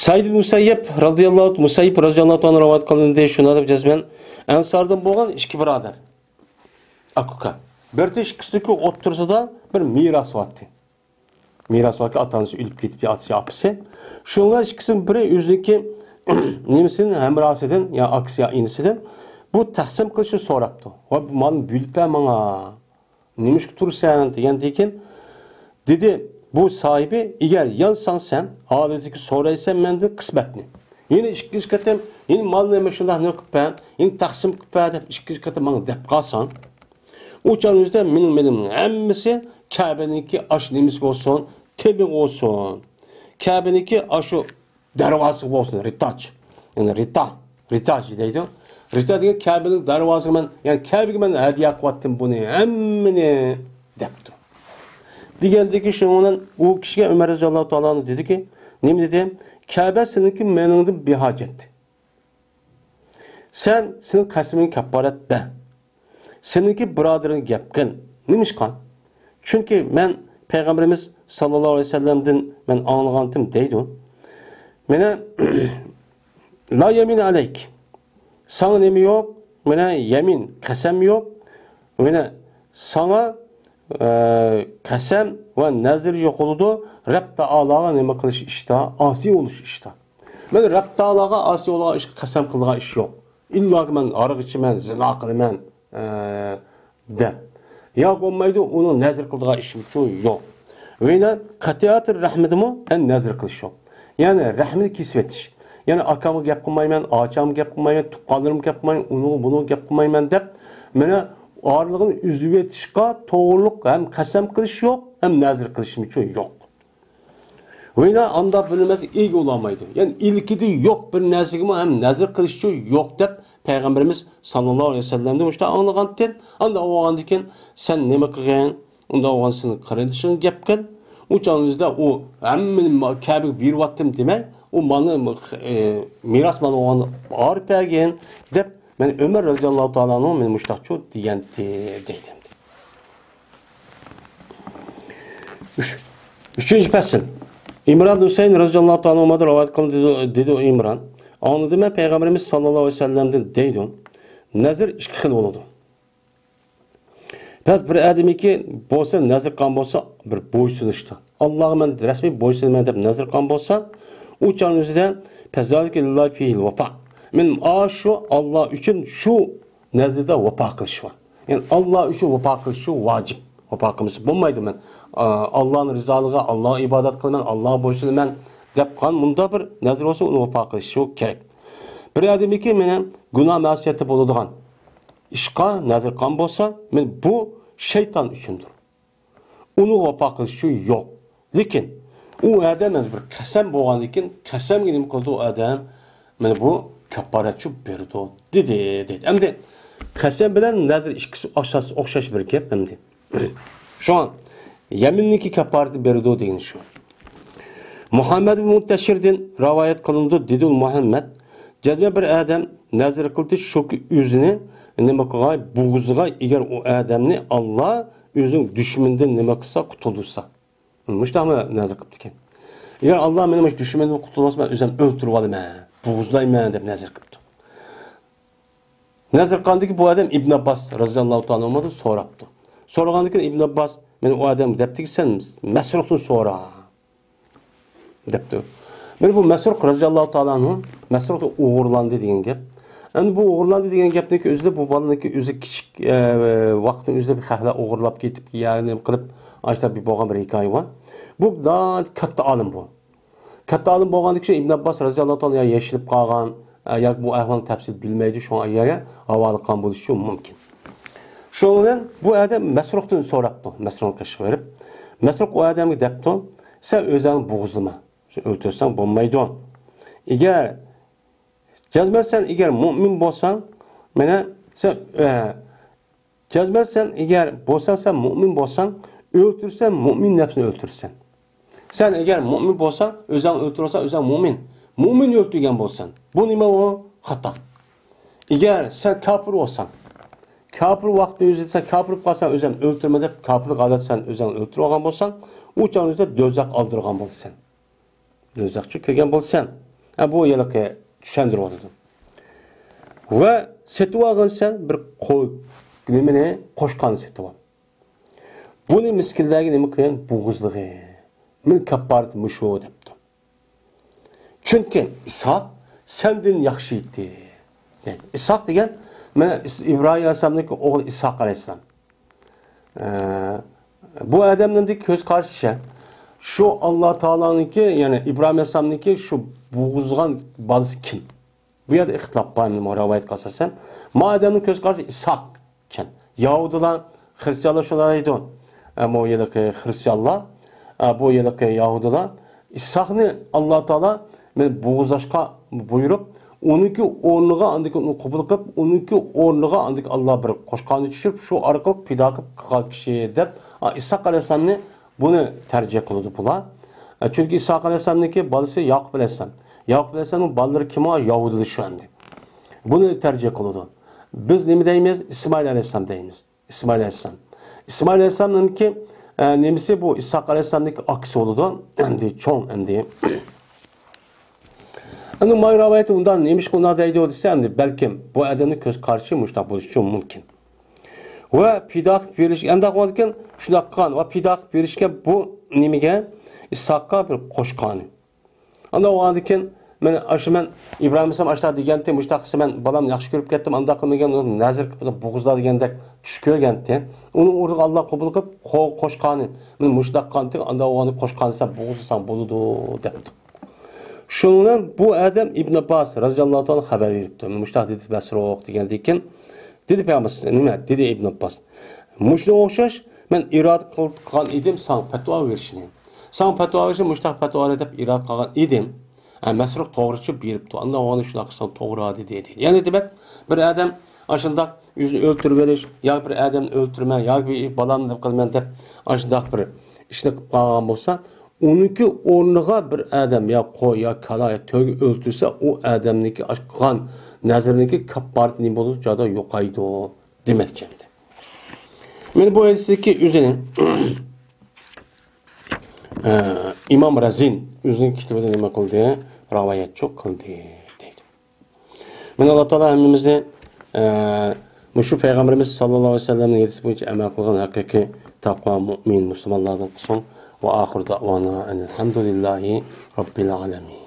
سەئىد ئىبن مۇسەييەب رازىياللاھۇ، مۇسەييەب رازىياللاھۇ تائالا رىۋايەت قىلىندى، شۇنداق دەپ جەزمەن ئەنساردىن بولغان ئىككى بۇرادەر، ئاكا-ئۇكا. بىرسى ئىككىسىنىڭكى ئوتتۇرىسىدا بىر مىراس بارتى. مىراس باركى، ئاتا-ئانىسى ئۆلۈپ كېتىپتۇ، ئاتىسى، ئاپىسى. شۇنىڭغا ئىككىسىنىڭ بىرى ئۆزىنىڭكى نېمىسىدىن، ھەمراھسىدىن، يا ئاكىسى، يا ئىنىسىدىن بۇ تەقسىم قىلىشنى سوراپتۇ. ۋاي، بۇ مالنى بۆلۈپ بەر ماڭا. نېمىشقا تۇرىسەن؟ دېگەندىن كېيىن دېدى، بۇ ساھىبى، ئەگەر يانساڭ سەن، ھالىتىكى سورايسەن مەندىن قىسمەتنى. يەنە ئىككىنچى قېتىم، يەنە مالنى مانا شۇنداق نېمە قىلىپ بەر، يەنە تەقسىم قىلىپ بەر دەپ ئىككىنچى قېتىم ماڭا دەپ قالساڭ، ئۇ چاغنىڭ ئۆزىدە مېنىڭ مېلىمنىڭ ھەممىسى كەبىنىڭكى ئاشۇ نېمىسىگە بولسۇن، تېمىغا بولسۇن. كەبىنىڭكى ئاشۇ دەرۋازىسىغا بولسۇن، رىتاج. يەنى رىتا، رىتاج دەيدۇ. رىتا دېگەن كەبىنىڭ دەرۋازىسىغا مەن، يەنى كەبىگە مەن ھەدىيە قىلىۋەتتىم بۇنى ھەممىنى، دەپتۇ. دېگەندىكى شۇنىڭ بىلەن ئۇ كىشىگە ئۆمەر رەزىياللاھۇ تائالا ئەنھۇ دېدىكى، نېمە دېدى؟ كەبە سېنىڭكى مېنىڭدىن بىھاجەت. سەن سېنىڭ قەسىمىڭگە كاپپارەت بەر. سېنىڭكى بۇرادىرىڭگە گەپ قىل. نېمىشقا؟ چۈنكى مەن پەيغەمبىرىمىز ساللاللاھۇ ئەلەيھى ۋەسەللەمدىن مەن ئاڭلىغانتىم دەيدۇ. مانا، لا يەمىن ئەلەيك. ساڭا نېمە يوق؟ مانا يەمىن، قەسەم يوق. مانا ساڭا، ئە، قەسەم ۋە نەزىر يوق بولىدۇ. رەب تائالاغا نېمە قىلىش ئىشتا؟ ئاسىي بولۇش ئىشتا. مەن رەب تائالاغا ئاسىي بولغان ئىشقا قەسەم قىلىدىغان ئىش يوق. ئىللاكى مەن ھاراق ئىچىمەن، زىنا قىلىمەن، ئە، دەپ. يا بولمايدۇ، ئۇنىڭ نەزىر قىلىدىغان ئىشىمۇ يوق. ۋە يەنە قەتىئەتۇر رەھمىدىمۇ ھەم نەزىر قىلىش يوق. يەنى رەھمىنى كېسىۋېتىش. يەنى ئاكامغا گەپ قىلمايمەن، ئاچامغا گەپ قىلمايمەن، تۇغقانلىرىمغا گەپ قىلمايمەن، ئۇنىڭغا بۇنىڭغا گەپ قىلمايمەن دەپ، مانا ئارىلىقىنى ئۈزۈۋېتىشقا توغرۇلۇق ھەم قەسەم قىلىش يوق، ھەم نەزىر قىلىشمۇ يوق. ۋە يەنە ئاندا بىر نەرسىگە ئىگە بولالمايدۇ. يەنى ئىلكىدە يوق بىر نەرسىگىمۇ ھەم نەزىر قىلىشچۇ يوق دەپ پەيغەمبىرىمىز ساللاللاھۇ ئەلەيھى ۋەسەللەمدىن مۇشۇنداق ئاڭلىغانتىم. ئاندا ئاڭلىغاندىن كېيىن سەن نېمە قىلغىن؟ ئۇنداق بولغاندا سېنىڭ قېرىندىشىڭغا گەپ قىل. ئۇ چاغنىڭ ئۆزىدە ئۇ ھەممىنى ما-، كەبىگە بېرىۋاتتىم دېمەي، ئۇ مالنى، ئە، مىراس مال بولغان ئاغرىپ بەرگىن دەپ، مەن ئۆمەر رەزىياللاھۇ تائالا ئەنھۇ مېنى مۇشۇنداقچۇ دېگەنتى دەيدۇ. ئۈچ، ئۈچىنچى پەسىل. ئىمران ھۈسەيىن رەزىياللاھۇ تائالا ئەنھۇمدىن رىۋايەت قىلىندى، دېدى، دېدى ئىمران. ئاڭلىدىم مەن پەيغەمبىرىمىز ساللاللاھۇ ئەلەيھى ۋەسەللەمدىن دەيدۇ. نەزىر ئىككى خىل بولىدۇ. بەس بىر ئادەمكى بولسا نەزىر قىلغان بولسا بىر بويسۇنۇشتا. ئاللاغا مەن رەسمىي بويسۇنىمەن دەپ نەزىر قىلغان بولسا، ئۇ چاغنىڭ ئۆزىدە پەزالىكە لىللاھى فىھىل ۋەپا. مەن ئاشۇ ئاللا ئۈچۈن شۇ نەزىردە ۋاپا قىلىش بار. يەنى ئاللا ئۈچۈن ۋاپا قىلىش شۇ ۋاجىپ. ۋاپا قىلمىسا بولمايدۇ. مەن، ئا، ئاللانىڭ رىزالىقىغا، ئاللاغا ئىبادەت قىلىمەن، ئاللاغا بويسۇنىمەن دەپ قىلغان مۇنداق بىر نەزىر بولسا، ئۇنى ۋاپا قىلىش شۇ كېرەك. بىر ئادەمكى مانا گۇناھ مەسىيەتتە بولىدىغان ئىشقا نەزىر قىلغان بولسا، مانا بۇ شەيتان ئۈچۈندۇر. ئۇنىڭغا ۋاپا قىلىش ئۈچۈن يوق. لېكىن ئۇ ئادەم مانا بىر قەسەم بولغاندىن كېيىن، قەسەمگە نېمە قىلىدۇ ئۇ ئادەم؟ مانا بۇ كاپپارەتچۇ بېرىدۇ، دېدى، دېدى. ئەمدى قەسەم بىلەن نەزىر ئىككىسى ئوخشاش، ئوخشاش بىر گەپ ئەمدى. شۇڭا يەمىننىڭكى كاپپارىتىنى بېرىدۇ دېگىنى شۇ. مۇھەممەد ئىبن مۇنتەشىردىن رىۋايەت قىلىنىدۇ، دېدى مۇھەممەد، جەزمەن بىر ئادەم نەزىر قىلدى، شۇكى ئۆزىنى نېمە قىلغان، بوغۇزىغا، ئەگەر ئۇ ئادەمنى ئاللا ئۆزىنىڭ دۈشمىنىدىن نېمە قىلسا، قۇتۇلدۇرسا. مۇشۇنداقمۇ نەزىر قىپتىكەن. ئەگەر ئاللا مېنى مۇشۇ دۈشمىنىمدىن قۇتۇلدۇرمىسا، مەن ئۆزۈم ئۆلتۈرۈۋالىمەن، بوغۇزلايمەن دەپ نەزىر قىپتۇ. نەزىر قىلغاندىكىن بۇ ئادەم ئىبن ئابباس رازىياللاھۇ تائالا ئەنھۇدىن سوراپتۇ. سورىغاندىكىن ئىبن ئابباس، مەن ئۇ ئادەمگە دەپتىكى، سەن مەسرۇقتىن سورا. دەپتۇ. مانا بۇ مەسرۇق رازىياللاھۇ تائالا ئەنھۇ، مەسرۇق ئوغرىلاندى دېگەن گەپ. ئەمدى بۇ ئوغرىلاندى دېگەن گەپنىڭكى ئۆزىدە بۇ بالىنىڭكى ئۆزى كىچىك، ئە، ۋاقىتنىڭ ئۆزىدە بىر خەقلەر ئوغرىلاپ كېتىپ، يەنى نېمە قىلىپ، ئاشتا بىر بولغان بىر ھېكايە بار. بۇ دا كاتتا ئالىم بۇ. كاتتا ئالىم بولغاندىكى ئىبن ئابباس رازىياللاھۇ تائالا يا يېشىلىپ قالغان، ئە، ياكى بۇ ئەھۋالنى تەپسىل بىلمەيدۇ، شۇڭا يەرگە ھاۋالە قىلغان بولۇشى مۇمكىن. شۇنىڭ بىلەن بۇ ئادەم مەسرۇقتىن سوراپتۇ، مەسرۇقنىڭ قېشىغا بېرىپ. مەسرۇق ئۇ ئادەمگە دەپتۇ، سەن ئۆزۈڭنى بوغۇزلىما. سەن ئۆلتۈرسەڭ بولمايدۇ. ئەگەر جەزمەن سەن ئەگەر مۇئمىن بولساڭ، مانا سەن، ئە، جەزمەن سەن ئەگەر بولساڭ، سەن مۇئمىن بولساڭ، ئۆلتۈرسەن، مۇئمىن نەپسىنى ئۆلتۈرسەن. سەن ئەگەر مۇئمىن بولساڭ، ئۆزۈڭ ئۆلتۈرۈۋالساڭ، ئۆزۈڭ مۇئمىن. مۇئمىن ئۆلتۈرگەن بولىسەن. بۇ نېمە ئۇ؟ خاتا. ئەگەر سەن كاپىر بولساڭ، كاپىر ۋاقتىنى ئۆزىدە سەن كاپىر بولۇپ قالساڭ، ئۆزۈڭ ئۆلتۈرمە دەپ، كاپىرلىق ھالەتتە سەن ئۆزۈڭ ئۆلتۈرۈۋالغان بولساڭ، ئۇ چاغنىڭ ئۆزىدە دوزاخ ئالدۇرغان بولىسەن. دوزاخقا كىرگەن بولىسەن. ھە، بۇ ھېلىقى چۈشەندۈرۈۋاتىدۇ. ۋە سېتىۋالغانسەن بىر قو-، نېمىنى، قوچقارنى سېتىۋال. بۇنى مىسكىنلەرگە نېمە قىلغان؟ بوغۇزلىغىن. مېنىڭ كاپپارىتىم مۇشۇ دەپتۇ. چۈنكى ئىسھاق سەندىن ياخشى ئىدى. دەيدۇ. ئىسھاق دېگەن، مانا ئىس-، ئىبراھىم ئەلەيھىسسالامنىڭكى ئوغلى ئىسھاق ئەلەيھىسسالام. ئە، بۇ ئادەمنىڭ كۆز قارىشىچە، شۇ ئاللا تائالانىڭكى، يەنى ئىبراھىم ئەلەيھىسسالامنىڭكى شۇ بوغۇزلىغان بالىسى كىم؟ بۇ يەردە ئىختىلاپ بار، مانا رىۋايەتكە ئاساسەن. ما ئادەمنىڭ كۆز قارىشى ئىسھاق ئىكەن. يەھۇدىيلار، خرىستىيانلار شۇنداق دەيدۇ. ئە، بۇ ھېلىقى خرىستىيانلار، ئە، بۇ ھېلىقى يەھۇدىيلار ئىسھاقنى ئاللا تائالا مانا بوغۇزلاشقا بۇيرۇپ، ئۇنىڭكى ئورنىغا، ئاندىن كېيىن ئۇنى قوبۇل قىلىپ، ئۇنىڭكى ئورنىغا ئاندىن كېيىن ئاللا بىر قوچقارنى چۈشۈرۈپ، شۇ ئارقىلىق پىدا قىلىپ قىلغان كىشى دەپ، ئا، ئىسھاق ئەلەيھىسسالامنى بۇنى تەرجىھ قىلىدۇ بۇلار. ئە، چۈنكى ئىسھاق ئەلەيھىسسالامنىڭكى بالىسى ياقۇپ ئەلەيھىسسالام. ياقۇپ ئەلەيھىسسالامنىڭ بالىلىرى كىم ئۇ؟ يەھۇدىيلار شۇ ئەمدى. بۇنى تەرجىھ قىلىدۇ. بىز نېمە دەيمىز؟ ئىسمائىل ئەلەيھىسسالام دەيمىز. ئىسمائىل ئەلەيھىسسالام. ئىسمائىل ئەلەيھىسسالامنىڭكى، ئە، نېمىسى بۇ؟ ئىسھاق ئەلەيھىسسالامنىڭكى ئاكىسى بولىدۇ. ئەمدى چوڭ ئەمدى. ئەمدى مانا رىۋايەتتە ئۇنداق نېمىشقا ئۇنداق دەيدۇ دېسە، ئەمدى بەلكىم بۇ ئادەمنىڭ كۆز قارىشى مۇشۇنداق بولۇشى مۇمكىن. ۋە پىدا قىلىپ بېرىش، ئەنداق بولىدىكەن، شۇنداق قىلغان ۋە پىدا قىلىپ بېرىشكە بۇ نېمىگە؟ ئىسھاققا بىر قوچقارنى. ئانداق بولغاندىكىن، مەن ئاشۇ مەن ئىبراھىم ئەلەيھىسسالام ئاشۇنداق دېگەنتى، مۇشۇنداق قىلسا مەن بالامنى ياخشى كۆرۈپ كەتتىم، ئانداق قىلمىغان، نەزىر قىلىپ بوغۇزلا دېگەندەك چۈش كۆرگەنتى. ئۇنىڭ ئورنىغا ئاللا قوبۇل قىلىپ، قو-، قوچقارنى، مەن مۇشۇنداق قىلغانتى، ئانداق بولغاندا قوچقارنى سەن بوغۇزلىساڭ بولىدۇ، دەپتۇ. شۇنىڭ بىلەن بۇ ئادەم ئىبن ئابباس رازىياللاھۇ تائالا خەۋەر بېرىپتۇ. مۇشۇنداق دېدى مەسرۇق دېگەندىكىن، دېدى پەيغەمبەر، نېمە؟ دېدى ئىبن ئابباس. مۇشۇنىڭغا ئوخشاش، مەن ئىرادە قىل-، قىلغان ئىدىم ساڭا پەتىۋا بېرىشنى. ساڭا پەتىۋا بېرىشنى، مۇشۇنداق پەتىۋا بەر دەپ ئىرادە قىلغان ئىدىم. ھە، مەسرۇق توغرا چۈشىنىپ بېرىپتۇ. ئانداق بولغاندا شۇنداق قىلساڭ توغرا دېدى، دېدى. يەنى دېمەك، بىر ئادەم ئاشۇنداق ئۆزىنى ئۆلتۈرۈۋېلىش، ياكى بىر ئادەمنى ئۆلتۈرمە، ياكى بىر بالامنى نېمە قىلىمەن دەپ ئاشۇنداق بىر ئىشنى قىلىپ قالغان بولسا، ئۇنىڭكى ئورنىغا بىر ئادەم يا قوي، يا كالا، يا تۆگە ئۆلتۈرسە، ئۇ ئادەمنىڭكى ئاشقان نەزىرىنىڭكى كاپپارىتى نېمە بولىدۇ؟ جادا يوقايدۇ دېمەكچى ئەمدى. مانا بۇ ھەدىستىكى ئۆزىنى، ئە، ئىمام رازىن ئۆزىنىڭ كىتابىدا نېمە قىلدى؟ رىۋايەتچۇ قىلدى دەيدۇ. مانا ئاللا تائالا ھەممىمىزنى، ئە، مۇشۇ پەيغەمبىرىمىز ساللاللاھۇ ئەلەيھى ۋەسەللەمنىڭ ھەدىسى بويىچە ئەمەل قىلغان ھەقىقىي تەقۋا مۇئمىن مۇسۇلمانلاردىن قىلسۇن. ۋە ئاخىر دەئۋانا ئەنىل ھەمدۇلىللاھى رەببىل ئالەمىن.